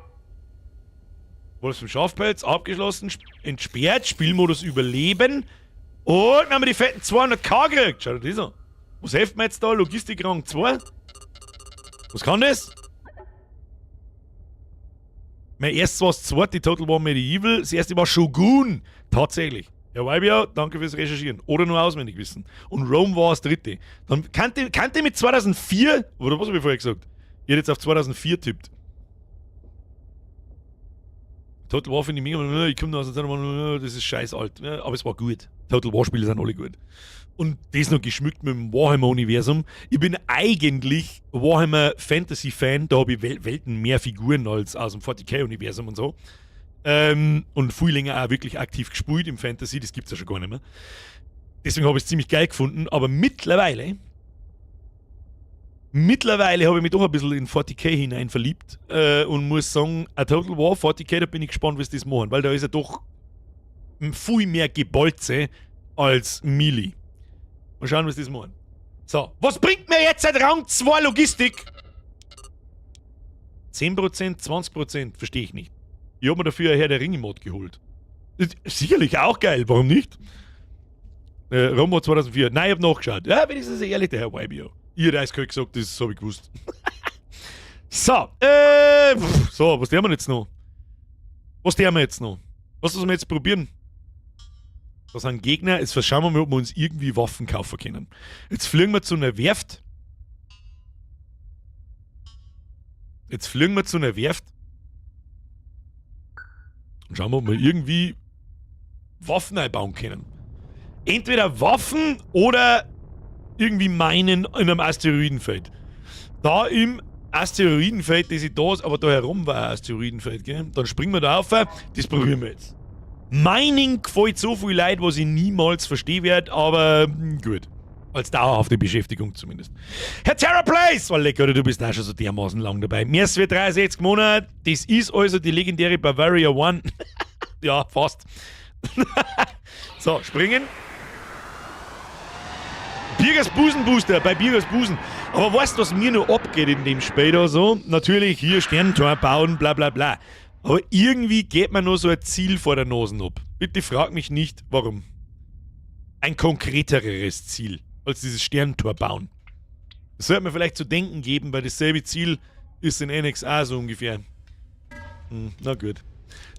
Wolfs im Schafpelz, abgeschlossen, entsperrt, Spielmodus überleben. Und wir haben die fetten 200k gekriegt. Schau dir das an. Was hilft mir jetzt da? Logistikrang 2? Was kann das? Mein erstes war das zweite Total War Medieval, das erste war Shogun. Tatsächlich. Ja, YBO, danke fürs Recherchieren. Oder nur auswendig wissen. Und Rome war das dritte. Dann kannte mit 2004, oder was habe ich vorher gesagt? Ich hätte jetzt auf 2004 tippt. Total War finde ich mega, ich komme aus der Zeit, das ist scheiß alt, aber es war gut. Total War Spiele sind alle gut. Und das noch geschmückt mit dem Warhammer-Universum. Ich bin eigentlich Warhammer Fantasy-Fan, da habe ich Welten mehr Figuren als aus dem 40k-Universum und so. Und viel länger auch wirklich aktiv gespielt im Fantasy, das gibt's ja schon gar nicht mehr. Deswegen habe ich es ziemlich geil gefunden, aber mittlerweile habe ich mich doch ein bisschen in 40k hinein verliebt und muss sagen, a Total War 40k, da bin ich gespannt, wie sie das machen, weil da ist ja doch viel mehr Gebolze als Melee. Mal schauen, was das machen. So, was bringt mir jetzt seit Rang 2 Logistik? 10%, 20%, verstehe ich nicht. Ich hab mir dafür ein Herr der Ringe-Mod geholt. Ist sicherlich auch geil, warum nicht? Rome war 2004. Nein, ich hab nachgeschaut. Ja, wenigstens ehrlich, der Herr YBO. Ich hätte eiskalt gesagt, das hab ich gewusst. So, so, was tun wir jetzt noch? Was tun wir jetzt noch? Was müssen wir jetzt probieren? Das sind Gegner. Jetzt schauen wir mal, ob wir uns irgendwie Waffen kaufen können. Jetzt fliegen wir zu einer Werft. Jetzt fliegen wir zu einer Werft. Und schauen wir, ob wir irgendwie Waffen einbauen können. Entweder Waffen oder irgendwie Minen in einem Asteroidenfeld. Da im Asteroidenfeld, das ich da ist, aber da herum war ein Asteroidenfeld, gell? Dann springen wir da auf, das probieren wir jetzt. Mining gefällt so viel Leid, was ich niemals verstehen werde, aber gut. Als dauerhafte Beschäftigung zumindest. Herr Terra Place! Oh, lecker, du bist auch schon so dermaßen lang dabei. Mehr als 63 Monate, das ist also die legendäre Bavaria One. Ja, fast. So, springen. Birgers Busenbooster, bei Birgers Busen. Aber weißt du, was mir noch abgeht in dem Spiel da so? Natürlich hier Sternentor bauen, bla bla bla. Aber irgendwie geht mir nur so ein Ziel vor der Nase ab. Bitte frag mich nicht, warum. Ein konkreteres Ziel als dieses Sternentor bauen. Das sollte mir vielleicht zu denken geben, weil dasselbe Ziel ist in NXA so ungefähr. Na gut.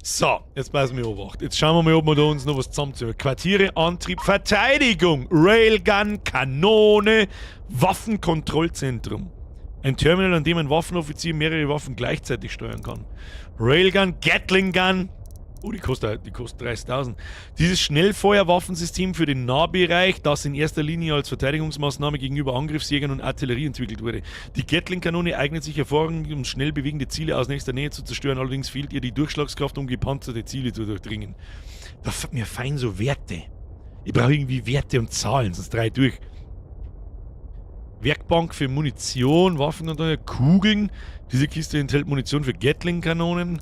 So, jetzt passen wir auf. Jetzt schauen wir mal, ob wir da uns noch was zusammenziehen. Quartiere, Antrieb, Verteidigung, Railgun, Kanone, Waffenkontrollzentrum. Ein Terminal, an dem ein Waffenoffizier mehrere Waffen gleichzeitig steuern kann. Railgun, Gatling Gun. Oh, die kostet 30.000. Dieses Schnellfeuerwaffensystem für den Nahbereich, das in erster Linie als Verteidigungsmaßnahme gegenüber Angriffsjägern und Artillerie entwickelt wurde. Die Gatling-Kanone eignet sich hervorragend, um schnell bewegende Ziele aus nächster Nähe zu zerstören. Allerdings fehlt ihr die Durchschlagskraft, um gepanzerte Ziele zu durchdringen. Da mir fein so Werte. Ich brauche irgendwie Werte und Zahlen, sonst dreh ich durch. Werkbank für Munition, Waffen und Kugeln. Diese Kiste enthält Munition für Gatling-Kanonen.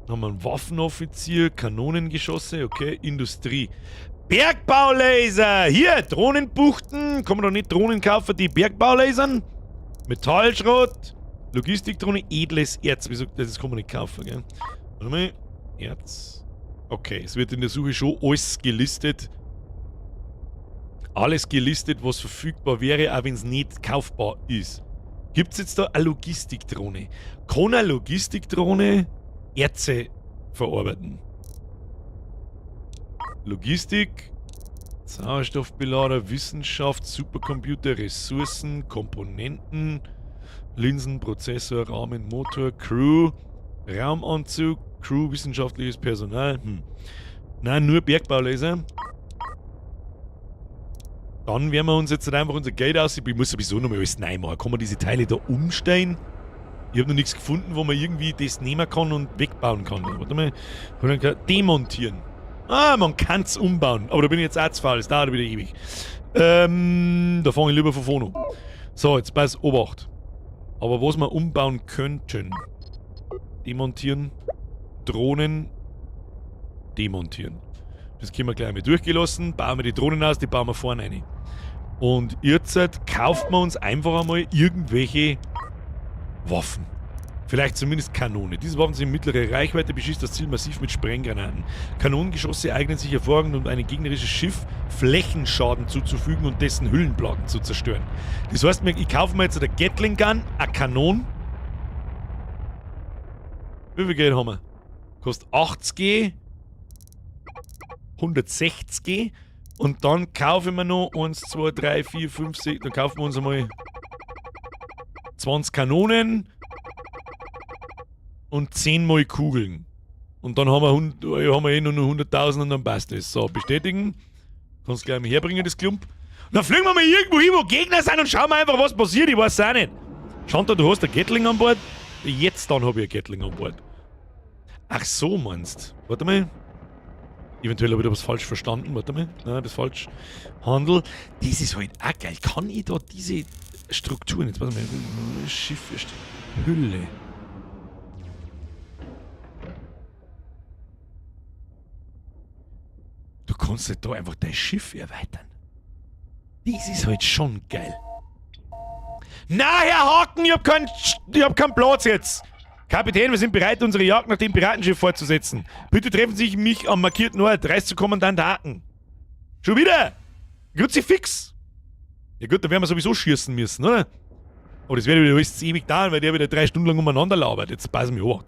Dann haben wir einen Waffenoffizier, Kanonengeschosse, okay, Industrie. Bergbaulaser! Hier, Drohnenbuchten. Kann man doch nicht Drohnen kaufen, die Bergbaulasern? Metallschrott, Logistikdrohne, edles Erz. Wieso, das kann man nicht kaufen, gell? Warte mal, Erz. Okay, es wird in der Suche schon alles gelistet. Alles gelistet, was verfügbar wäre, auch wenn's nicht kaufbar ist. Gibt's jetzt da eine Logistikdrohne? Kann eine Logistikdrohne Erze verarbeiten? Logistik, Sauerstoffbelader, Wissenschaft, Supercomputer, Ressourcen, Komponenten, Linsen, Prozessor, Rahmen, Motor, Crew, Raumanzug, Crew, wissenschaftliches Personal. Nein, nur Bergbaulaser. Dann werden wir uns jetzt einfach unser Geld aus. Ich muss sowieso nochmal alles neu machen. Kann man diese Teile da umstellen? Ich habe noch nichts gefunden, wo man irgendwie das nehmen kann und wegbauen kann. Warte mal. Demontieren. Ah, man kann es umbauen. Aber da bin ich jetzt auch zu faul. Das dauert wieder ewig. Da fange ich lieber von vorne an. So, jetzt pass, Obacht. Aber was wir umbauen könnten. Demontieren. Drohnen. Demontieren. Das können wir gleich mal durchgelassen. Bauen wir die Drohnen aus, die bauen wir vorne rein. Und jetzt kauft man uns einfach einmal irgendwelche Waffen. Vielleicht zumindest Kanone. Diese Waffen sind mittlere Reichweite, beschießt das Ziel massiv mit Sprenggranaten. Kanonengeschosse eignen sich hervorragend, um ein gegnerisches Schiff Flächenschaden zuzufügen und dessen Hüllenplatten zu zerstören. Das heißt, ich kaufe mir jetzt eine Gatling Gun, eine Kanone. Wie viel Geld haben wir? Kostet 80G. 160G. Und dann kaufen wir noch 1, 2, 3, 4, 5, 6. Dann kaufen wir uns einmal 20 Kanonen und 10 mal Kugeln. Und dann haben wir eh nur noch 100.000 und dann passt das. So, bestätigen. Kannst gleich mal herbringen, das Klump. Und dann fliegen wir mal irgendwo hin, wo Gegner sind und schauen wir einfach, was passiert. Ich weiß es auch nicht. Shanta, du hast ein Gatling an Bord? Jetzt dann habe ich ein Gatling an Bord. Ach so, meinst. Warte mal. Eventuell habe ich da was falsch verstanden. Warte mal. Nein, das ist falsch. Handel. Das ist halt auch geil. Kann ich da diese Strukturen... Jetzt warte mal. Schiff ist Hülle. Du kannst halt da einfach dein Schiff erweitern. Das ist halt schon geil. Na, Herr Haken, ich hab keinen Platz jetzt. Kapitän, wir sind bereit, unsere Jagd nach dem Piratenschiff fortzusetzen. Bitte treffen Sie mich am markierten Ort. Reist zu Kommandant Haken. Schon wieder? Kruzifix. Ja gut, da werden wir sowieso schießen müssen, oder? Aber das wird wieder alles ewig dauern, weil der wieder 3 Stunden lang umeinander labert. Jetzt passen wir auf.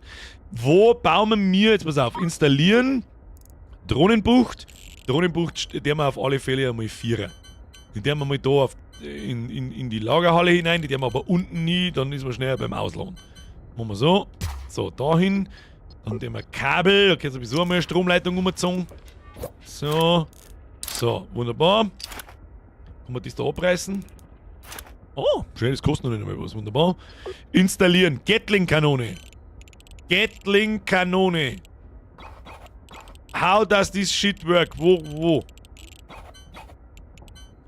Wo bauen wir jetzt, pass auf, installieren Drohnenbucht. Drohnenbucht, der wir auf alle Fälle einmal 4. Die der wir mal da auf, in die Lagerhalle hinein, die der wir aber unten nie, dann ist man schneller beim Ausladen. Machen wir so. So, dahin. Dann nehmen wir Kabel, da kann sowieso einmal eine Stromleitung umgezogen. So. So, wunderbar. Kann man das da abreißen? Oh, schön, das kostet noch nicht einmal was. Wunderbar. Installieren. Gatling-Kanone. Gatling-Kanone. How does this shit work? Wo?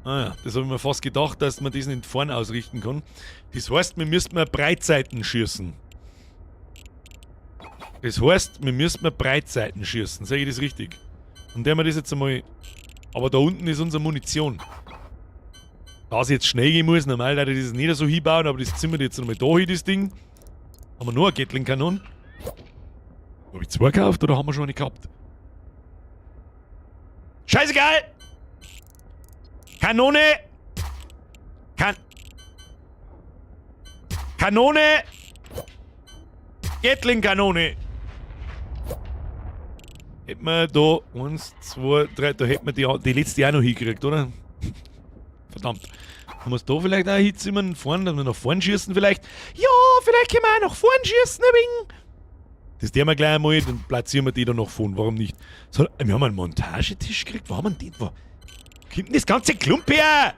Ah ja, das habe ich mir fast gedacht, dass man das nicht vorne ausrichten kann. Das heißt, wir müssten mal Breitseiten schießen. Das heißt, wir müssen mal Breitseiten schießen. Sag ich das richtig? Und der wir das jetzt einmal... Aber da unten ist unsere Munition. Da es jetzt schnell gehen muss, normal würde ich das nicht so hinbauen, aber das ziehen wir jetzt nochmal da hin, das Ding. Haben wir nur eine Gatling-Kanone? Habe ich 2 gekauft oder haben wir schon eine gehabt? Scheißegal! Kanone! Kanone! Gatling-Kanone! Hätten wir da 1, 2, 3, da hätten wir die letzte auch noch hingekriegt, oder? Verdammt. Haben wir es da vielleicht auch hinzimmern, vorne, dass wir nach vorn schießen vielleicht? Ja, vielleicht können wir auch nach vorn schießen, ein wenig. Das tun wir gleich einmal, dann platzieren wir die da nach vorn, warum nicht? So, wir haben einen Montagetisch gekriegt, wo haben wir denn den? Wo kommt denn das ganze Klump her?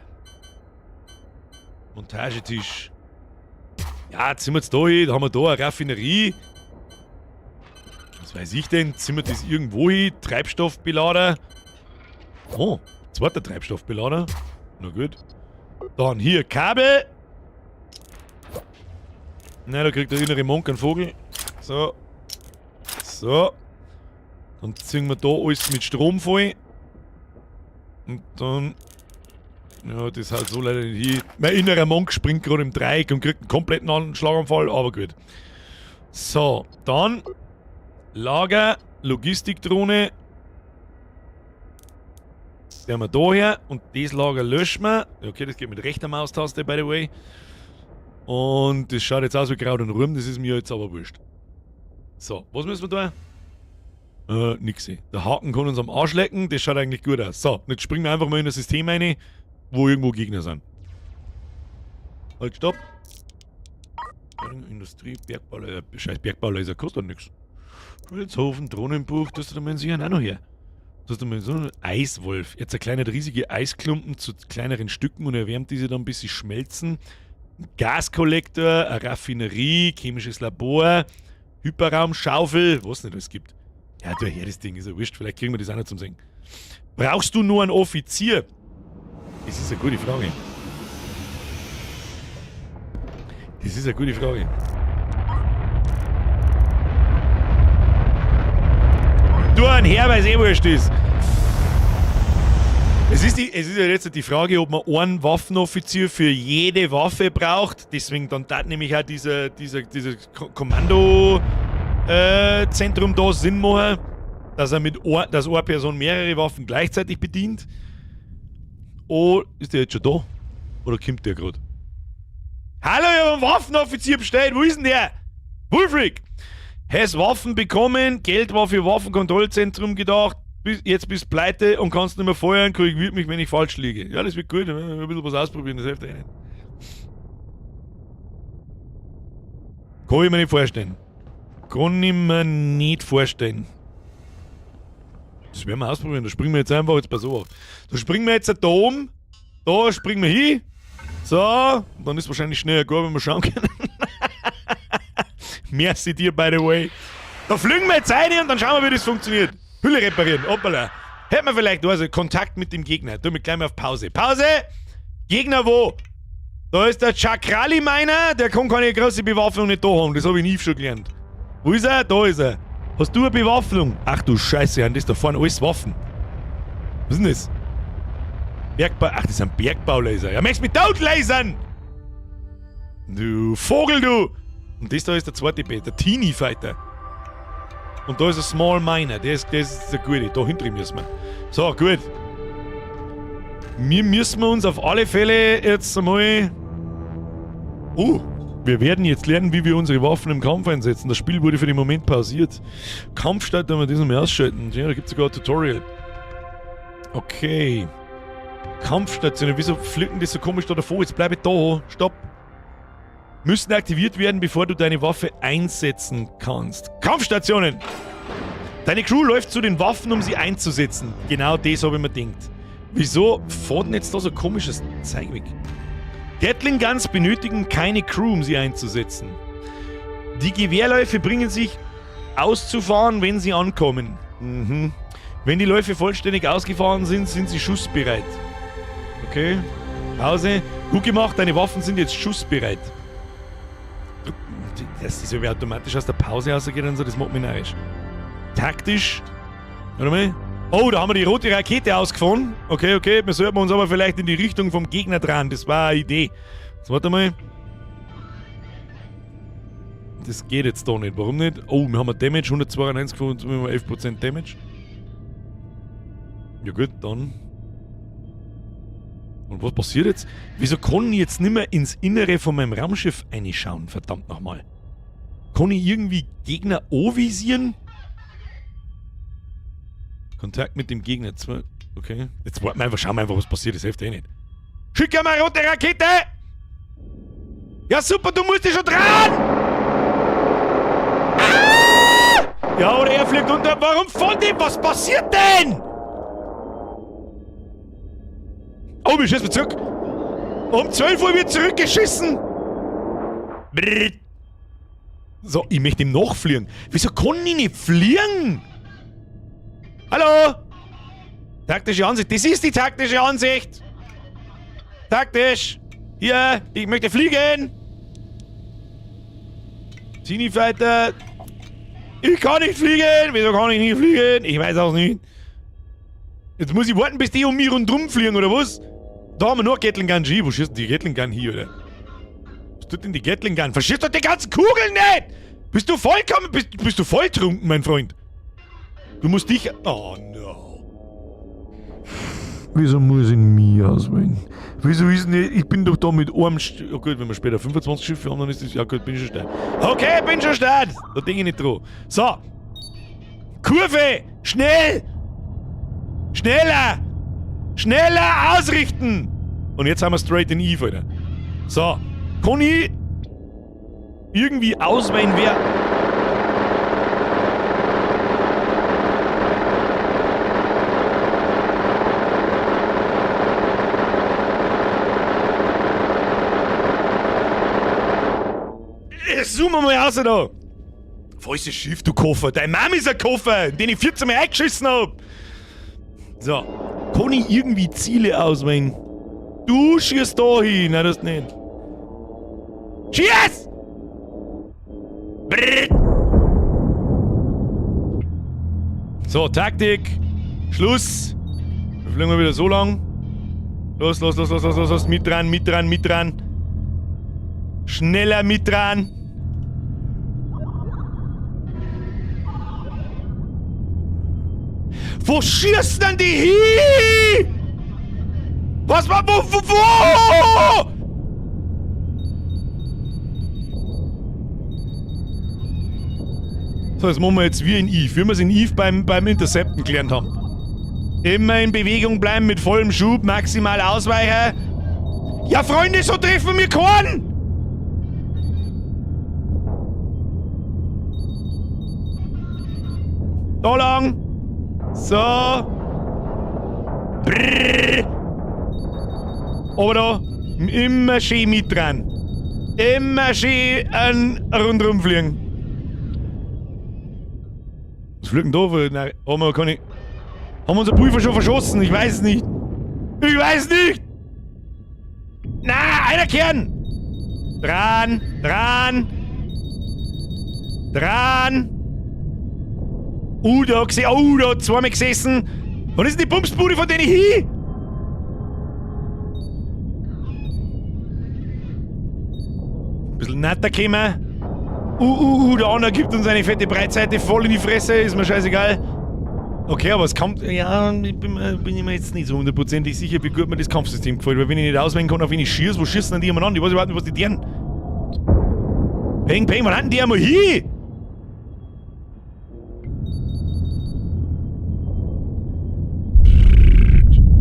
Montagetisch. Ja, jetzt sind wir jetzt da hin, da haben wir da eine Raffinerie. Was weiß ich denn? Ziehen wir das irgendwo hin? Treibstoffbelader. Oh, zweiter Treibstoffbelader. Na gut. Dann hier Kabel. Na, da kriegt der innere Monk einen Vogel. So. So. Dann ziehen wir da alles mit Strom voll. Und dann... Ja, das halt so leider nicht hin. Mein innerer Monk springt gerade im Dreieck und kriegt einen kompletten Schlaganfall, aber gut. So, dann... Lager, Logistikdrohne. Die haben wir da her und das Lager löschen wir. Okay, das geht mit rechter Maustaste, by the way. Und das schaut jetzt aus wie Kraut und Rüben, das ist mir jetzt aber wurscht. So, was müssen wir da? Nix. Der Haken kann uns am Arsch lecken, das schaut eigentlich gut aus. So, jetzt springen wir einfach mal in das System rein, wo irgendwo Gegner sind. Halt, stopp. Industrie, Bergbau, scheiß Bergbaulaser kostet doch nix. Holzhofen, Drohnenbuch, das da müssen sie ja auch noch her. Das ist so ein Eiswolf. Er zerkleinert riesige Eisklumpen zu kleineren Stücken und erwärmt diese dann, bis sie schmelzen. Ein Gaskollektor, eine Raffinerie, chemisches Labor, Hyperraumschaufel, was nicht alles gibt. Ja, du her, das Ding ist ja wurscht. Vielleicht kriegen wir das auch noch zum Singen. Brauchst du nur einen Offizier? Das ist eine gute Frage. Das ist eine gute Frage. Du ein Herr, weil es eh wurscht ist. Es ist ja jetzt die Frage, ob man einen Waffenoffizier für jede Waffe braucht. Deswegen dann tat nämlich auch dieser Kommando-Zentrum da Sinn machen, dass er dass eine Person mehrere Waffen gleichzeitig bedient. Oh, ist der jetzt schon da? Oder kommt der gerade? Hallo, ich hab einen Waffenoffizier bestellt. Wo ist denn der? Wulfric! Hast Waffen bekommen, Geld war für Waffenkontrollzentrum gedacht, jetzt bist du pleite und kannst nicht mehr feuern, korrigiert mich, wenn ich falsch liege. Ja, das wird gut, ein bisschen was ausprobieren, das hilft eh nicht. Kann ich mir nicht vorstellen. Kann ich mir nicht vorstellen. Das werden wir ausprobieren, da springen wir jetzt einfach, jetzt pass auf. Da springen wir jetzt da oben, da springen wir hin. So, und dann ist wahrscheinlich schneller gar, wenn wir schauen können. Merci dir, by the way. Da fliegen wir jetzt rein und dann schauen wir, wie das funktioniert. Hülle reparieren, hoppala. Hätten wir vielleicht, also Kontakt mit dem Gegner. Tu mich gleich mal auf Pause. Pause! Gegner wo? Da ist der Chakrali Miner, der kann keine große Bewaffnung nicht da haben. Das habe ich nie schon gelernt. Wo ist er? Da ist er. Hast du eine Bewaffnung? Ach du Scheiße, das da vorne alles Waffen. Was ist denn das? Bergbau. Ach, das sind Bergbaulaser. Ja, möchtest mit tot lasern! Du Vogel, du! Und das da ist der zweite B, der Teenie Fighter. Und da ist ein Small Miner, der ist der gute. Da hinten müssen wir. So, gut. Wir müssen uns auf alle Fälle jetzt einmal. Oh, wir werden jetzt lernen, wie wir unsere Waffen im Kampf einsetzen. Das Spiel wurde für den Moment pausiert. Kampfstart, wenn wir das nochmal ausschalten. Ja, da gibt es sogar ein Tutorial. Okay. Kampfstation. Wieso fliegen die so komisch da davor? Jetzt bleibe ich da. Stopp. Müssen aktiviert werden, bevor du deine Waffe einsetzen kannst. Kampfstationen! Deine Crew läuft zu den Waffen, um sie einzusetzen. Genau das habe ich mir gedacht. Wieso fährt denn jetzt da so komisches Zeug weg? Gatling Guns benötigen keine Crew, um sie einzusetzen. Die Gewehrläufe bringen sich auszufahren, wenn sie ankommen. Mhm. Wenn die Läufe vollständig ausgefahren sind, sind sie schussbereit. Okay. Pause. Gut gemacht, deine Waffen sind jetzt schussbereit. Das ist ja automatisch aus der Pause rausgeht und so, das macht mich narrisch. Taktisch. Warte mal. Oh, da haben wir die rote Rakete ausgefahren. Okay, okay, wir sollten uns aber vielleicht in die Richtung vom Gegner dran. Das war eine Idee. Jetzt warte mal. Das geht jetzt da nicht. Warum nicht? Oh, wir haben ein Damage, 192 von 11% Damage. Ja gut, dann. Und was passiert jetzt? Wieso kann ich jetzt nicht mehr ins Innere von meinem Raumschiff reinschauen? Verdammt nochmal. Kann ich irgendwie Gegner anvisieren? Kontakt mit dem Gegner. Okay. Jetzt warten wir einfach, schauen wir einfach, was passiert. Das hilft eh nicht. Schick mal eine rote Rakete! Ja super, du musst dich schon dran! Ah! Ja, oder er fliegt unter. Warum von dem? Was passiert denn? Oh, wir schießen zurück. Um 12 Uhr wird zurückgeschissen. Brrr. So, ich möchte ihm nachfliegen. Wieso kann ich nicht fliegen? Hallo? Taktische Ansicht. Das ist die taktische Ansicht. Taktisch. Hier, ich möchte fliegen. Teenie Fighter. Ich kann nicht fliegen. Wieso kann ich nicht fliegen? Ich weiß auch nicht. Jetzt muss ich warten, bis die um mich rundherum fliegen, oder was? Da haben wir nur Gatling Gun G. Wo schießt denn die Gatling Gun hier, oder? Was tut denn die Gatling Gun? Verschießt doch die ganzen Kugeln nicht! Bist du vollkommen... Bist du volltrunken, mein Freund? Du musst dich... Oh, no. Wieso muss ich mich auswählen? Wieso ist nicht... Ich bin doch da mit einem... Oh gut, wenn wir später 25 Schiffe haben, dann ist das... Ja gut, bin ich schon stark. Okay, bin schon stark! Da denke ich nicht dran. So. Kurve! Schnell! Schneller! Schneller ausrichten! Und jetzt haben wir straight in Eve, Alter. So. Kann ich irgendwie auswählen, wer... Jetzt zoomen wir mal raus da. Falsches Schiff, du Koffer. Dein Mom ist ein Koffer, in den ich 14 Mal eingeschissen hab. So. Kann ich irgendwie Ziele auswählen? Du schießt da hin. Nein, das nicht. Schieß! Brrr. So, Taktik. Schluss. Wir fliegen mal wieder so lang. Los, los, los, los, los, los, los. Mit dran, mit dran, mit dran. Schneller mit dran. Wo schießen denn die hin? Was war, wo? So, das machen wir jetzt wie in Eve. Wie wir es in Eve beim Intercepten gelernt haben. Immer in Bewegung bleiben mit vollem Schub, maximal ausweichen. Ja, Freunde, so treffen wir keinen! Da lang! So. Brrr. Aber da, immer schön mit dran. Immer schön ein rundrum fliegen. Was fliegt denn da? Nein, haben wir keine. Haben wir unser Pulver schon verschossen? Ich weiß es nicht. Ich weiß nicht! Na, einer Kern! Dran, dran! Dran! Da oh, da hat zweimal gesessen. Wann ist denn die Bumsbude von denen hin? Ein bisschen netter gekommen. Der andere gibt uns eine fette Breitseite voll in die Fresse, ist mir scheißegal. Okay, aber es kommt, ja, ich bin mir jetzt nicht so hundertprozentig sicher, wie gut mir das Kampfsystem gefällt, weil wenn ich nicht auswählen kann, auf wen ich schieße, wo schießen denn die immer an? Ich weiß überhaupt nicht, was die deren. Peng, peng, wann hatten die einmal hin?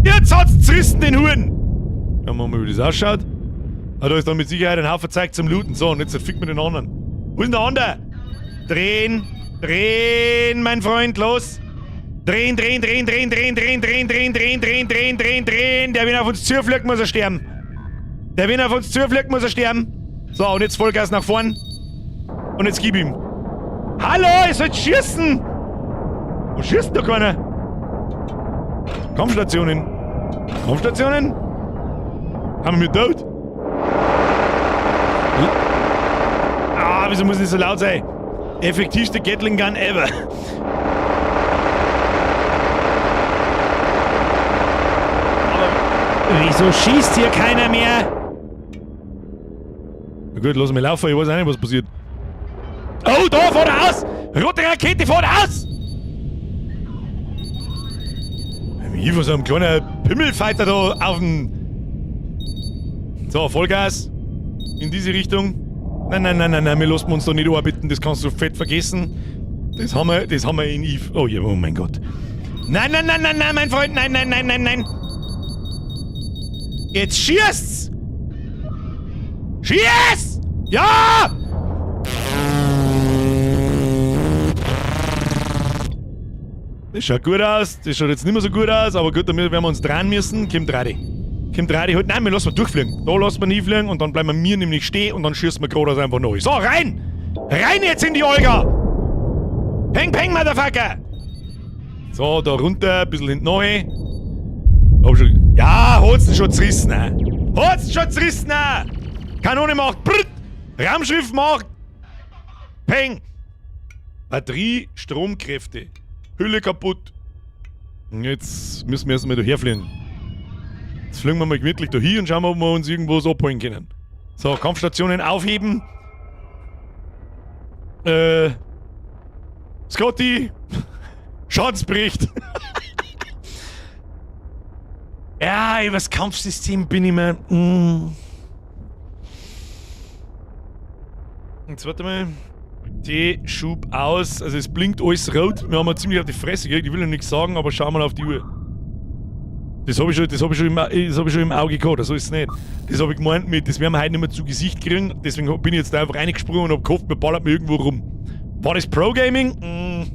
Jetzt hat's zerrissen, den Huren! Schauen wir mal, wie das ausschaut. Ah, da ist dann mit Sicherheit ein Haufen Zeug zum Looten. So, und jetzt fickt man den anderen. Wo ist denn der andere? Drehen, drehen, mein Freund, los! Drehen, drehen, drehen, drehen, drehen, drehen, drehen, drehen, drehen, drehen, drehen, drehen, drehen. Der, wenn auf uns zufliegt, muss er sterben. Der, wenn auf uns zufliegt, muss er sterben. So, und jetzt Vollgas nach vorn. Und jetzt gib ihm. Hallo, ihr sollt schießen! Wo schießt denn da keiner? Kampfstationen. Kampfstationen? Haben wir tot? Ah, wieso muss das so laut sein? Effektivste Gatling Gun ever. Aber wieso schießt hier keiner mehr? Na gut, lass mich laufen, ich weiß auch nicht, was passiert. Oh, da, voraus! Rote Rakete voraus! Wie von so einem kleinen Pimmelfighter da auf dem... So, Vollgas. In diese Richtung. Nein, nein, nein, nein, nein, wir lassen uns da nicht anbieten, das kannst du fett vergessen. Das haben wir in Eve. Oh ja, oh mein Gott. Nein, nein, nein, nein, nein, mein Freund, nein, nein, nein, nein, nein. Jetzt schießt's! Schieß! Ja! Das schaut gut aus, das schaut jetzt nicht mehr so gut aus, aber gut, damit werden wir uns dran müssen. Kommt ready. Kommt ready, halt, nein, wir lassen durchfliegen. Da lassen wir nie fliegen und dann bleiben wir mir nämlich stehen und dann schießen wir geradeaus einfach neu. So, rein! Rein jetzt in die Olga! Peng, peng, Motherfucker! So, da runter, ein bisschen hinten rein. Hab schon. Ja, hat's denn schon zerrissen, ne? Hat's schon zerrissen, ne? Kanone macht brrrt! Raumschiff macht Peng! Batterie, Stromkräfte. Hülle kaputt. Und jetzt müssen wir erstmal daherfliegen. Jetzt fliegen wir mal gemütlich da hin und schauen, ob wir uns irgendwo so abholen können. So, Kampfstationen aufheben. Scotty. Schadensbericht. Ja, über das Kampfsystem bin ich mir. Jetzt warte mal. T-Schub aus. Also es blinkt alles rot. Wir haben ja ziemlich auf die Fresse gekriegt. Ich will noch nichts sagen, aber schau mal auf die Uhr. Das hab ich schon, das hab ich schon im, das hab ich schon im Auge gehabt, so ist es nicht. Das hab ich gemeint mit, das werden wir heute nicht mehr zu Gesicht kriegen. Deswegen bin ich jetzt da einfach reingesprungen und hab gehofft, mir ballert mir irgendwo rum. War das Pro-Gaming?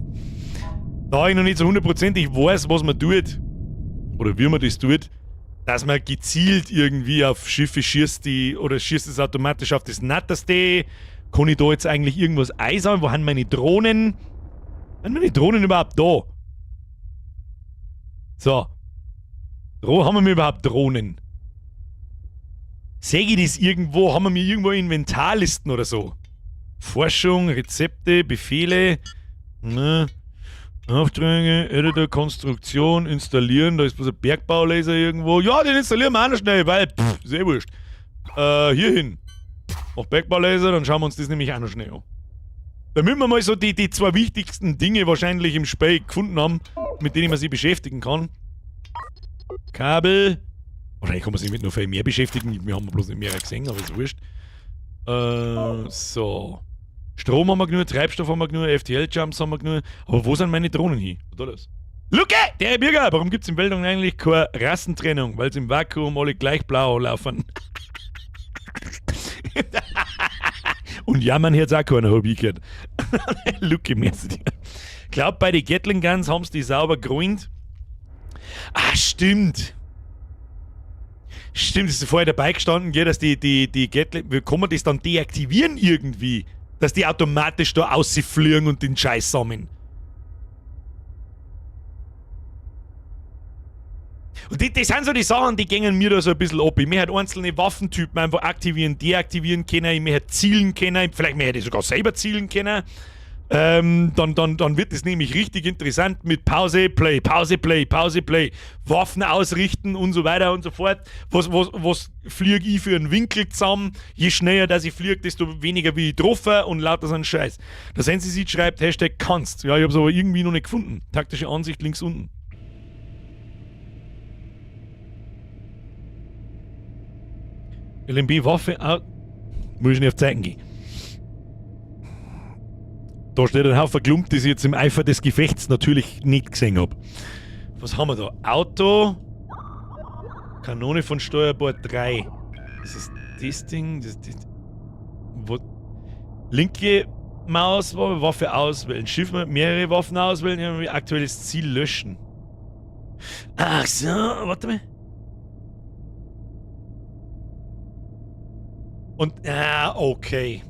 Da ich noch nicht so hundertprozentig weiß, was man tut, oder wie man das tut, dass man gezielt irgendwie auf Schiffe schießt, die, oder schießt es automatisch auf das Natteste, Kann ich da jetzt eigentlich irgendwas einsammeln? Wo haben meine Drohnen? Sind meine Drohnen überhaupt da? So. Wo haben wir überhaupt Drohnen? Sehe ich das irgendwo? Haben wir mir irgendwo Inventarlisten oder so? Forschung, Rezepte, Befehle. Ne. Aufträge, Editor, Konstruktion, installieren. Da ist bloß ein Bergbaulaser irgendwo. Ja, den installieren wir auch noch schnell, weil, pff, ist eh wurscht. Hier hin. Noch Bergbaulaser, dann schauen wir uns das nämlich auch noch schnell an. Damit wir mal so die zwei wichtigsten Dinge wahrscheinlich im Spiel gefunden haben, mit denen man sich beschäftigen kann. Kabel. Wahrscheinlich kann man sich mit noch viel mehr beschäftigen. Wir haben bloß nicht mehr gesehen, aber ist wurscht. So. Strom haben wir genug, Treibstoff haben wir genug, FTL-Jumps haben wir genug. Aber wo sind meine Drohnen hin? Was ist das? Luke! Der Bürger! Warum gibt's im Weltraum eigentlich keine Rassentrennung? Weil's im Vakuum alle gleich blau laufen. Und jammern hört's auch keiner, hab ich gehört. Luke, merci dir. Glaub, bei den Gatling Guns haben's die sauber geräumt. Ah, stimmt. Stimmt, ist vorher dabei gestanden, gell, dass die Gatling, wie kann man das dann deaktivieren irgendwie? Dass die automatisch da rausfliegen und den Scheiß sammeln. Und das sind so die Sachen, die gängen mir da so ein bisschen ab. Ich möchte halt einzelne Waffentypen einfach aktivieren, deaktivieren können, ich möchte zielen können, vielleicht möchte ich sogar selber zielen können. Dann wird es nämlich richtig interessant mit Pause, Play, Pause, Play, Pause, Play, Waffen ausrichten und so weiter und so fort. Was flieg ich für einen Winkel zusammen? Je schneller dass ich flieg, desto weniger wie ich getroffen und lauter so ein Scheiß. Der Sensi schreibt Hashtag kannst. Ja, ich hab's aber irgendwie noch nicht gefunden. Taktische Ansicht links unten. LMB Waffe out. Muss ich nicht auf Zeiten gehen. Da steht ein Haufen Klump, das ich jetzt im Eifer des Gefechts natürlich nicht gesehen hab. Was haben wir da? Auto. Kanone von Steuerbord 3. Das ist das Ding. Das, das, wo, linke Maus, Waffe auswählen. Schiff mit mehrere Waffen auswählen. Aktuelles Ziel löschen. Ach so, warte mal. Und, ah, okay.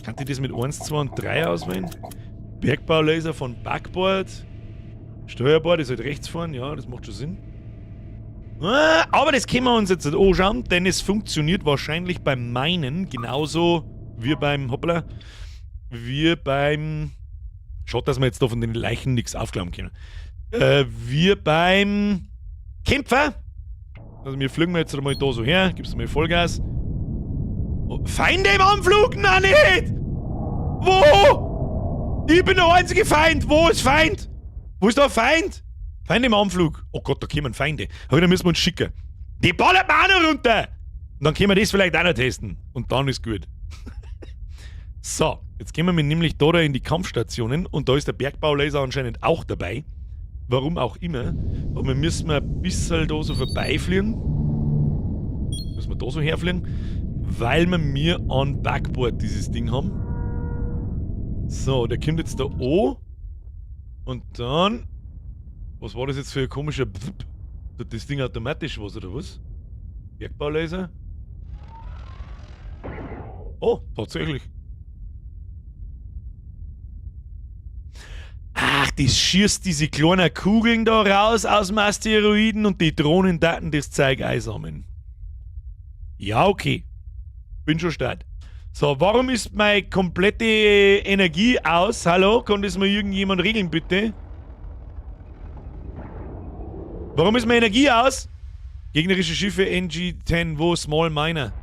Kann ich das mit 1, 2 und 3 auswählen? Bergbaulaser von Backboard. Steuerbord ist halt rechts fahren, ja, das macht schon Sinn. Ah, aber das können wir uns jetzt nicht anschauen, denn es funktioniert wahrscheinlich beim Minen genauso wie beim, hoppla, wie beim, schaut, dass wir jetzt da von den Leichen nichts aufklauen können. Wir beim Kämpfer. Also wir fliegen jetzt mal da so her, gibst du mal Vollgas. Oh, Feinde im Anflug? Nein, nicht! Wo? Ich bin der einzige Feind! Wo ist Feind? Wo ist der Feind? Feinde im Anflug. Oh Gott, da kommen Feinde. Aber da müssen wir uns schicken. Die ballert mir auch noch runter! Und dann können wir das vielleicht auch noch testen. Und dann ist gut. So, jetzt gehen wir nämlich da in die Kampfstationen und da ist der Bergbaulaser anscheinend auch dabei. Warum auch immer. Aber wir müssen ein bisschen da so vorbeifliegen. Müssen wir da so herfliegen. Weil wir mir an Backboard dieses Ding haben. So, der kommt jetzt da an. Und dann... Was war das jetzt für ein komischer... Tut das Ding automatisch was, oder was? Bergbaulaser? Oh, tatsächlich. Ach, das schießt diese kleinen Kugeln da raus aus dem Asteroiden und die Drohnendaten das Zeug einsammeln. Ja, okay. Bin schon stark. So, warum ist meine komplette Energie aus? Hallo, kann das mal irgendjemand regeln, bitte? Warum ist meine Energie aus? Gegnerische Schiffe NG-10, wo? Small Miner.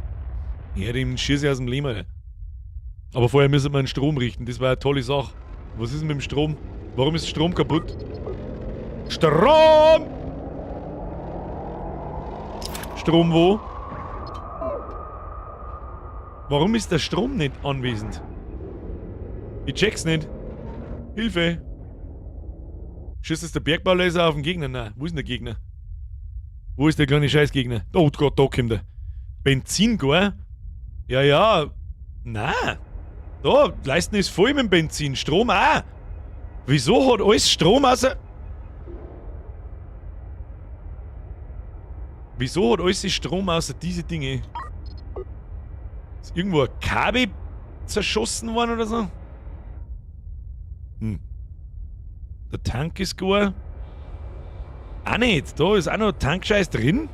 Ja, dem schieße ich aus dem Leben, Alter. Aber vorher müssen wir einen Strom richten, das war eine tolle Sache. Was ist denn mit dem Strom? Warum ist Strom kaputt? Strom! Strom wo? Warum ist der Strom nicht anwesend? Ich check's nicht. Hilfe! Schießt jetzt der Bergbaulaser auf den Gegner? Nein, wo ist denn der Gegner? Wo ist der kleine Scheißgegner? Oh Gott, da kommt er. Benzin gar? Ja, ja. Nein. Da, Leisten ist voll mit dem Benzin. Strom auch. Wieso hat alles Strom außer... Wieso hat alles Strom außer diese Dinge? Ist irgendwo ein Kabel zerschossen worden oder so? Der Tank ist gar. Auch nicht. Da ist auch noch Tankscheiß drin.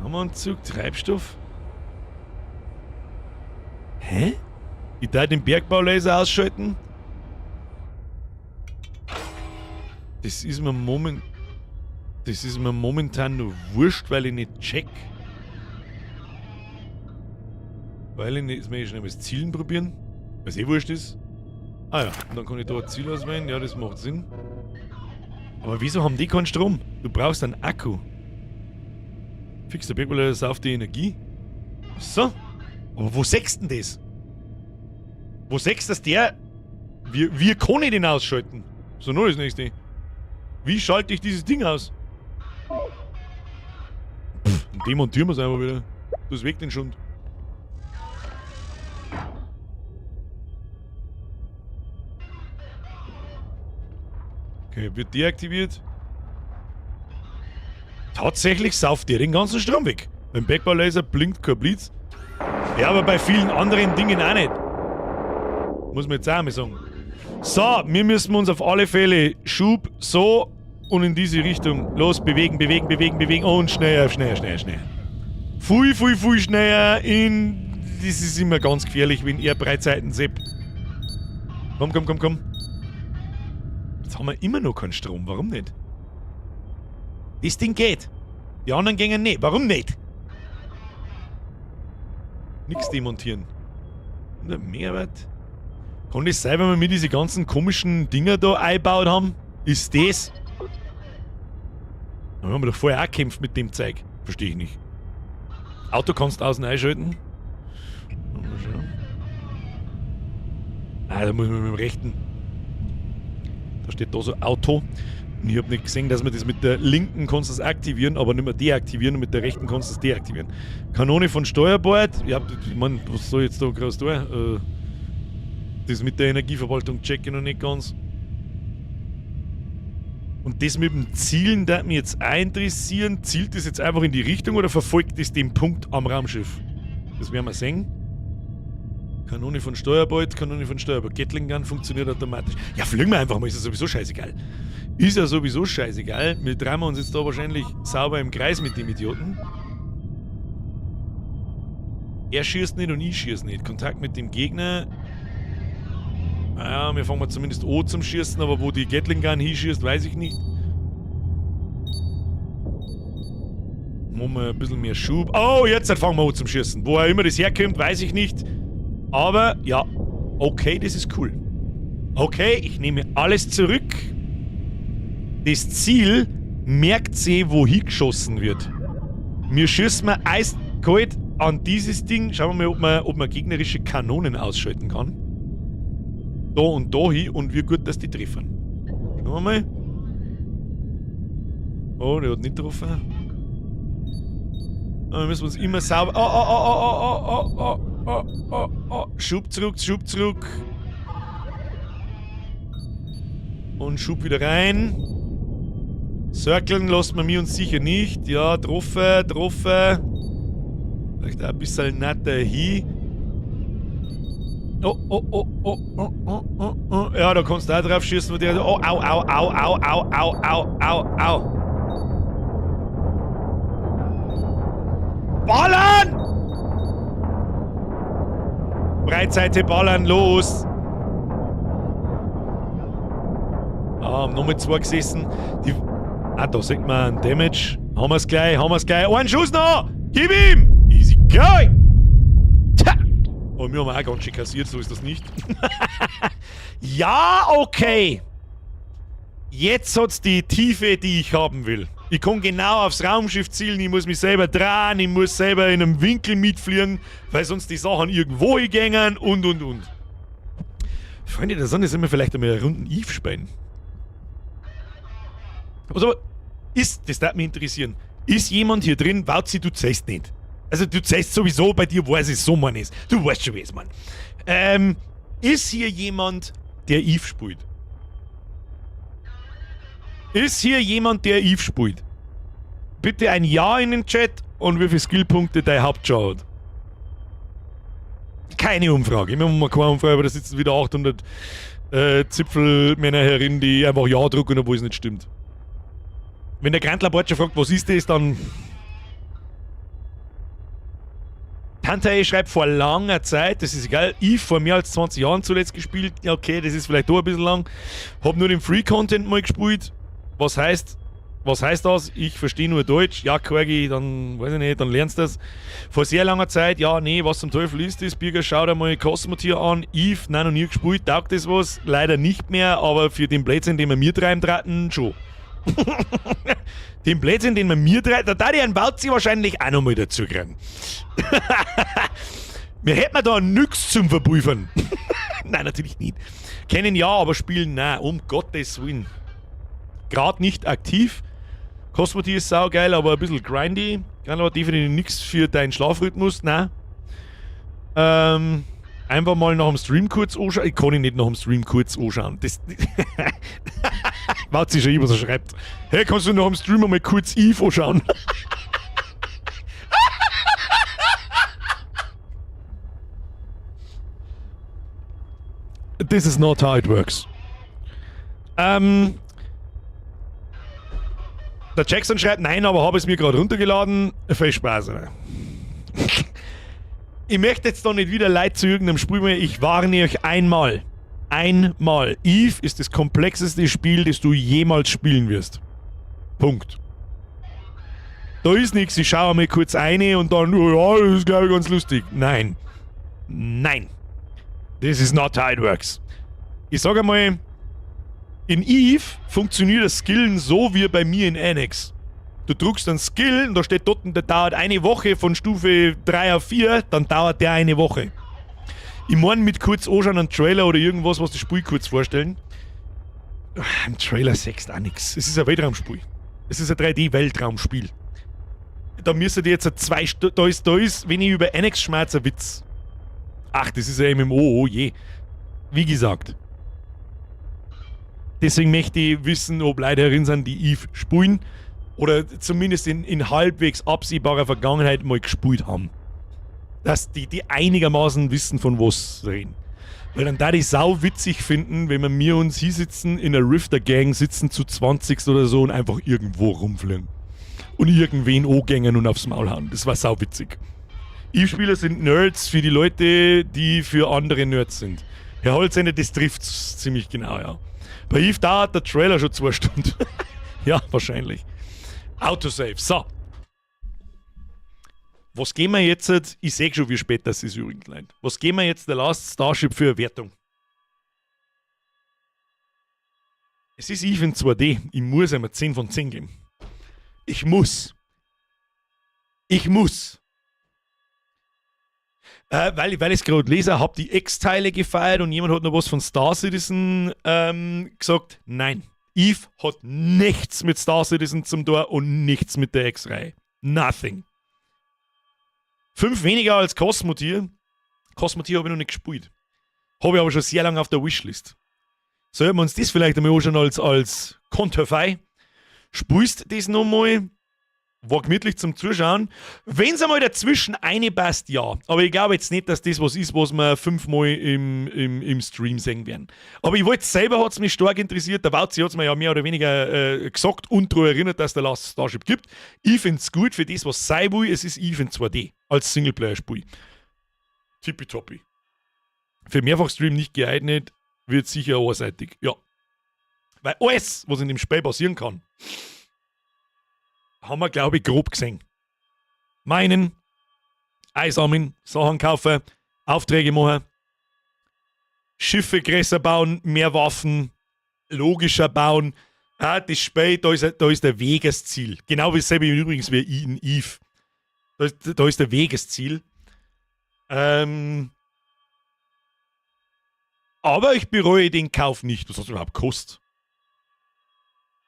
Raumanzug, Treibstoff. Hä? Ich darf den Bergbaulaser ausschalten? Das ist mir moment. Das ist mir momentan nur wurscht, weil ich nicht check. Weil ich nicht. Jetzt möchte ich schnell mal das Zielen probieren. Weil's eh wurscht ist. Ah ja, und dann kann ich da ein Ziel auswählen. Ja, das macht Sinn. Aber wieso haben die keinen Strom? Du brauchst einen Akku. Fix, der Bergbaulaser sauft die Energie. So. Aber wo sechst denn das? Wo sechst das der? Wie kann ich den ausschalten? So, nur das nächste. Wie schalte ich dieses Ding aus? Pff, und demontieren wir's einfach wieder. Das weg den Schund. Okay, wird deaktiviert. Tatsächlich sauft der den ganzen Strom weg. Beim Bergbaulaser blinkt kein Blitz. Ja, aber bei vielen anderen Dingen auch nicht. Muss man jetzt auch mal sagen. So, wir müssen uns auf alle Fälle Schub so und in diese Richtung. Los, bewegen, bewegen, bewegen, bewegen und schneller, schneller, schneller, schneller. Pfui, pfui, pfui, schneller in... Das ist immer ganz gefährlich, wenn er Breitseiten seppt. Komm, komm, komm, komm. Jetzt haben wir immer noch keinen Strom. Warum nicht? Das Ding geht. Die anderen gingen nicht. Warum nicht? Nix demontieren. 100 Megawatt. Kann das sein, wenn wir mir diese ganzen komischen Dinger da eingebaut haben? Ist das? Da haben wir doch vorher auch gekämpft mit dem Zeug. Verstehe ich nicht. Auto kannst du außen einschalten. Mal schauen. Ah, da muss man mit dem rechten. Da steht da so Auto. Und ich hab nicht gesehen, dass man das mit der linken kannst du das aktivieren, aber nicht mehr deaktivieren und mit der rechten kannst du das deaktivieren. Kanone von Steuerbord. Ja, ich mein, was soll ich jetzt da groß tun? Das mit der Energieverwaltung check ich noch nicht ganz. Und das mit dem Zielen, das mich jetzt auch interessieren. Zielt das jetzt einfach in die Richtung oder verfolgt das den Punkt am Raumschiff? Das werden wir sehen. Kanone von Steuerbord, Kanone von Steuerbord. Gatling Gun funktioniert automatisch. Ja, fliegen wir einfach mal, ist ja sowieso scheißegal. Ist ja sowieso scheißegal. Wir drehen uns jetzt da wahrscheinlich sauber im Kreis mit dem Idioten. Er schießt nicht und ich schieß nicht. Kontakt mit dem Gegner. Naja, wir fangen mal zumindest an zum Schießen, aber wo die Gatling Gun hinschießt, weiß ich nicht. Machen wir ein bisschen mehr Schub. Oh, jetzt fangen wir an zum Schießen. Wo er immer das herkommt, weiß ich nicht. Aber, ja, okay, das ist cool. Okay, ich nehme alles zurück. Das Ziel merkt sich, wo hingeschossen wird. Wir schießen mal eiskalt an dieses Ding. Schauen wir mal, ob man gegnerische Kanonen ausschalten kann. Da und da hin und wie gut, dass die treffen. Schauen wir mal. Oh, der hat nicht getroffen. Aber wir müssen uns immer sauber... Oh, oh, oh, oh, oh, oh, oh, oh, oh, oh. Schub zurück, Schub zurück. Und Schub wieder rein. Circlen lassen wir mir uns sicher nicht. Ja, getroffen, getroffen. Vielleicht auch ein bisschen netter hin. Oh, oh, oh, oh, oh, oh, oh, oh. Ja, da kannst du auch drauf schießen. Wo der, oh, au, au, au, au, au, au, au, au, au. Ballern! Breitseite ballern, los! Ah, haben nochmal zwei gesessen. Die, ah, da sieht man einen Damage. Haben wir's gleich, haben wir's gleich. Einen Schuss noch! Gib ihm! Easy going! Tja! Oh, wir haben auch ganz schön kassiert, so ist das nicht. Ja, okay! Jetzt hat's die Tiefe, die ich haben will. Ich kann genau aufs Raumschiff zielen, ich muss mich selber drehen, ich muss selber in einem Winkel mitfliegen, weil sonst die Sachen irgendwo hingängen und, und. Freunde der Sonne, sollen wir vielleicht einmal eine Runden Eve spielen? Also, ist, das darf mich interessieren, ist jemand hier drin, Wauzi, du zählst nicht. Also du zählst sowieso, bei dir weiß ich so, man ist. Du weißt schon, wie es, Mann. Ist hier jemand, der Eve spielt? Ist hier jemand, der Eve spielt? Bitte ein Ja in den Chat Und wie viele Skillpunkte dein Hauptchar hat. Keine Umfrage. Ich mache mal keine Umfrage, aber da sitzen wieder 800 Zipfelmänner herin, die einfach Ja drucken, obwohl es nicht stimmt. Wenn der Grantler Bortscher fragt, was ist das, dann. Tante schreibt vor langer Zeit, das ist egal, ich vor mehr als 20 Jahren zuletzt gespielt. Ja, okay, das ist vielleicht doch ein bisschen lang. Hab nur den Free Content mal gespielt. Was heißt das? Ich verstehe nur Deutsch. Ja, Corgi, dann weiß ich nicht, dann lernst du das. Vor sehr langer Zeit, ja, nee, was zum Teufel ist das? Birger, schau dir mal Cosmoteer an. Eve, nein, noch nie gespielt. Taugt das was? Leider nicht mehr, aber für den Blödsinn, den wir mir treiben traten, schon. Den Blödsinn, den wir mir treiben, da da ich einen Wauzi wahrscheinlich auch noch mal dazu kriegen. Wir hätten da nix zum Verpulvern. Nein, natürlich nicht. Kennen ja, aber spielen nein, um Gottes Willen. Gerade nicht aktiv. Cosmoteer ist saugeil, aber ein bisschen grindy. Kann aber definitiv nichts für deinen Schlafrhythmus. Nein. Einfach mal nach dem Stream kurz anschauen. Ich kann ihn nicht nach dem Stream kurz anschauen. Das. Warte sich schon, was er schreibt. Hey, kannst du nach dem Stream einmal kurz Eve anschauen? This is not how it works. Der Jackson schreibt, nein, aber habe es mir gerade runtergeladen. Viel Spaß, oder? Ich möchte jetzt da nicht wieder Leid zu irgendeinem Spiel mehr. Ich warne euch einmal. Einmal. Eve ist das komplexeste Spiel, das du jemals spielen wirst. Punkt. Da ist nichts, ich schaue mal kurz eine und dann, oh ja, das ist, glaube ich, ganz lustig. Nein. Nein. This is not how it works. Ich sage einmal, in Eve funktioniert das Skillen so wie bei mir in Annex. Du drückst einen Skill und da steht dort, der dauert eine Woche von Stufe 3 auf 4, dann dauert der eine Woche. Ich meine mit kurz anschauen einen Trailer oder irgendwas, was das Spiel kurz vorstellen. Im Trailer siehst auch nichts. Es ist ein Weltraumspiel. Es ist ein 3D-Weltraumspiel. Da müsstet ihr jetzt zwei Stunden. Da ist, wenn ich über Annex schmatz, ein Witz. Ach, das ist ein MMO, oh je. Wie gesagt. Deswegen möchte ich wissen, ob Leute herin sind, die Eve spielen oder zumindest in halbwegs absehbarer Vergangenheit mal gespielt haben. Dass die einigermaßen wissen, von was sie reden. Weil dann da die sau witzig finden, wenn wir mir uns hier sitzen, in der Rifter Gang sitzen zu 20 oder so und einfach irgendwo rumfliegen. Und irgendwen angängen und aufs Maul hauen. Das war sau witzig. Eve-Spieler sind Nerds für die Leute, die für andere Nerds sind. Herr Holzende, das trifft ziemlich genau, ja. Bei Eve dauert der Trailer schon 2 Stunden. Ja, wahrscheinlich. Autosave. So. Was geben wir jetzt? Ich sehe schon, wie spät das ist übrigens, Leute. Was geben wir jetzt The Last Starship für eine Wertung? Es ist Eve in 2D. Ich muss einmal 10 von 10 geben. Ich muss. Ich muss. Weil ich es gerade lese, habe die X-Teile gefeiert und jemand hat noch was von Star Citizen gesagt. Nein. Eve hat nichts mit Star Citizen zum Tor und nichts mit der X-Reihe. Nothing. 5 weniger als Cosmoteer. Cosmoteer habe ich noch nicht gespielt. Habe ich aber schon sehr lange auf der Wishlist. Sollten wir uns das vielleicht einmal anschauen als Konterfei? Spielst das nochmal? War gemütlich zum Zuschauen. Wenn es einmal dazwischen eine passt, ja. Aber ich glaube jetzt nicht, dass das was ist, was wir fünfmal im Stream sehen werden. Aber ich wollte selber, hat es mich stark interessiert. Der Wauzi hat es mir ja mehr oder weniger gesagt und daran erinnert, dass der Last Starship gibt. Ich finde es gut für das, was sein will. Es ist Eve in 2D als Singleplayer-Spiel. Tippitoppi. Für Mehrfachstream nicht geeignet, wird sicher einseitig. Ja. Weil alles, was in dem Spiel passieren kann, haben wir, glaube ich, grob gesehen. Meinen, einsammeln, Sachen kaufen, Aufträge machen, Schiffe größer bauen, mehr Waffen, logischer bauen. Ah, das Spiel, da ist der Weg das Ziel. Genau wie dasselbe übrigens wie in Eve. Da ist der Weg das Ziel. Aber ich bereue den Kauf nicht. Was hat es überhaupt gekostet?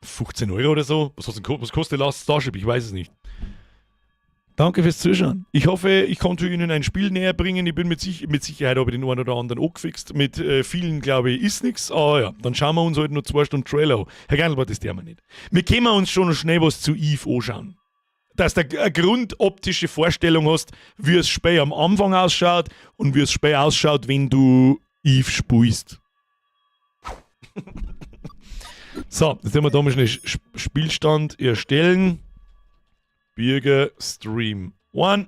15 Euro oder so? Was kostet Last Starship? Ich weiß es nicht. Danke fürs Zuschauen. Ich hoffe, ich konnte Ihnen ein Spiel näher bringen. Ich bin mit Sicherheit habe ich den einen oder anderen angefixt. Mit vielen, glaube ich, ist nichts. Aber ja, dann schauen wir uns halt nur 2 Stunden Trailer an. Herr Geindelbart, das tun wir nicht. Wir können uns schon noch schnell was zu Eve anschauen. Dass du eine grundoptische Vorstellung hast, wie das Spiel am Anfang ausschaut und wie das Spiel ausschaut, wenn du Eve spielst. So, jetzt werden wir da mal schnell Spielstand erstellen. Birger Stream 1.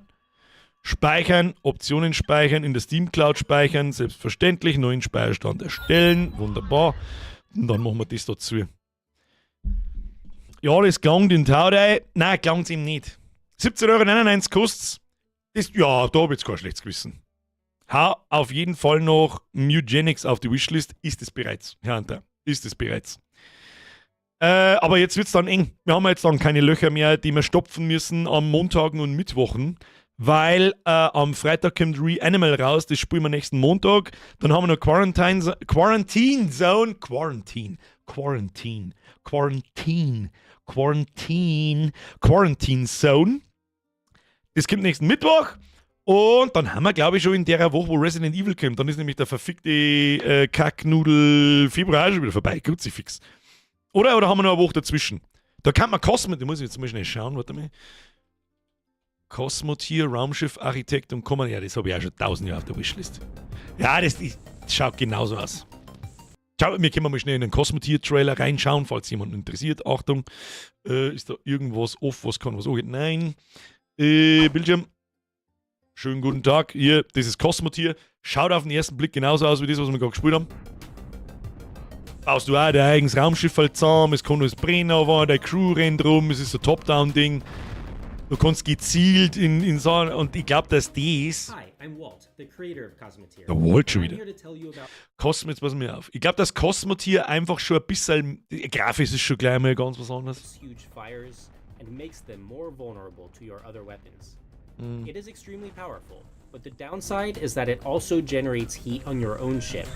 Speichern, Optionen speichern, in der Steam Cloud speichern, selbstverständlich, neuen Speicherstand erstellen, wunderbar. Und dann machen wir das dazu. Ja, das gelangt in Taudei. Nein, gelangt ihm nicht. 17,99 Euro kostet's. Das, ja, da hab ich jetzt kein schlechtes Gewissen. Hau auf jeden Fall noch Mewgenics auf die Wishlist. Ist es bereits, Herr Hunter. Ist es bereits. Aber jetzt wird's dann eng. Wir haben jetzt dann keine Löcher mehr, die wir stopfen müssen am Montagen und Mittwochen, weil am Freitag kommt Reanimal raus, das spielen wir nächsten Montag. Dann haben wir noch Quarantine, Quarantine Zone, Quarantine, Quarantine, Quarantine, Quarantine, Quarantine Zone. Das kommt nächsten Mittwoch. Und dann haben wir, glaube ich, schon in der Woche, wo Resident Evil kommt. Dann ist nämlich der verfickte Kacknudel Februar schon wieder vorbei. Kruzifix. Oder haben wir noch eine Woche dazwischen? Da kann man Cosmo, da muss ich jetzt mal schnell schauen, warte mal. Cosmoteer, Raumschiff, Architekt und Command. Ja, das habe ich auch schon tausend Jahre auf der Wishlist. Ja, das schaut genauso aus. Schau, wir können mal schnell in den Cosmoteer-Trailer reinschauen, falls jemand interessiert. Achtung, ist da irgendwas off, was kann was angeht? Nein. Bildschirm. Schönen guten Tag. Hier, das ist Cosmoteer. Schaut auf den ersten Blick genauso aus wie das, was wir gerade gespielt haben. Baust du auch dein eigenes Raumschiff halt zusammen, es kann alles brennen, aber deine Crew rennt rum, es ist ein Top-Down-Ding. Du kannst gezielt in so, und ich glaube, dass das. Hi, I'm Walt, the creator of Cosmoteer. Der Walt schon I'm wieder. here to tell you about Cosmo, jetzt pass mir auf. Ich glaube, dass Cosmoteer einfach schon ein bisschen. Grafisch ist schon gleich mal ganz was anderes. Huge fires and makes them more vulnerable to your other weapons. It is extremely powerful, but the downside is that it also generates heat on your own ship.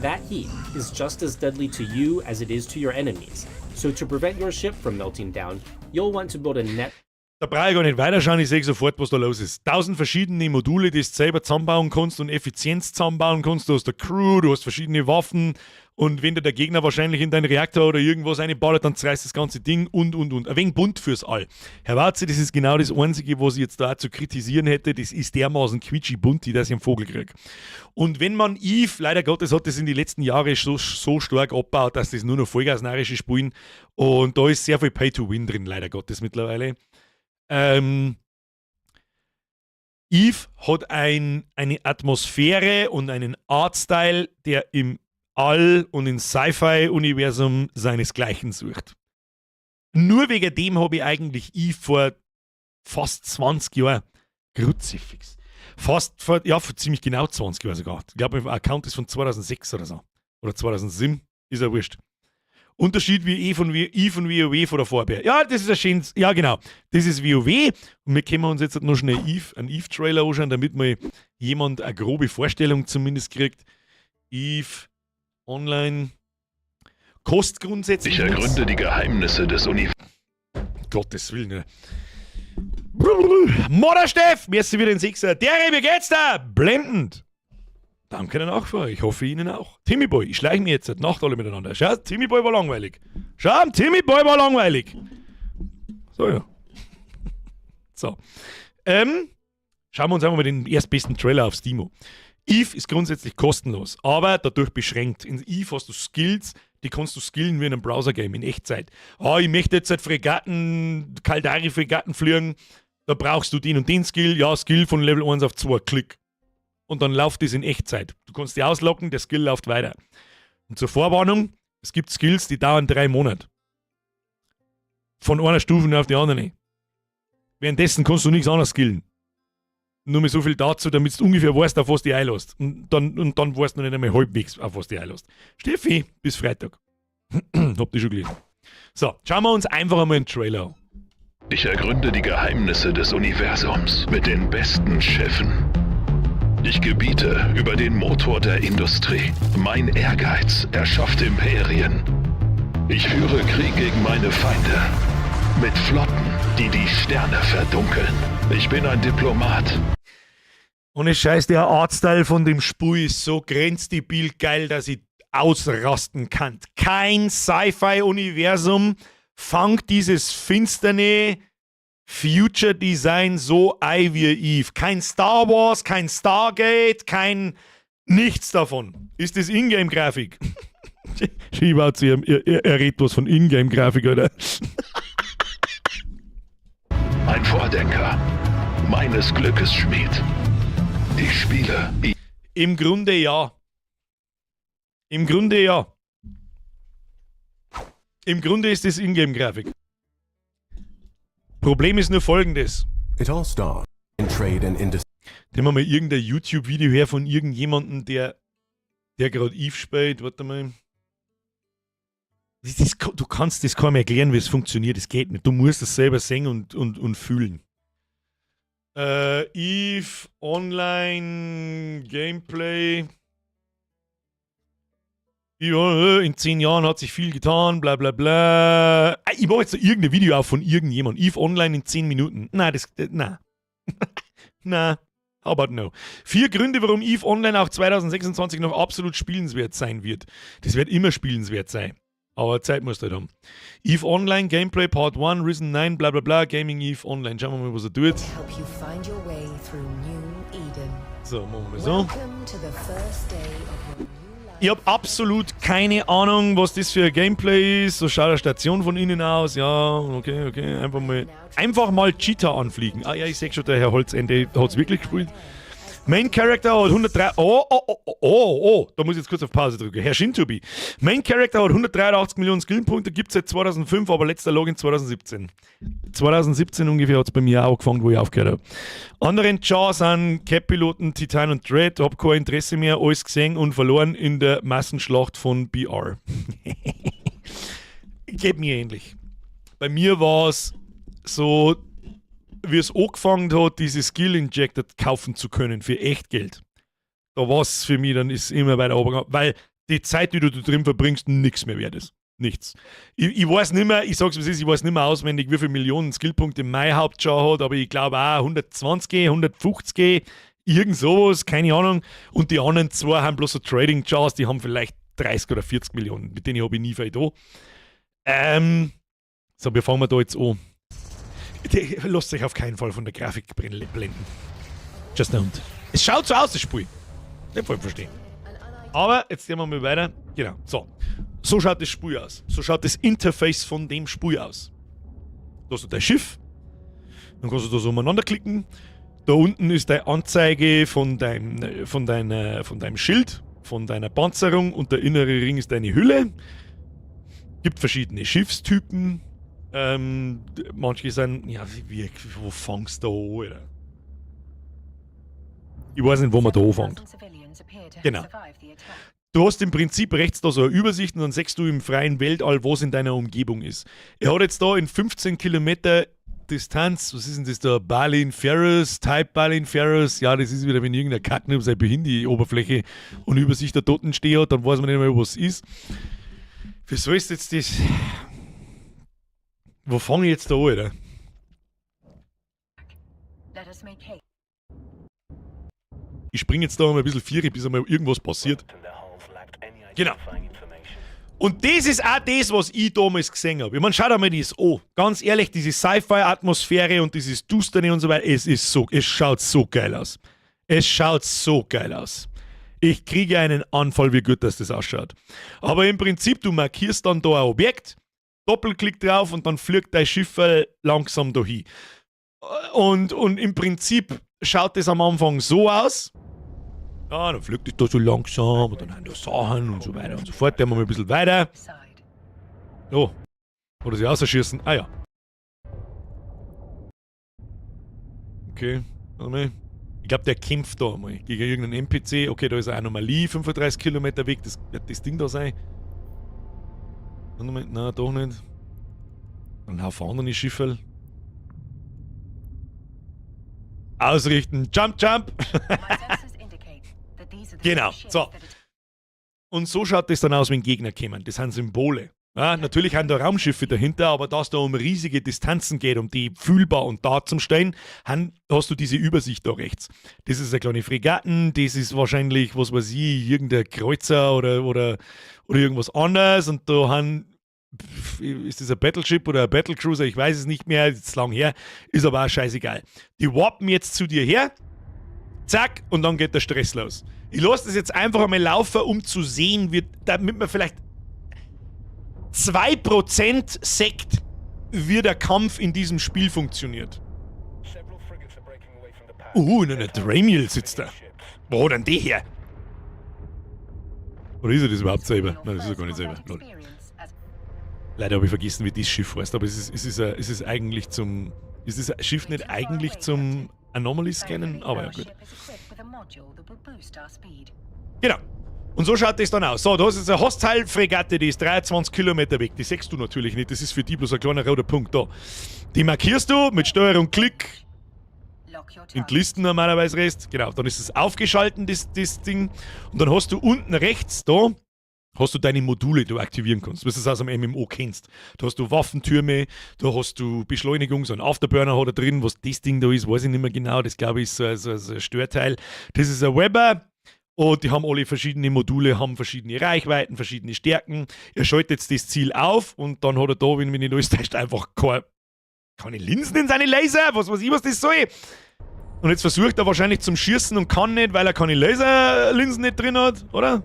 That heat is just as deadly to you as it is to your enemies. So to prevent your ship from melting down, you'll want to build a net Da brauche ich gar nicht weiterschauen, ich sehe sofort, was da los ist. Tausend verschiedene Module, die du selber zusammenbauen kannst und Effizienz zusammenbauen kannst. Du hast eine Crew, du hast verschiedene Waffen und wenn dir der Gegner wahrscheinlich in deinen Reaktor oder irgendwas reinballert, dann zerreißt das ganze Ding und und. Ein wenig bunt fürs All. Herr Watze, das ist genau das Einzige, was ich jetzt da zu kritisieren hätte. Das ist dermaßen quietschy bunti, dass ich einen Vogel kriege. Und wenn man Eve, leider Gottes, hat das in die letzten Jahre so, so stark abgebaut, dass das nur noch Vollgasnarische spielen. Und da ist sehr viel Pay-to-Win drin, leider Gottes mittlerweile. Eve hat eine Atmosphäre und einen Artstyle, der im All- und im Sci-Fi-Universum seinesgleichen sucht. Nur wegen dem habe ich eigentlich Eve vor fast 20 Jahren, Kruzifix, fast vor, ja, vor ziemlich genau 20 Jahren sogar. Ich glaube, mein Account ist von 2006 oder so. Oder 2007, ist ja wurscht. Unterschied wie E von WoW von der Farbe. Ja, das ist ein schönes, ja genau, das ist WoW und wir können uns jetzt noch schnell Eve, einen Eve-Trailer anschauen, damit mal jemand eine grobe Vorstellung zumindest kriegt. Eve Online kostet grundsätzlich Ich ergründe die Geheimnisse des Universums. Gottes Willen. Ne? Moddersteff, merci wieder den Sechser. Dere, wie geht's da? Blendend. Danke der Nachfrage. Ich hoffe, Ihnen auch. Timmy Boy, ich schleiche mir jetzt heute Nacht alle miteinander. Schau, Timmy Boy war langweilig. Schau, Timmy Boy war langweilig. So, ja. So. Schauen wir uns einfach mal den erstbesten Trailer auf Steam an. Eve ist grundsätzlich kostenlos, aber dadurch beschränkt. In Eve hast du Skills, die kannst du skillen wie in einem Browser-Game in Echtzeit. Ah, ich möchte jetzt halt Fregatten, Caldari-Fregatten fliegen, da brauchst du den und den Skill. Ja, Skill von Level 1 auf 2, Klick. Und dann läuft das in Echtzeit. Du kannst die ausloggen, der Skill läuft weiter. Und zur Vorwarnung, es gibt Skills, die dauern 3 Monate. Von einer Stufe auf die andere. Währenddessen kannst du nichts anderes skillen. Nur mal so viel dazu, damit du ungefähr weißt, auf was dich einlässt. Und dann weißt du noch nicht einmal halbwegs, auf was dich einlässt. Steffi, bis Freitag. Habt ihr schon gelesen. So, schauen wir uns einfach einmal einen Trailer an. Ich ergründe die Geheimnisse des Universums mit den besten Schiffen. Ich gebiete über den Motor der Industrie. Mein Ehrgeiz erschafft Imperien. Ich führe Krieg gegen meine Feinde. Mit Flotten, die die Sterne verdunkeln. Ich bin ein Diplomat. Ohne Scheiß, der Artstyle von dem Spiel ist so grenzdebil geil, dass ich ausrasten kann. Kein Sci-Fi-Universum fangt dieses finsterne, Future Design so ei wie Eve. Kein Star Wars, kein Stargate, kein nichts davon. Ist das Ingame-Grafik? Schieb zu ihm, er redet was von Ingame-Grafik, oder? Ein Vordenker. Meines Glückes Schmied. Ich spiele. Im Grunde ja. Im Grunde ja. Im Grunde ist es Ingame-Grafik. Problem ist nur folgendes. It all starts in trade and industry. Nehmen wir mal irgendein YouTube-Video her von irgendjemandem, der gerade Eve spielt. Warte mal. Du kannst das kaum erklären, wie es funktioniert. Das geht nicht. Du musst es selber sehen und fühlen. Eve Online Gameplay. Ja, in 10 Jahren hat sich viel getan, bla bla bla. Ah, ich mache jetzt irgendein Video auf von irgendjemand. Eve Online in 10 Minuten. Nein, na. Na. How about no? Vier Gründe, warum Eve Online auch 2026 noch absolut spielenswert sein wird. Das wird immer spielenswert sein. Aber Zeit musst du halt haben. Eve Online Gameplay Part 1, Risen 9, bla bla bla, Gaming Eve Online. Schauen wir mal, was er tut. Help you find your way through New Eden. So, machen wir mal so. Welcome to the first day of your new life. Ich habe absolut keine Ahnung, was das für ein Gameplay ist. So schaut eine Station von innen aus. Ja, okay. Einfach mal Cheetah anfliegen. Ah ja, ich sehe schon, der Herr Holzende hat es wirklich gespielt. Main Character hat 103. Oh, da muss ich jetzt kurz auf Pause drücken. Herr Shintobi. Main Character hat 183 Millionen Skillpunkte, gibt es seit 2005, aber letzter Login 2017. 2017 ungefähr hat es bei mir auch angefangen, wo ich aufgehört habe. Anderen Chars sind Cap-Piloten, Titan und Dread. Hab kein Interesse mehr, alles gesehen und verloren in der Massenschlacht von BR. Geht mir ähnlich. Bei mir war es so, wie es angefangen hat, diese Skill Injector kaufen zu können für echt Geld. Da war es für mich, dann ist immer weiter runtergegangen, weil die Zeit, die du da drin verbringst, nichts mehr wert ist. Nichts. Ich weiß nicht mehr, ich sag's, wie es ist, ich weiß nicht mehr auswendig, wie viele Millionen Skillpunkte mein Hauptchar hat, aber ich glaube auch 120, 150, irgend sowas, keine Ahnung. Und die anderen zwei haben bloß so Trading Chars, die haben vielleicht 30 oder 40 Millionen, mit denen habe ich nie viel da. So, wir fangen wir da jetzt an. Lasst euch auf keinen Fall von der Grafik blenden. Just don't. Es schaut so aus, das Spiel. Nicht voll verstehen. Aber jetzt gehen wir mal weiter. Genau, so. So schaut das Spiel aus. So schaut das Interface von dem Spiel aus. Da hast du dein Schiff. Dann kannst du da so umeinander klicken. Da unten ist deine Anzeige von deinem Schild, von deiner Panzerung und der innere Ring ist deine Hülle. Gibt verschiedene Schiffstypen. Manche sind, ja, wo fangst du an, Alter? Ich weiß nicht, wo man da anfängt. Genau. Du hast im Prinzip rechts da so eine Übersicht und dann siehst du im freien Weltall, was in deiner Umgebung ist. Er hat jetzt da in 15 Kilometer Distanz, was ist denn das da? Balin Ferrous, Type Balin Ferrous, ja, das ist wieder, wenn irgendein Kacken über seine Behindi-Oberfläche und Übersicht der Toten steht, dann weiß man nicht mehr, was es ist. Wieso ist jetzt das? Wo fange ich jetzt da an, Alter? Let us make haste. Ich springe jetzt da mal ein bisschen viere, bis einmal irgendwas passiert. Genau. Und das ist auch das, was ich damals gesehen habe. Ich meine, schau dir mal das an. Ganz ehrlich, diese Sci-Fi-Atmosphäre und dieses Dusterne und so weiter, es schaut so geil aus. Es schaut so geil aus. Ich kriege einen Anfall, wie gut das ausschaut. Aber im Prinzip, du markierst dann da ein Objekt, Doppelklick drauf und dann fliegt dein Schiff langsam dahin. Und im Prinzip schaut das am Anfang so aus. Ja, dann fliegt es da so langsam und dann haben da Sachen und so weiter und so fort. Dann wir mal ein bisschen weiter. Oh. Oder sie außerschießen. Ah ja. Okay, warte mal. Ich glaube, der kämpft da einmal gegen irgendeinen NPC. Okay, da ist eine Anomalie, 35 Kilometer weg. Das wird das Ding da sein. Warte mal, nein, doch nicht. Dann Haufen andere Schiffe. Ausrichten. Jump, jump! Genau, so. Und so schaut das dann aus, wenn Gegner kommen. Das sind Symbole. Ja, natürlich haben da Raumschiffe dahinter, aber da es da um riesige Distanzen geht, um die fühlbar und da zum stellen, hast du diese Übersicht da rechts. Das ist eine kleine Fregatten, das ist wahrscheinlich, was weiß ich, irgendein Kreuzer oder irgendwas anderes und da haben Ist das ein Battleship oder ein Battlecruiser? Ich weiß es nicht mehr, ist lang her, ist aber auch scheißegal. Die warpen jetzt zu dir her, zack, und dann geht der Stress los. Ich lasse das jetzt einfach einmal laufen, um zu sehen, wie, damit man vielleicht 2% sieht, wie der Kampf in diesem Spiel funktioniert. In einer Dramiel sitzt er. Wo hat denn die her? Oder ist er das überhaupt selber? Nein, das ist er gar nicht selber. Lol. Leider habe ich vergessen, wie das Schiff heißt, aber es ist eigentlich zum. Ist das Schiff nicht eigentlich zum Anomaly scannen? Aber ja, gut. Genau. Und so schaut das dann aus. So, da ist jetzt eine Hostile-Fregatte, die ist 23 Kilometer weg. Die siehst du natürlich nicht. Das ist für die bloß ein kleiner roter Punkt da. Die markierst du mit Steuerung Klick in die Listen normalerweise rest. Genau, dann ist es aufgeschalten, das Ding. Und dann hast du unten rechts da, hast du deine Module, die du aktivieren kannst, was du aus einem MMO kennst. Da hast du Waffentürme, da hast du Beschleunigung, so ein Afterburner hat er drin, was das Ding da ist, weiß ich nicht mehr genau. Das, glaube ich, ist so ein Störteil. Das ist ein Webber. Und die haben alle verschiedene Module, haben verschiedene Reichweiten, verschiedene Stärken. Er schaltet jetzt das Ziel auf und dann hat er da, wenn mich nicht alles täuscht, einfach keine Linsen in seine Laser. Was weiß ich, was das soll. Und jetzt versucht er wahrscheinlich zum Schießen und kann nicht, weil er keine Laserlinsen nicht drin hat, oder?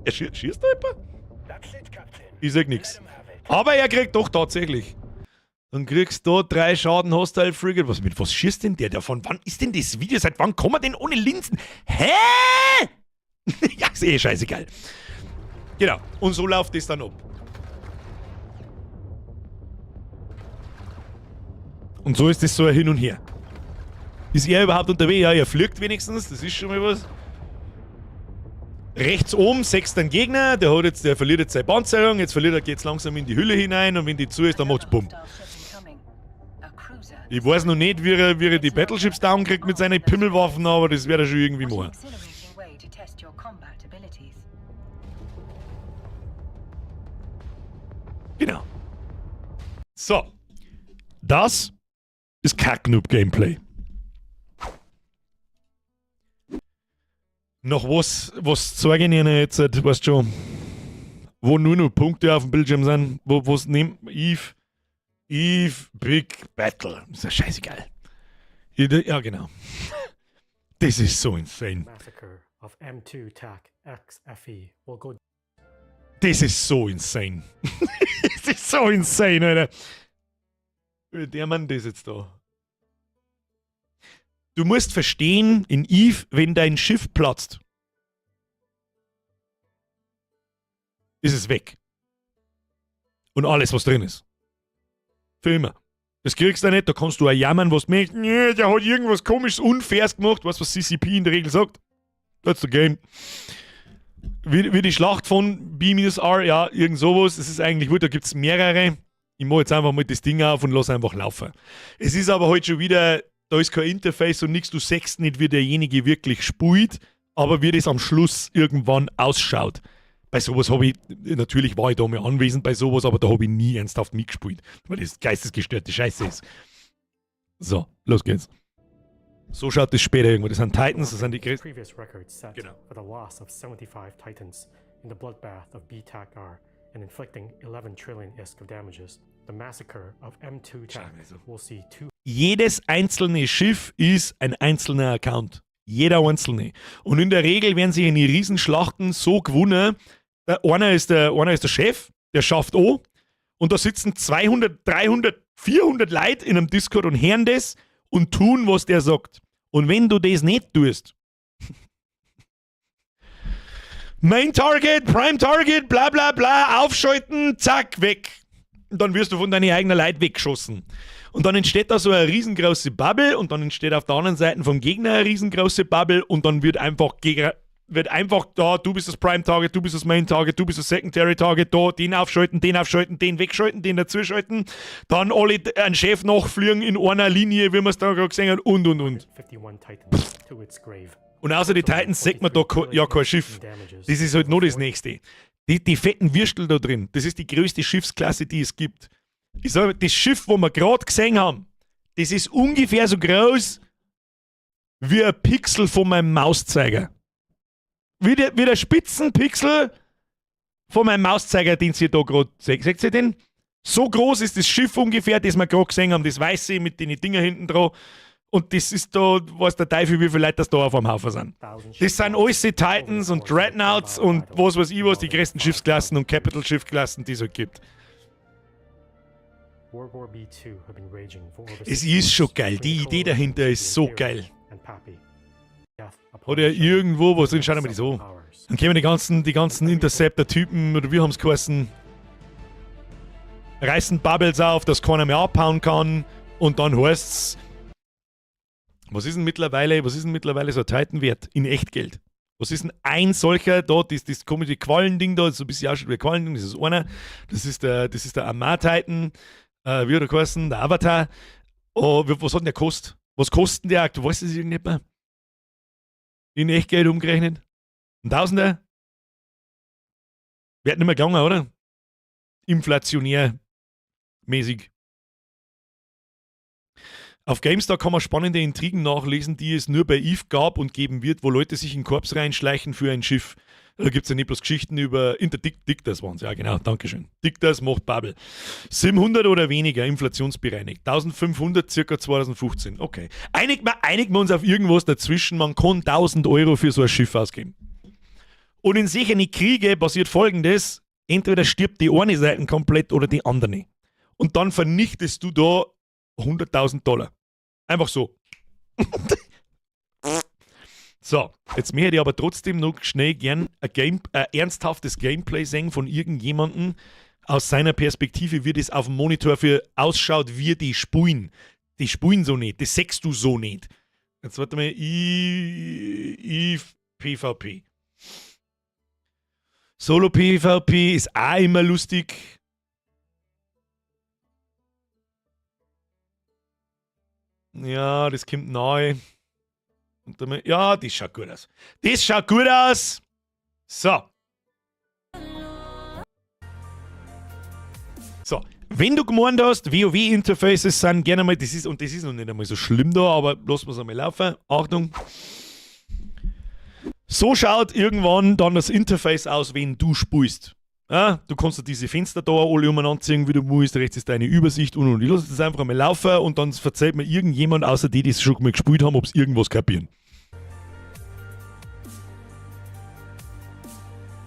Er schießt da etwa? Ich sag nix. Aber er kriegt doch tatsächlich. Dann kriegst du da drei Schaden Hostile Frigate. Mit was schießt denn der davon? Wann ist denn das Video? Seit wann kommen wir denn ohne Linsen? Hä? Ja, ist eh scheißegal. Genau. Und so läuft das dann ab. Und so ist das so ein Hin und Her. Ist er überhaupt unterwegs? Ja, er fliegt wenigstens. Das ist schon mal was. Rechts oben sechst den Gegner, der verliert jetzt seine Panzerung, jetzt verliert er, geht's langsam in die Hülle hinein und wenn die zu ist, dann macht's Bumm. Ich weiß noch nicht, wie er die Battleships down kriegt mit seinen Pimmelwaffen, aber das wird er schon irgendwie machen. Genau. So. Das ist Kacknoob Gameplay. Noch was zeige ich Ihnen jetzt, weißt schon, wo nur noch Punkte auf dem Bildschirm sind, wo was nimmt, Eve, Eve Big Battle. Ist ja scheißegal. Ja, genau. Das ist so insane. Massacre of M2 TAC XFE will go Das ist so insane. Das ist so insane, Alter. Wie der Mann das jetzt da. Du musst verstehen, in Eve, wenn dein Schiff platzt, ist es weg. Und alles, was drin ist. Für immer. Das kriegst du nicht, da kannst du auch jammern, was du möchtest. Nee, der hat irgendwas Komisches, Unfaires gemacht. Weißt du, was CCP in der Regel sagt? That's the game. Wie die Schlacht von B-R, ja, irgend sowas. Es ist eigentlich gut, da gibt es mehrere. Ich mache jetzt einfach mal das Ding auf und lass einfach laufen. Es ist aber halt schon wieder, da ist kein Interface und nichts, du siehst nicht, wie derjenige wirklich spielt, aber wie das am Schluss irgendwann ausschaut. Bei sowas habe ich, natürlich war ich da mal anwesend bei sowas, aber da habe ich nie ernsthaft mitgespielt, weil das geistesgestörte Scheiße ist. So, los geht's. So schaut das später irgendwo. Das sind Titans, das sind die größten. Previous record set Genau. for the loss of 75 Titans in the bloodbath of BTAC-R and inflicting 11 trillion ISK of damages. The massacre of M2 TAC Scheiße. Will see two Jedes einzelne Schiff ist ein einzelner Account. Jeder einzelne. Und in der Regel werden sich in die Riesenschlachten so gewonnen. Einer ist der Chef, der schafft an. Und da sitzen 200, 300, 400 Leute in einem Discord und hören das und tun, was der sagt. Und wenn du das nicht tust, Main Target, Prime Target, bla bla bla, aufschalten, zack, weg. Und dann wirst du von deinen eigenen Leuten weggeschossen. Und dann entsteht da so eine riesengroße Bubble und dann entsteht auf der anderen Seite vom Gegner eine riesengroße Bubble und dann wird einfach da, du bist das Prime Target, du bist das Main Target, du bist das Secondary Target, da, den aufschalten, den wegschalten, den dazuschalten, dann alle einen Chef nachfliegen in einer Linie, wie man es da gerade gesehen hat, und, und. 51 Titans to its grave. Und außer die Titans sieht man da ja kein Schiff. Das ist halt noch das Nächste. Die fetten Würstel da drin, das ist die größte Schiffsklasse, die es gibt. Ich sag, das Schiff, wo wir gerade gesehen haben, das ist ungefähr so groß wie ein Pixel von meinem Mauszeiger. Wie der Spitzenpixel Von meinem Mauszeiger, den ihr da gerade seht. Seht ihr den? So groß ist das Schiff ungefähr, das wir gerade gesehen haben, das weiße mit den Dinger hinten dran. Und das ist da, weiß der Teufel, wie viele Leute das da auf einem Haufen sind. Das sind alles die Titans und Dreadnoughts und was weiß ich was, die größten Schiffsklassen und Capital Schiffsklassen, die es halt gibt. Es ist schon geil, die Idee dahinter ist so geil. Hat er irgendwo was drin? Schau dir mal das an. Dann kommen die ganzen Interceptor-Typen, oder wie haben sie geheißen, reißen Bubbles auf, dass keiner mehr abhauen kann. Und dann heißt's, was ist denn mittlerweile so ein Titan wert in Echtgeld? Was ist denn ein solcher da, das komische Quallending da, so ein bisschen ausschaut wie ein Quallending, das ist einer. Das ist der Amarr Titan, wie hat er geheißen, der Avatar. Oh, was hat denn der gekostet? Was kostet denn der? Du weißt es irgendwie nicht mehr. In Echtgeld umgerechnet? Ein Tausender? Wird nicht mehr gegangen, oder? Inflationär mäßig. Auf GameStar kann man spannende Intrigen nachlesen, die es nur bei EVE gab und geben wird, wo Leute sich in Corps reinschleichen für ein Schiff. Da gibt es ja nicht bloß Geschichten über Interdictors waren es, ja genau, Dankeschön. Dictors macht Bubble. 700 oder weniger, inflationsbereinigt. 1500 circa 2015, okay. Einigen wir uns auf irgendwas dazwischen, man kann 1000 € für so ein Schiff ausgeben. Und in solchen Kriege passiert Folgendes: Entweder stirbt die eine Seite komplett oder die andere. Und dann vernichtest du da 100.000 Dollar. Einfach so. So, jetzt möchte ich aber trotzdem noch schnell gern ein ernsthaftes Gameplay sehen von irgendjemandem aus seiner Perspektive, wie das auf dem Monitor für ausschaut, wie die spulen. Die spulen so nicht, das sechst du so nicht. Jetzt warte mal, I, PvP. Solo PvP ist auch immer lustig. Ja, das kommt neu. Und dann, ja, das schaut gut aus. Das schaut gut aus. So. So, wenn du gemeint hast, WoW-Interfaces sind gerne mal, das ist, und das ist noch nicht einmal so schlimm da, aber lassen wir es einmal laufen. Achtung. So schaut irgendwann dann das Interface aus, wenn du spielst. Ja, du kannst dir diese Fenster da alle umeinander ziehen, wie du willst. Rechts ist deine Übersicht und und. Ich lasse das einfach einmal laufen und dann verzählt mir irgendjemand, außer die, die es schon mal gespielt haben, ob sie irgendwas kapieren.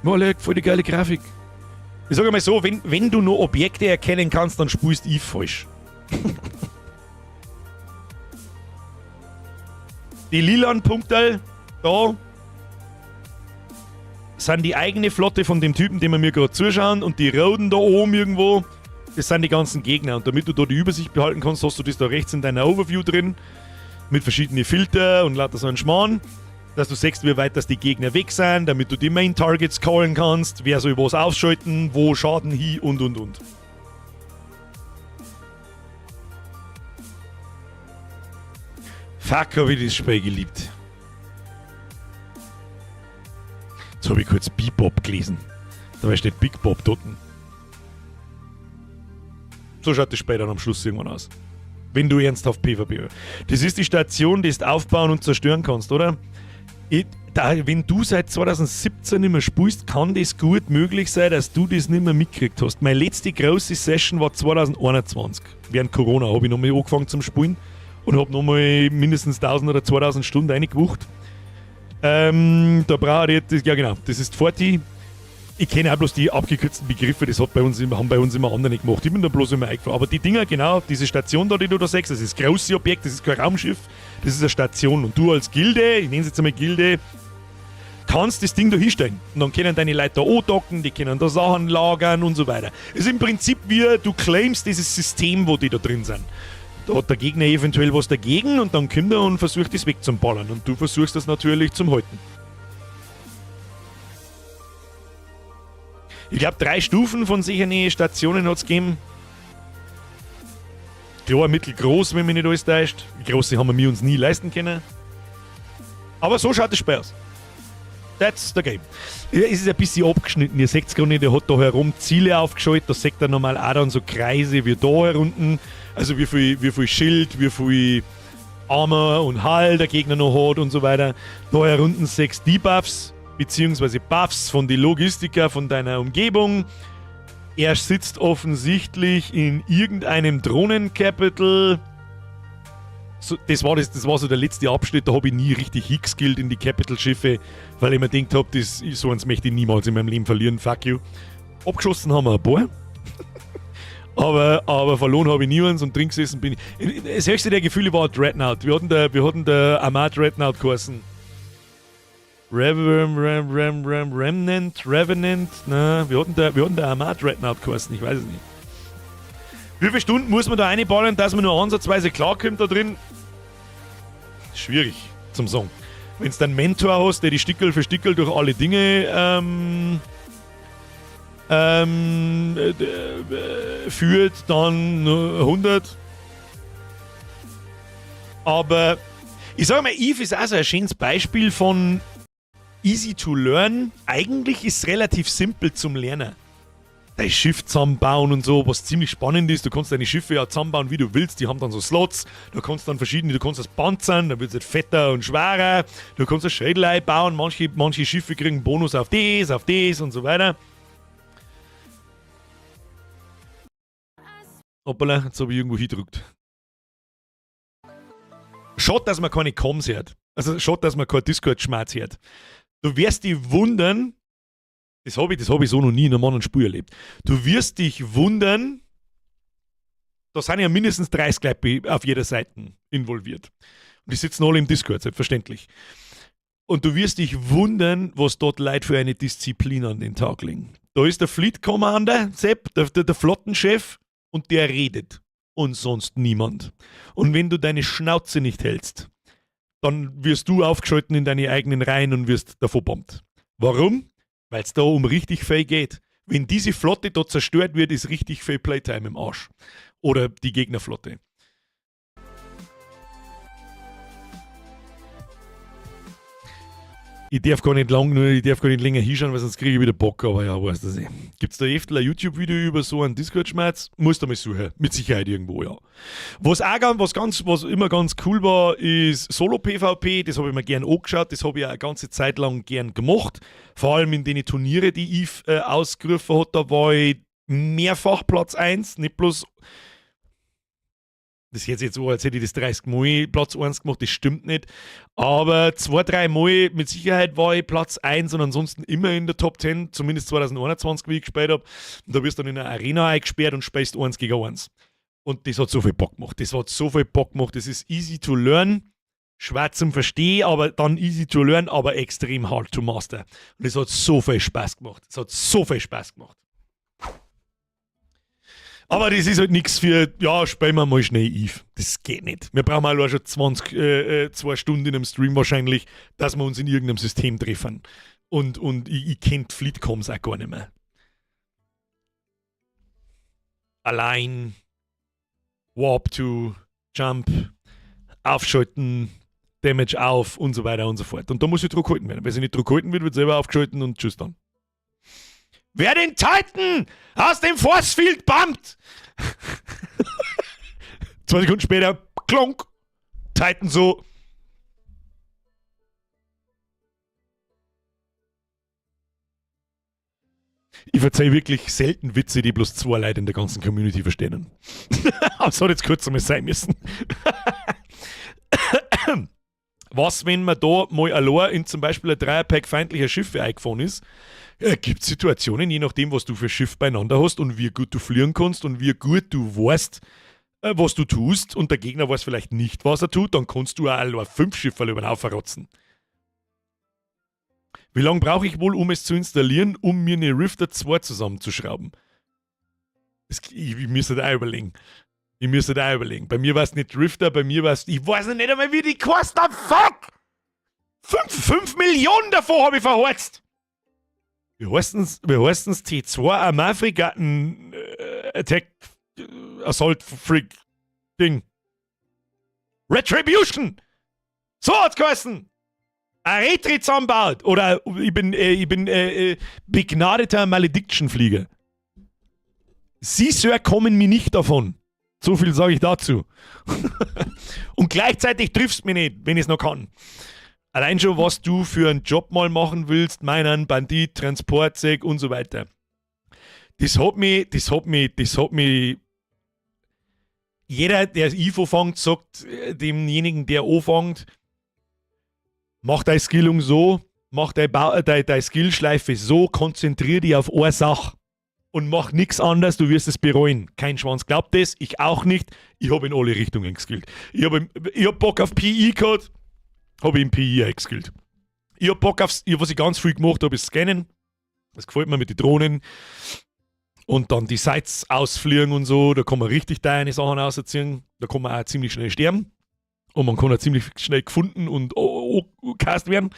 Boah, voll die geile Grafik. Ich sage mal so, wenn du nur Objekte erkennen kannst, dann spielst du falsch. Die lilanen Punkte da sind die eigene Flotte von dem Typen, dem wir mir gerade zuschauen, und die roten da oben irgendwo, das sind die ganzen Gegner. Und damit du da die Übersicht behalten kannst, hast du das da rechts in deiner Overview drin, mit verschiedenen Filter und lauter so einen Schmarrn, dass du siehst, wie weit das die Gegner weg sind, damit du die Main Targets callen kannst, wer soll was aufschalten, wo Schaden hin und und. Fuck, hab ich das Spiel geliebt. Jetzt habe ich kurz Bebop gelesen. Dabei steht Big Bob dort. So schaut das Spiel dann am Schluss irgendwann aus. Wenn du ernsthaft PvP. Das ist die Station, die du aufbauen und zerstören kannst, oder? Wenn du seit 2017 nicht mehr spielst, kann das gut möglich sein, dass du das nicht mehr mitgekriegt hast. Meine letzte große Session war 2021. Während Corona habe ich nochmal angefangen zum Spielen und habe nochmal mindestens 1000 oder 2000 Stunden reingewucht. Da brauche ich, das, ja genau, das ist 40. Ich kenne auch bloß die abgekürzten Begriffe, das haben bei uns immer andere gemacht. Ich bin da bloß immer eingefahren. Aber die Dinger, genau, diese Station da, die du da siehst, das ist das große Objekt, das ist kein Raumschiff, das ist eine Station. Und du als Gilde, ich nenne es jetzt einmal Gilde, kannst das Ding da hinstellen. Und dann können deine Leute da andocken, die können da Sachen lagern und so weiter. Es ist im Prinzip wie, du claimst dieses System, wo die da drin sind. Da hat der Gegner eventuell was dagegen und dann kommt er und versucht das wegzuballern. Und du versuchst das natürlich zum Halten. Ich glaube, drei Stufen von solchen Stationen hat es gegeben. Klar, mittelgroß, wenn mich nicht alles täuscht. Die große haben wir uns nie leisten können. Aber so schaut das Spiel aus. That's the game. Ja, es ist ein bisschen abgeschnitten. Ihr seht es gar nicht, er hat da herum Ziele aufgeschaltet. Da seht ihr normal auch dann so Kreise wie da herunten. Also wie viel Schild, wie viel Armor und Hull der Gegner noch hat und so weiter. Da herunten sechs Debuffs. Beziehungsweise Buffs von den Logistiker von deiner Umgebung. Er sitzt offensichtlich in irgendeinem Drohnen-Capital. So, das war so der letzte Abschnitt, da habe ich nie richtig hingeskillt in die Capital-Schiffe, weil ich mir gedacht habe, so eins möchte ich niemals in meinem Leben verlieren, fuck you. Abgeschossen haben wir ein paar. Aber verloren habe ich niemals und drin gesessen bin ich. Das höchste der Gefühle war Dreadnought. Wir hatten der Armad Dreadnought geheißen. Rev, Rem, Rem, Rem, Remnant, Revenant, na, wir hatten der Armad Dreadnought geheißen, ich weiß es nicht. Wie viele Stunden muss man da reinballern, dass man nur ansatzweise klarkommt da drin? Schwierig zum sagen. Wenn du einen Mentor hast, der die Stickel für Stickel durch alle Dinge führt, dann 100. Aber ich sag mal, Eve ist auch so ein schönes Beispiel von easy to learn. Eigentlich ist es relativ simpel zum Lernen. Dein Schiff zusammenbauen und so, was ziemlich spannend ist. Du kannst deine Schiffe ja zusammenbauen, wie du willst. Die haben dann so Slots. Du kannst dann verschiedene, du kannst das panzern, dann wird's halt fetter und schwerer. Du kannst das Schädel einbauen. Manche Schiffe kriegen Bonus auf das, auf das und so weiter. Hoppala, jetzt hab ich irgendwo hingedrückt. Schade, dass man keine Comms hört. Also schade, dass man kein Discord-Schmerz hört. Du wirst dich wundern, das hab ich so noch nie in einem anderen Spiel erlebt. Du wirst dich wundern, da sind ja mindestens 30 Leute auf jeder Seite involviert. Und die sitzen alle im Discord, selbstverständlich. Und du wirst dich wundern, was dort Leute für eine Disziplin an den Tag legen. Da ist der Fleet Commander, Sepp, der Flottenchef, und der redet. Und sonst niemand. Und wenn du deine Schnauze nicht hältst, dann wirst du aufgeschalten in deine eigenen Reihen und wirst davon bombt. Warum? Weil's da um richtig viel geht. Wenn diese Flotte dort zerstört wird, ist richtig viel Playtime im Arsch. Oder die Gegnerflotte. Ich darf gar nicht lang, nur ich darf gar nicht länger hinschauen, weil sonst kriege ich wieder Bock, aber ja, weißt du nicht. Gibt's da öfter ein YouTube-Video über so einen Discord-Schmerz? Musst du mal suchen. Mit Sicherheit irgendwo, ja. Was auch ganz, was ganz, was immer ganz cool war, ist Solo-PvP. Das habe ich mir gern angeschaut. Das habe ich auch eine ganze Zeit lang gern gemacht. Vor allem in den Turniere, die Eve ausgerufen hat, da war ich mehrfach Platz 1, nicht bloß. Das hört sich jetzt so, als hätte ich das 30 Mal Platz 1 gemacht, das stimmt nicht. Aber 2, 3 Mal mit Sicherheit war ich Platz 1 und ansonsten immer in der Top 10, zumindest 2021, wie ich gespielt hab. Und da wirst du dann in einer Arena eingesperrt und spielst 1 gegen 1. Und das hat so viel Bock gemacht. Das hat so viel Bock gemacht. Das ist easy to learn, schwer zum Verstehen, aber dann easy to learn, aber extrem hard to master. Und das hat so viel Spaß gemacht. Das hat so viel Spaß gemacht. Aber das ist halt nix für, ja, spielen wir mal schnell Eve. Das geht nicht. Wir brauchen auch schon 2 Stunden in einem Stream wahrscheinlich, dass wir uns in irgendeinem System treffen. Und ich kenn die Fleetcoms auch gar nicht mehr. Allein, Warp to, Jump, aufschalten, Damage auf und so weiter und so fort. Und da muss ich druck gehalten werden. Wenn sie nicht druck gehalten wird, wird selber aufgeschalten und tschüss dann. Wer den Titan aus dem Force Field bumpt! 2 Sekunden später, klonk! Titan so. Ich verzeih wirklich selten Witze, die bloß 2 Leute in der ganzen Community verstehen. Aber es hat jetzt kurz einmal sein müssen. Was, wenn man da mal allein in zum Beispiel ein Dreierpack feindlicher Schiffe eingefahren ist? Gibt Situationen, je nachdem, was du für Schiff beieinander hast und wie gut du fliegen kannst und wie gut du weißt, was du tust, und der Gegner weiß vielleicht nicht, was er tut, dann kannst du auch allein 5 Schiffe über den Haufen rotzen. Wie lange brauche ich wohl, um es zu installieren, um mir eine Rifter 2 zusammenzuschrauben? Ich müsste da auch überlegen. Ich müsste da auch überlegen. Bei mir war's nicht Rifter, bei mir war's. Ich weiß noch nicht einmal, wie die kosten. Fuck! 5 Millionen davon hab ich verhorzt! Wie heißt den's? T2 Armafregatten Attack Assault Freak Ding. Retribution! So hat's geheißen! Ein Retri zusammenbaut! Oder ich bin begnadeter Malediction-Flieger. Sie, Sir, kommen mir nicht davon. So viel sage ich dazu. Und gleichzeitig triffst du mich nicht, wenn ich's noch kann. Allein schon, was du für einen Job mal machen willst, meinen Bandit, Transportsec und so weiter. Das hat mich, das hat mich, das hat mich. Jeder, der EVE anfängt, sagt demjenigen, der anfängt, mach deine Skillung so, mach deine Skillschleife so, konzentrier dich auf eine Sache und mach nichts anderes, du wirst es bereuen. Kein Schwanz glaubt das, ich auch nicht. Ich habe in alle Richtungen geskillt. Ich hab Bock auf PE gehabt, habe ich in PE geskillt. Ich hab Bock aufs, was ich ganz viel gemacht habe, ist Scannen. Das gefällt mir mit den Drohnen. Und dann die Sites ausfliegen und so, da kann man richtig deine Sachen ausziehen. Da kann man auch ziemlich schnell sterben. Und man kann auch ziemlich schnell gefunden und cast werden.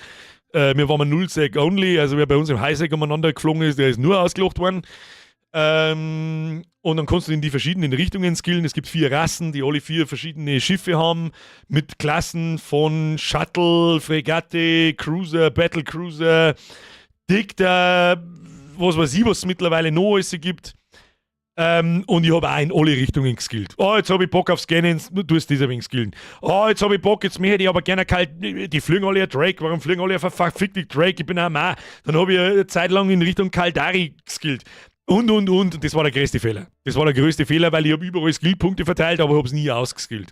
Wir waren Nullsec only, also wer bei uns im Highsec umeinander geflogen ist, der ist nur ausgelacht worden. Und dann kannst du in die verschiedenen Richtungen skillen. Es gibt vier Rassen, die alle vier verschiedene Schiffe haben, mit Klassen von Shuttle, Fregatte, Cruiser, Battlecruiser, Dicta, was weiß ich, was es mittlerweile noch alles gibt. Und ich habe auch in alle Richtungen geskillt. Oh, jetzt habe ich Bock auf Scannen, du tust das ein wenig skillen. Oh, jetzt habe ich Bock, jetzt möchte ich aber gerne kalt. Die fliegen alle Drake, warum fliegen alle verfickte Drake? Ich bin auch Mann. Dann habe ich eine Zeit lang in Richtung Caldari geskillt. Und, und, und. Und das war der größte Fehler. Das war der größte Fehler, weil ich habe überall Skillpunkte verteilt, aber ich habe es nie ausgeskillt.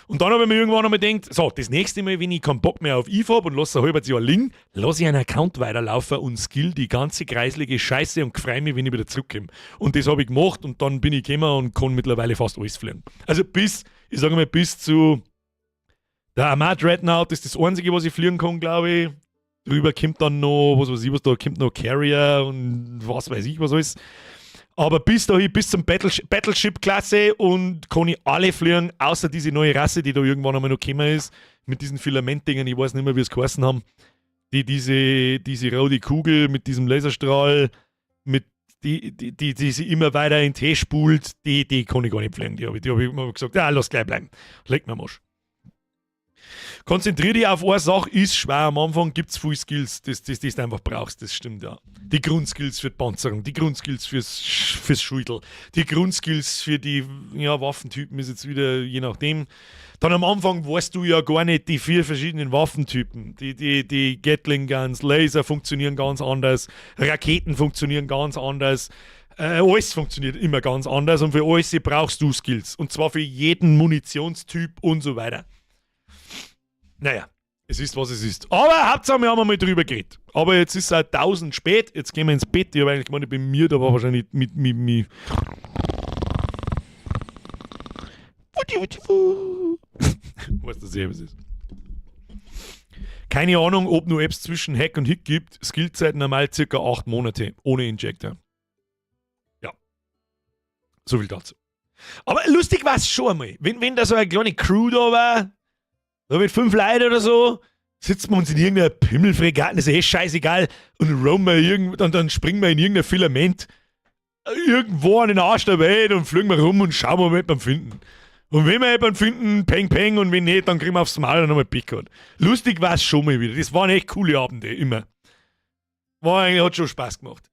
Und dann habe ich mir irgendwann einmal gedacht, so, das nächste Mal, wenn ich keinen Bock mehr auf EVE habe und lasse ein halbes Jahr liegen, lasse ich einen Account weiterlaufen und skill die ganze kreislige Scheiße und freue mich, wenn ich wieder zurückkomme. Und das habe ich gemacht und dann bin ich gekommen und kann mittlerweile fast alles fliegen. Also bis, ich sage mal, bis zu der Amarr Dreadnought ist das Einzige, was ich fliegen kann, glaube ich. Drüber kommt dann noch, was weiß ich, was da kommt noch Carrier und was weiß ich, was alles. Aber bis dahin, bis zum Battleship-Klasse und kann ich alle fliegen, außer diese neue Rasse, die da irgendwann einmal noch gekommen ist, mit diesen Filamentdingen, ich weiß nicht mehr, wie es geheißen haben. Die diese rote Kugel mit diesem Laserstrahl, mit die sie immer weiter in Tee spult, die kann ich gar nicht fliegen. Die hab ich immer gesagt, ja, lass gleich bleiben. Leck mir am Arsch. Konzentrier dich auf eine Sache, ist schwer. Am Anfang gibt es viele Skills, das du einfach brauchst, das stimmt ja. Die Grundskills für die Panzerung, die Grundskills fürs Schultel, die Grundskills für die, ja, Waffentypen ist jetzt wieder je nachdem. Dann am Anfang weißt du ja gar nicht die vier verschiedenen Waffentypen. Die Gatling Guns, Laser funktionieren ganz anders, Raketen funktionieren ganz anders. Alles funktioniert immer ganz anders und für alles brauchst du Skills. Und zwar für jeden Munitionstyp und so weiter. Naja, es ist, was es ist. Aber Hauptsache, wir haben einmal drüber geredet. Aber jetzt ist es halt 1000 spät, jetzt gehen wir ins Bett. Ich habe eigentlich gemeint, ich bin mir, da war wahrscheinlich mit. Weißt du sehr, was es ist. Keine Ahnung, ob nur Apps zwischen Hack und Hick gibt. Skillzeit normal circa 8 Monate ohne Injector. Ja. So viel dazu. Aber lustig war es schon einmal. Wenn da so eine kleine Crew da war, da mit 5 Leuten oder so, sitzen wir uns in irgendeiner Pimmelfregatte, ist eh scheißegal, und roamen wir irgend, und dann springen wir in irgendein Filament irgendwo an den Arsch der Welt und fliegen wir rum und schauen, ob wir jemanden finden. Und wenn wir jemanden finden, peng, peng, und wenn nicht, dann kriegen wir aufs Maul und nochmal Pech gehabt. Lustig war's schon mal wieder. Das waren echt coole Abende, immer. Hat schon Spaß gemacht.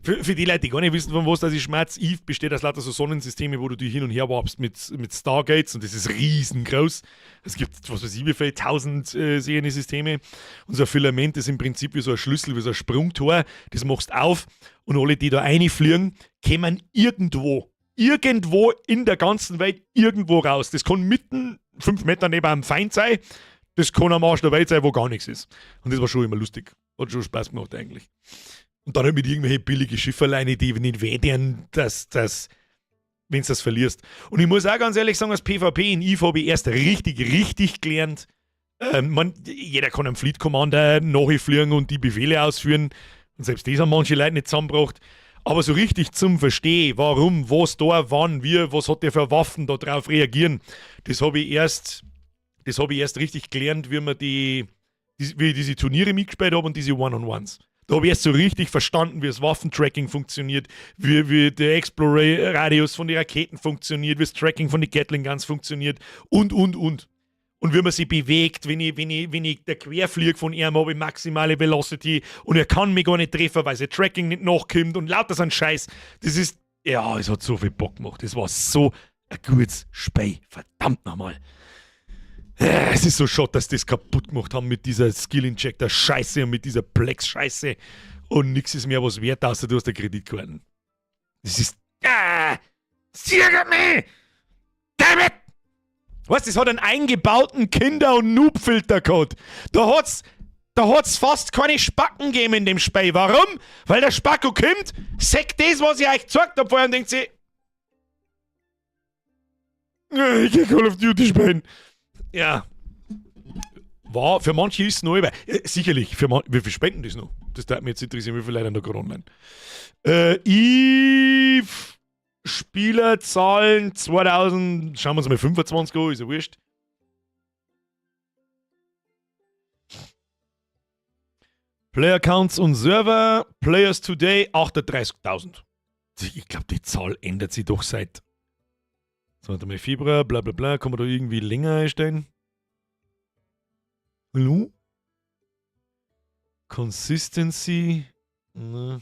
Für die Leute, die gar nicht wissen, von was das ist, Schmerz, Eve besteht aus lauter so Sonnensystemen, wo du dich hin und her warpst mit Stargates und das ist riesengroß. Es gibt, was weiß ich, wie viele 1000 Systeme. Und so ein Filament ist im Prinzip wie so ein Schlüssel, wie so ein Sprungtor. Das machst auf und alle, die da reinfliegen, kommen irgendwo in der ganzen Welt irgendwo raus. Das kann mitten 5 Meter neben einem Feind sein, das kann am Arsch der Welt sein, wo gar nichts ist. Und das war schon immer lustig. Hat schon Spaß gemacht eigentlich. Und dann halt mit irgendwelchen billigen Schifferleine, die nicht wehtun, dass, wenn du das verlierst. Und ich muss auch ganz ehrlich sagen, als PvP in EVE habe ich erst richtig, richtig gelernt. Jeder kann einem Fleet Commander nachfliegen und die Befehle ausführen. Und selbst das haben manche Leute nicht zusammengebracht. Aber so richtig zum Verstehen, warum, was da, wann, wie, was hat der für Waffen da drauf reagieren, das habe ich erst richtig gelernt, wie ich diese Turniere mitgespielt habe und diese One-on-Ones. Da habe ich erst so richtig verstanden, wie das Waffentracking funktioniert, wie der Explore-Radius von den Raketen funktioniert, wie das Tracking von den Gatling Guns funktioniert und, und, und. Und wie man sich bewegt, wenn ich der querfliege von ihm, habe ich maximale Velocity und er kann mich gar nicht treffen, weil sein Tracking nicht nachkommt und lauter so ein Scheiß. Das ist, ja, es hat so viel Bock gemacht. Das war so ein gutes Spiel. Verdammt nochmal. Es ist so schade, dass die das kaputt gemacht haben mit dieser Skill Injector Scheiße und mit dieser Plex Scheiße. Und nichts ist mehr was wert, außer du hast eine Kreditkarte. Das ist. Ah, es ärgert mich! Damn it! Weißt du, das hat einen eingebauten Kinder- und Noob-Filter gehabt. Da hat's fast keine Spacken gegeben in dem Spiel. Warum? Weil der Spacko kommt, sagt das, was ich euch gezeigt hab vorher und denkt sich: Ich geh Call of Duty spielen. Ja. War, für manche ist es neu, sicherlich, wie viel spenden das noch? Das würde mich jetzt interessieren, wie viele Leute da gerade online. Eve Spielerzahlen 2000, schauen wir uns mal 25 an, ist ja wurscht. Player Counts und Server, Players Today 38.000. Ich glaube, die Zahl ändert sich doch seit. So, warte mal, Februar, bla bla bla, kann man da irgendwie länger einstellen? Hallo? Consistency? Ne.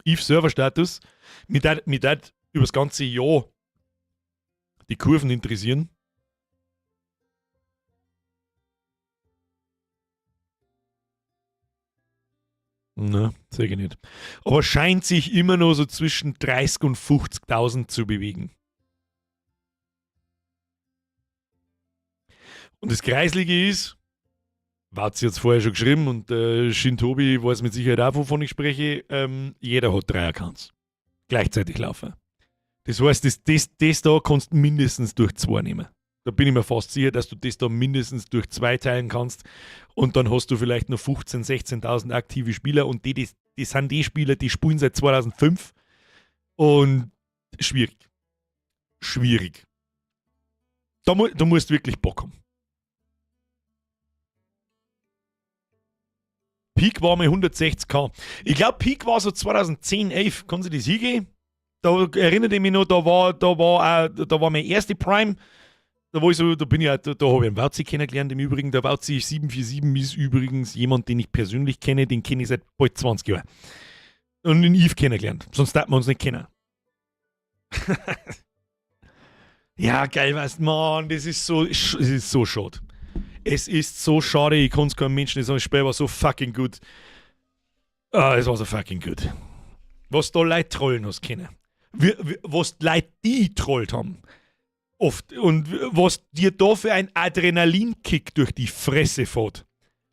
Eve Server Status. Mich tät über das ganze Jahr die Kurven interessieren. Na, sag ich nicht. Aber scheint sich immer noch so zwischen 30 und 50.000 zu bewegen. Und das Kreislige ist, Watzi hat's vorher schon geschrieben und Shintobi weiß mit Sicherheit auch, wovon ich spreche, jeder hat 3 Accounts. Gleichzeitig laufen. Das heißt, das da kannst du mindestens durch 2 nehmen. Da bin ich mir fast sicher, dass du das da mindestens durch 2 teilen kannst und dann hast du vielleicht noch 15, 16.000 aktive Spieler und die sind die Spieler, die spielen seit 2005 und schwierig. Schwierig. Da musst du wirklich Bock haben. Peak war mal 160k. Ich glaub, Peak war so 2010, 11. Kann sich das hingehen? Da erinnere ich mich noch, da war meine erste Prime. Da war ich so, da bin ich auch, da, da hab ich einen Wauzi kennengelernt im Übrigen. Der Wauzi 747 ist übrigens jemand, den ich persönlich kenne, den kenne ich seit bald 20 Jahren. Und den Yves kennengelernt, sonst darf man uns nicht kennen. Ja, geil, weißt du, Mann, das ist so, es ist so schade. Es ist so schade, ich kann's keinem Menschen nicht sagen, das Spiel war so fucking gut. Ah, es war so fucking gut. Was da Leute trollen hast können. Was die Leute die trollt haben. Oft. Und was dir da für ein Adrenalinkick durch die Fresse fährt.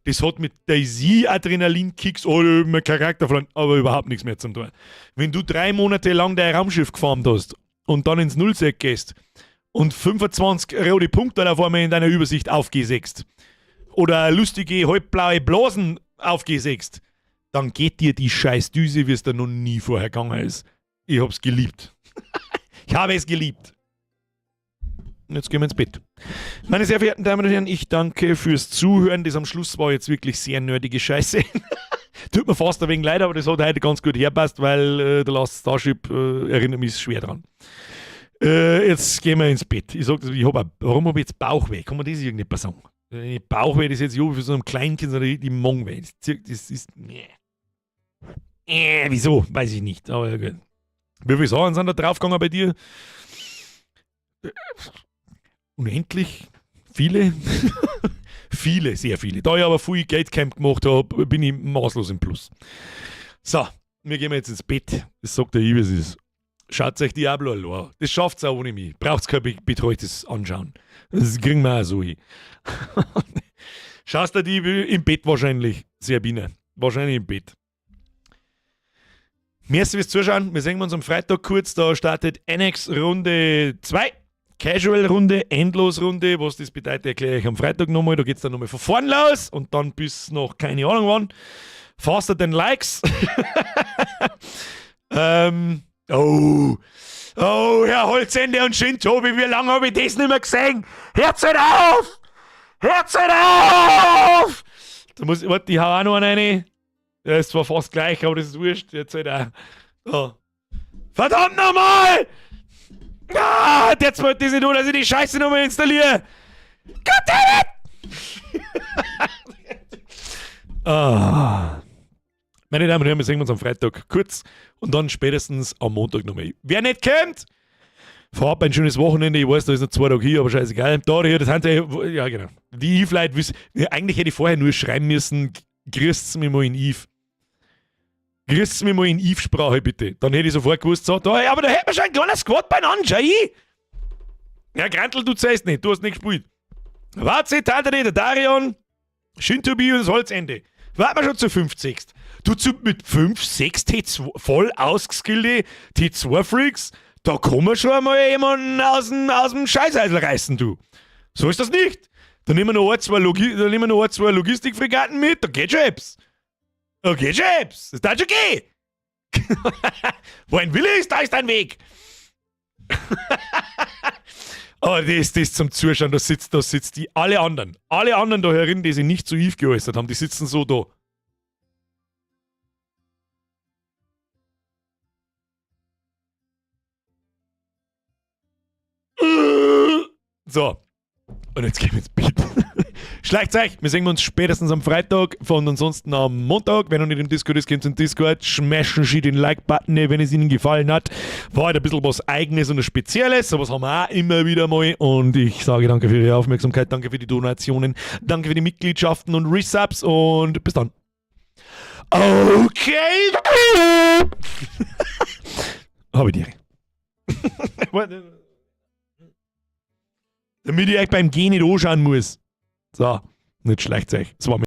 Das hat mit DayZ Adrenalinkicks oder mit Charakter verloren, aber überhaupt nichts mehr zum tun. Wenn du 3 Monate lang dein Raumschiff gefarmt hast und dann ins Nullsec gehst und 25 rote Punkte auf einmal in deiner Übersicht aufgesetzt oder lustige halbblaue Blasen aufgesetzt, dann geht dir die scheiß Düse, wie es da noch nie vorher gegangen ist. Ich hab's geliebt. Ich habe es geliebt. Und jetzt gehen wir ins Bett. Meine sehr verehrten Damen und Herren, ich danke fürs Zuhören. Das am Schluss war jetzt wirklich sehr nerdige Scheiße. Tut mir fast ein wenig leid, aber das hat heute ganz gut herpasst, weil The Last Starship erinnert mich schwer dran. Jetzt gehen wir ins Bett. Ich sag das, ich hab auch, warum hab ich jetzt Bauchweh? Kann man das irgendetwas sagen? Bauchweh, das ist jetzt für so einem Kleinkind, sondern die Mongenweh. Das zirkt, das ist, nee. Wieso? Weiß ich nicht. Aber ja, gut. Wie viele Sachen sind da draufgegangen bei dir? Unendlich viele. Viele, sehr viele. Da ich aber viel Gatecamp gemacht hab, bin ich maßlos im Plus. So, wir gehen jetzt ins Bett. Das sagt der Ives, es ist. Schaut euch Diablo allein an. Das schafft's auch ohne mich. Braucht's kein betreutes Anschauen. Das kriegen wir auch so hin. Schaust du die im Bett wahrscheinlich, Sabine. Wahrscheinlich im Bett. Merci fürs Zuschauen. Wir sehen uns am Freitag kurz. Da startet NX Runde 2. Casual-Runde, Endlos-Runde. Was das bedeutet, erkläre ich am Freitag nochmal. Da geht's dann nochmal von vorn los und dann bis noch keine Ahnung wann. Faster than Likes. Oh, oh, Herr Holzende und Shintobi, wie lange hab ich das nicht mehr gesehen? Hört's halt auf! Hört's halt auf! Da muss ich, warte, ich hau auch noch einen rein. Der ist zwar fast gleich, aber das ist wurscht. Jetzt halt auch. Oh. Verdammt nochmal! Ah, jetzt wollte ich nicht nur, dass ich die Scheiße nochmal installiere. Goddammit! Ah. Meine Damen und Herren, wir sehen uns am Freitag kurz und dann spätestens am Montag nochmal. Wer nicht kennt, Vorab ein schönes Wochenende. Ich weiß, da ist noch 2 Tage hier, aber scheißegal. Da, hier, das sind ja, genau. Die Eve-Leute wissen, ja, eigentlich hätte ich vorher nur schreiben müssen, grüßt's mich mal in Eve. Grüßt's mich mal in Eve-Sprache, bitte. Dann hätte ich sofort gewusst, so, da, aber da hätten wir schon ein kleines Squad beieinander, schau ich. Ja, Grantl, du zählst nicht, du hast nicht gespielt. Warte, Tante, der Darion, Shintobi und das Holzende. Warten wir schon zu 5, 6. Du zu, mit 5, 6 T2, voll ausgeskillte T2-Freaks, da kann man schon einmal jemanden aus dem Scheißeisel reißen, du. So ist das nicht. Da nehmen wir noch ein, zwei, Logi da nehmen wir noch ein, zwei Logistikfregatten mit, da geht schon etwas. Da geht schon etwas. Das darf schon gehen. Wo ein Wille ist, da ist ein Weg. Oh, das ist zum Zuschauen, da sitzt die, alle anderen da herin, die sich nicht zu Eve geäußert haben, die sitzen so da. So. Und jetzt gehen wir ins Bett. Schleicht euch, wir sehen uns spätestens am Freitag und ansonsten am Montag. Wenn ihr nicht im Discord ist, geht in den Discord, smashen Sie den Like-Button, wenn es Ihnen gefallen hat. War halt ein bisschen was Eigenes und Spezielles, sowas haben wir auch immer wieder mal. Und ich sage danke für Ihre Aufmerksamkeit, danke für die Donationen, danke für die Mitgliedschaften und Resubs und bis dann. Okay. Hab ich dir. Damit ich euch beim Gehen nicht anschauen muss. So, nicht schleicht euch. Das war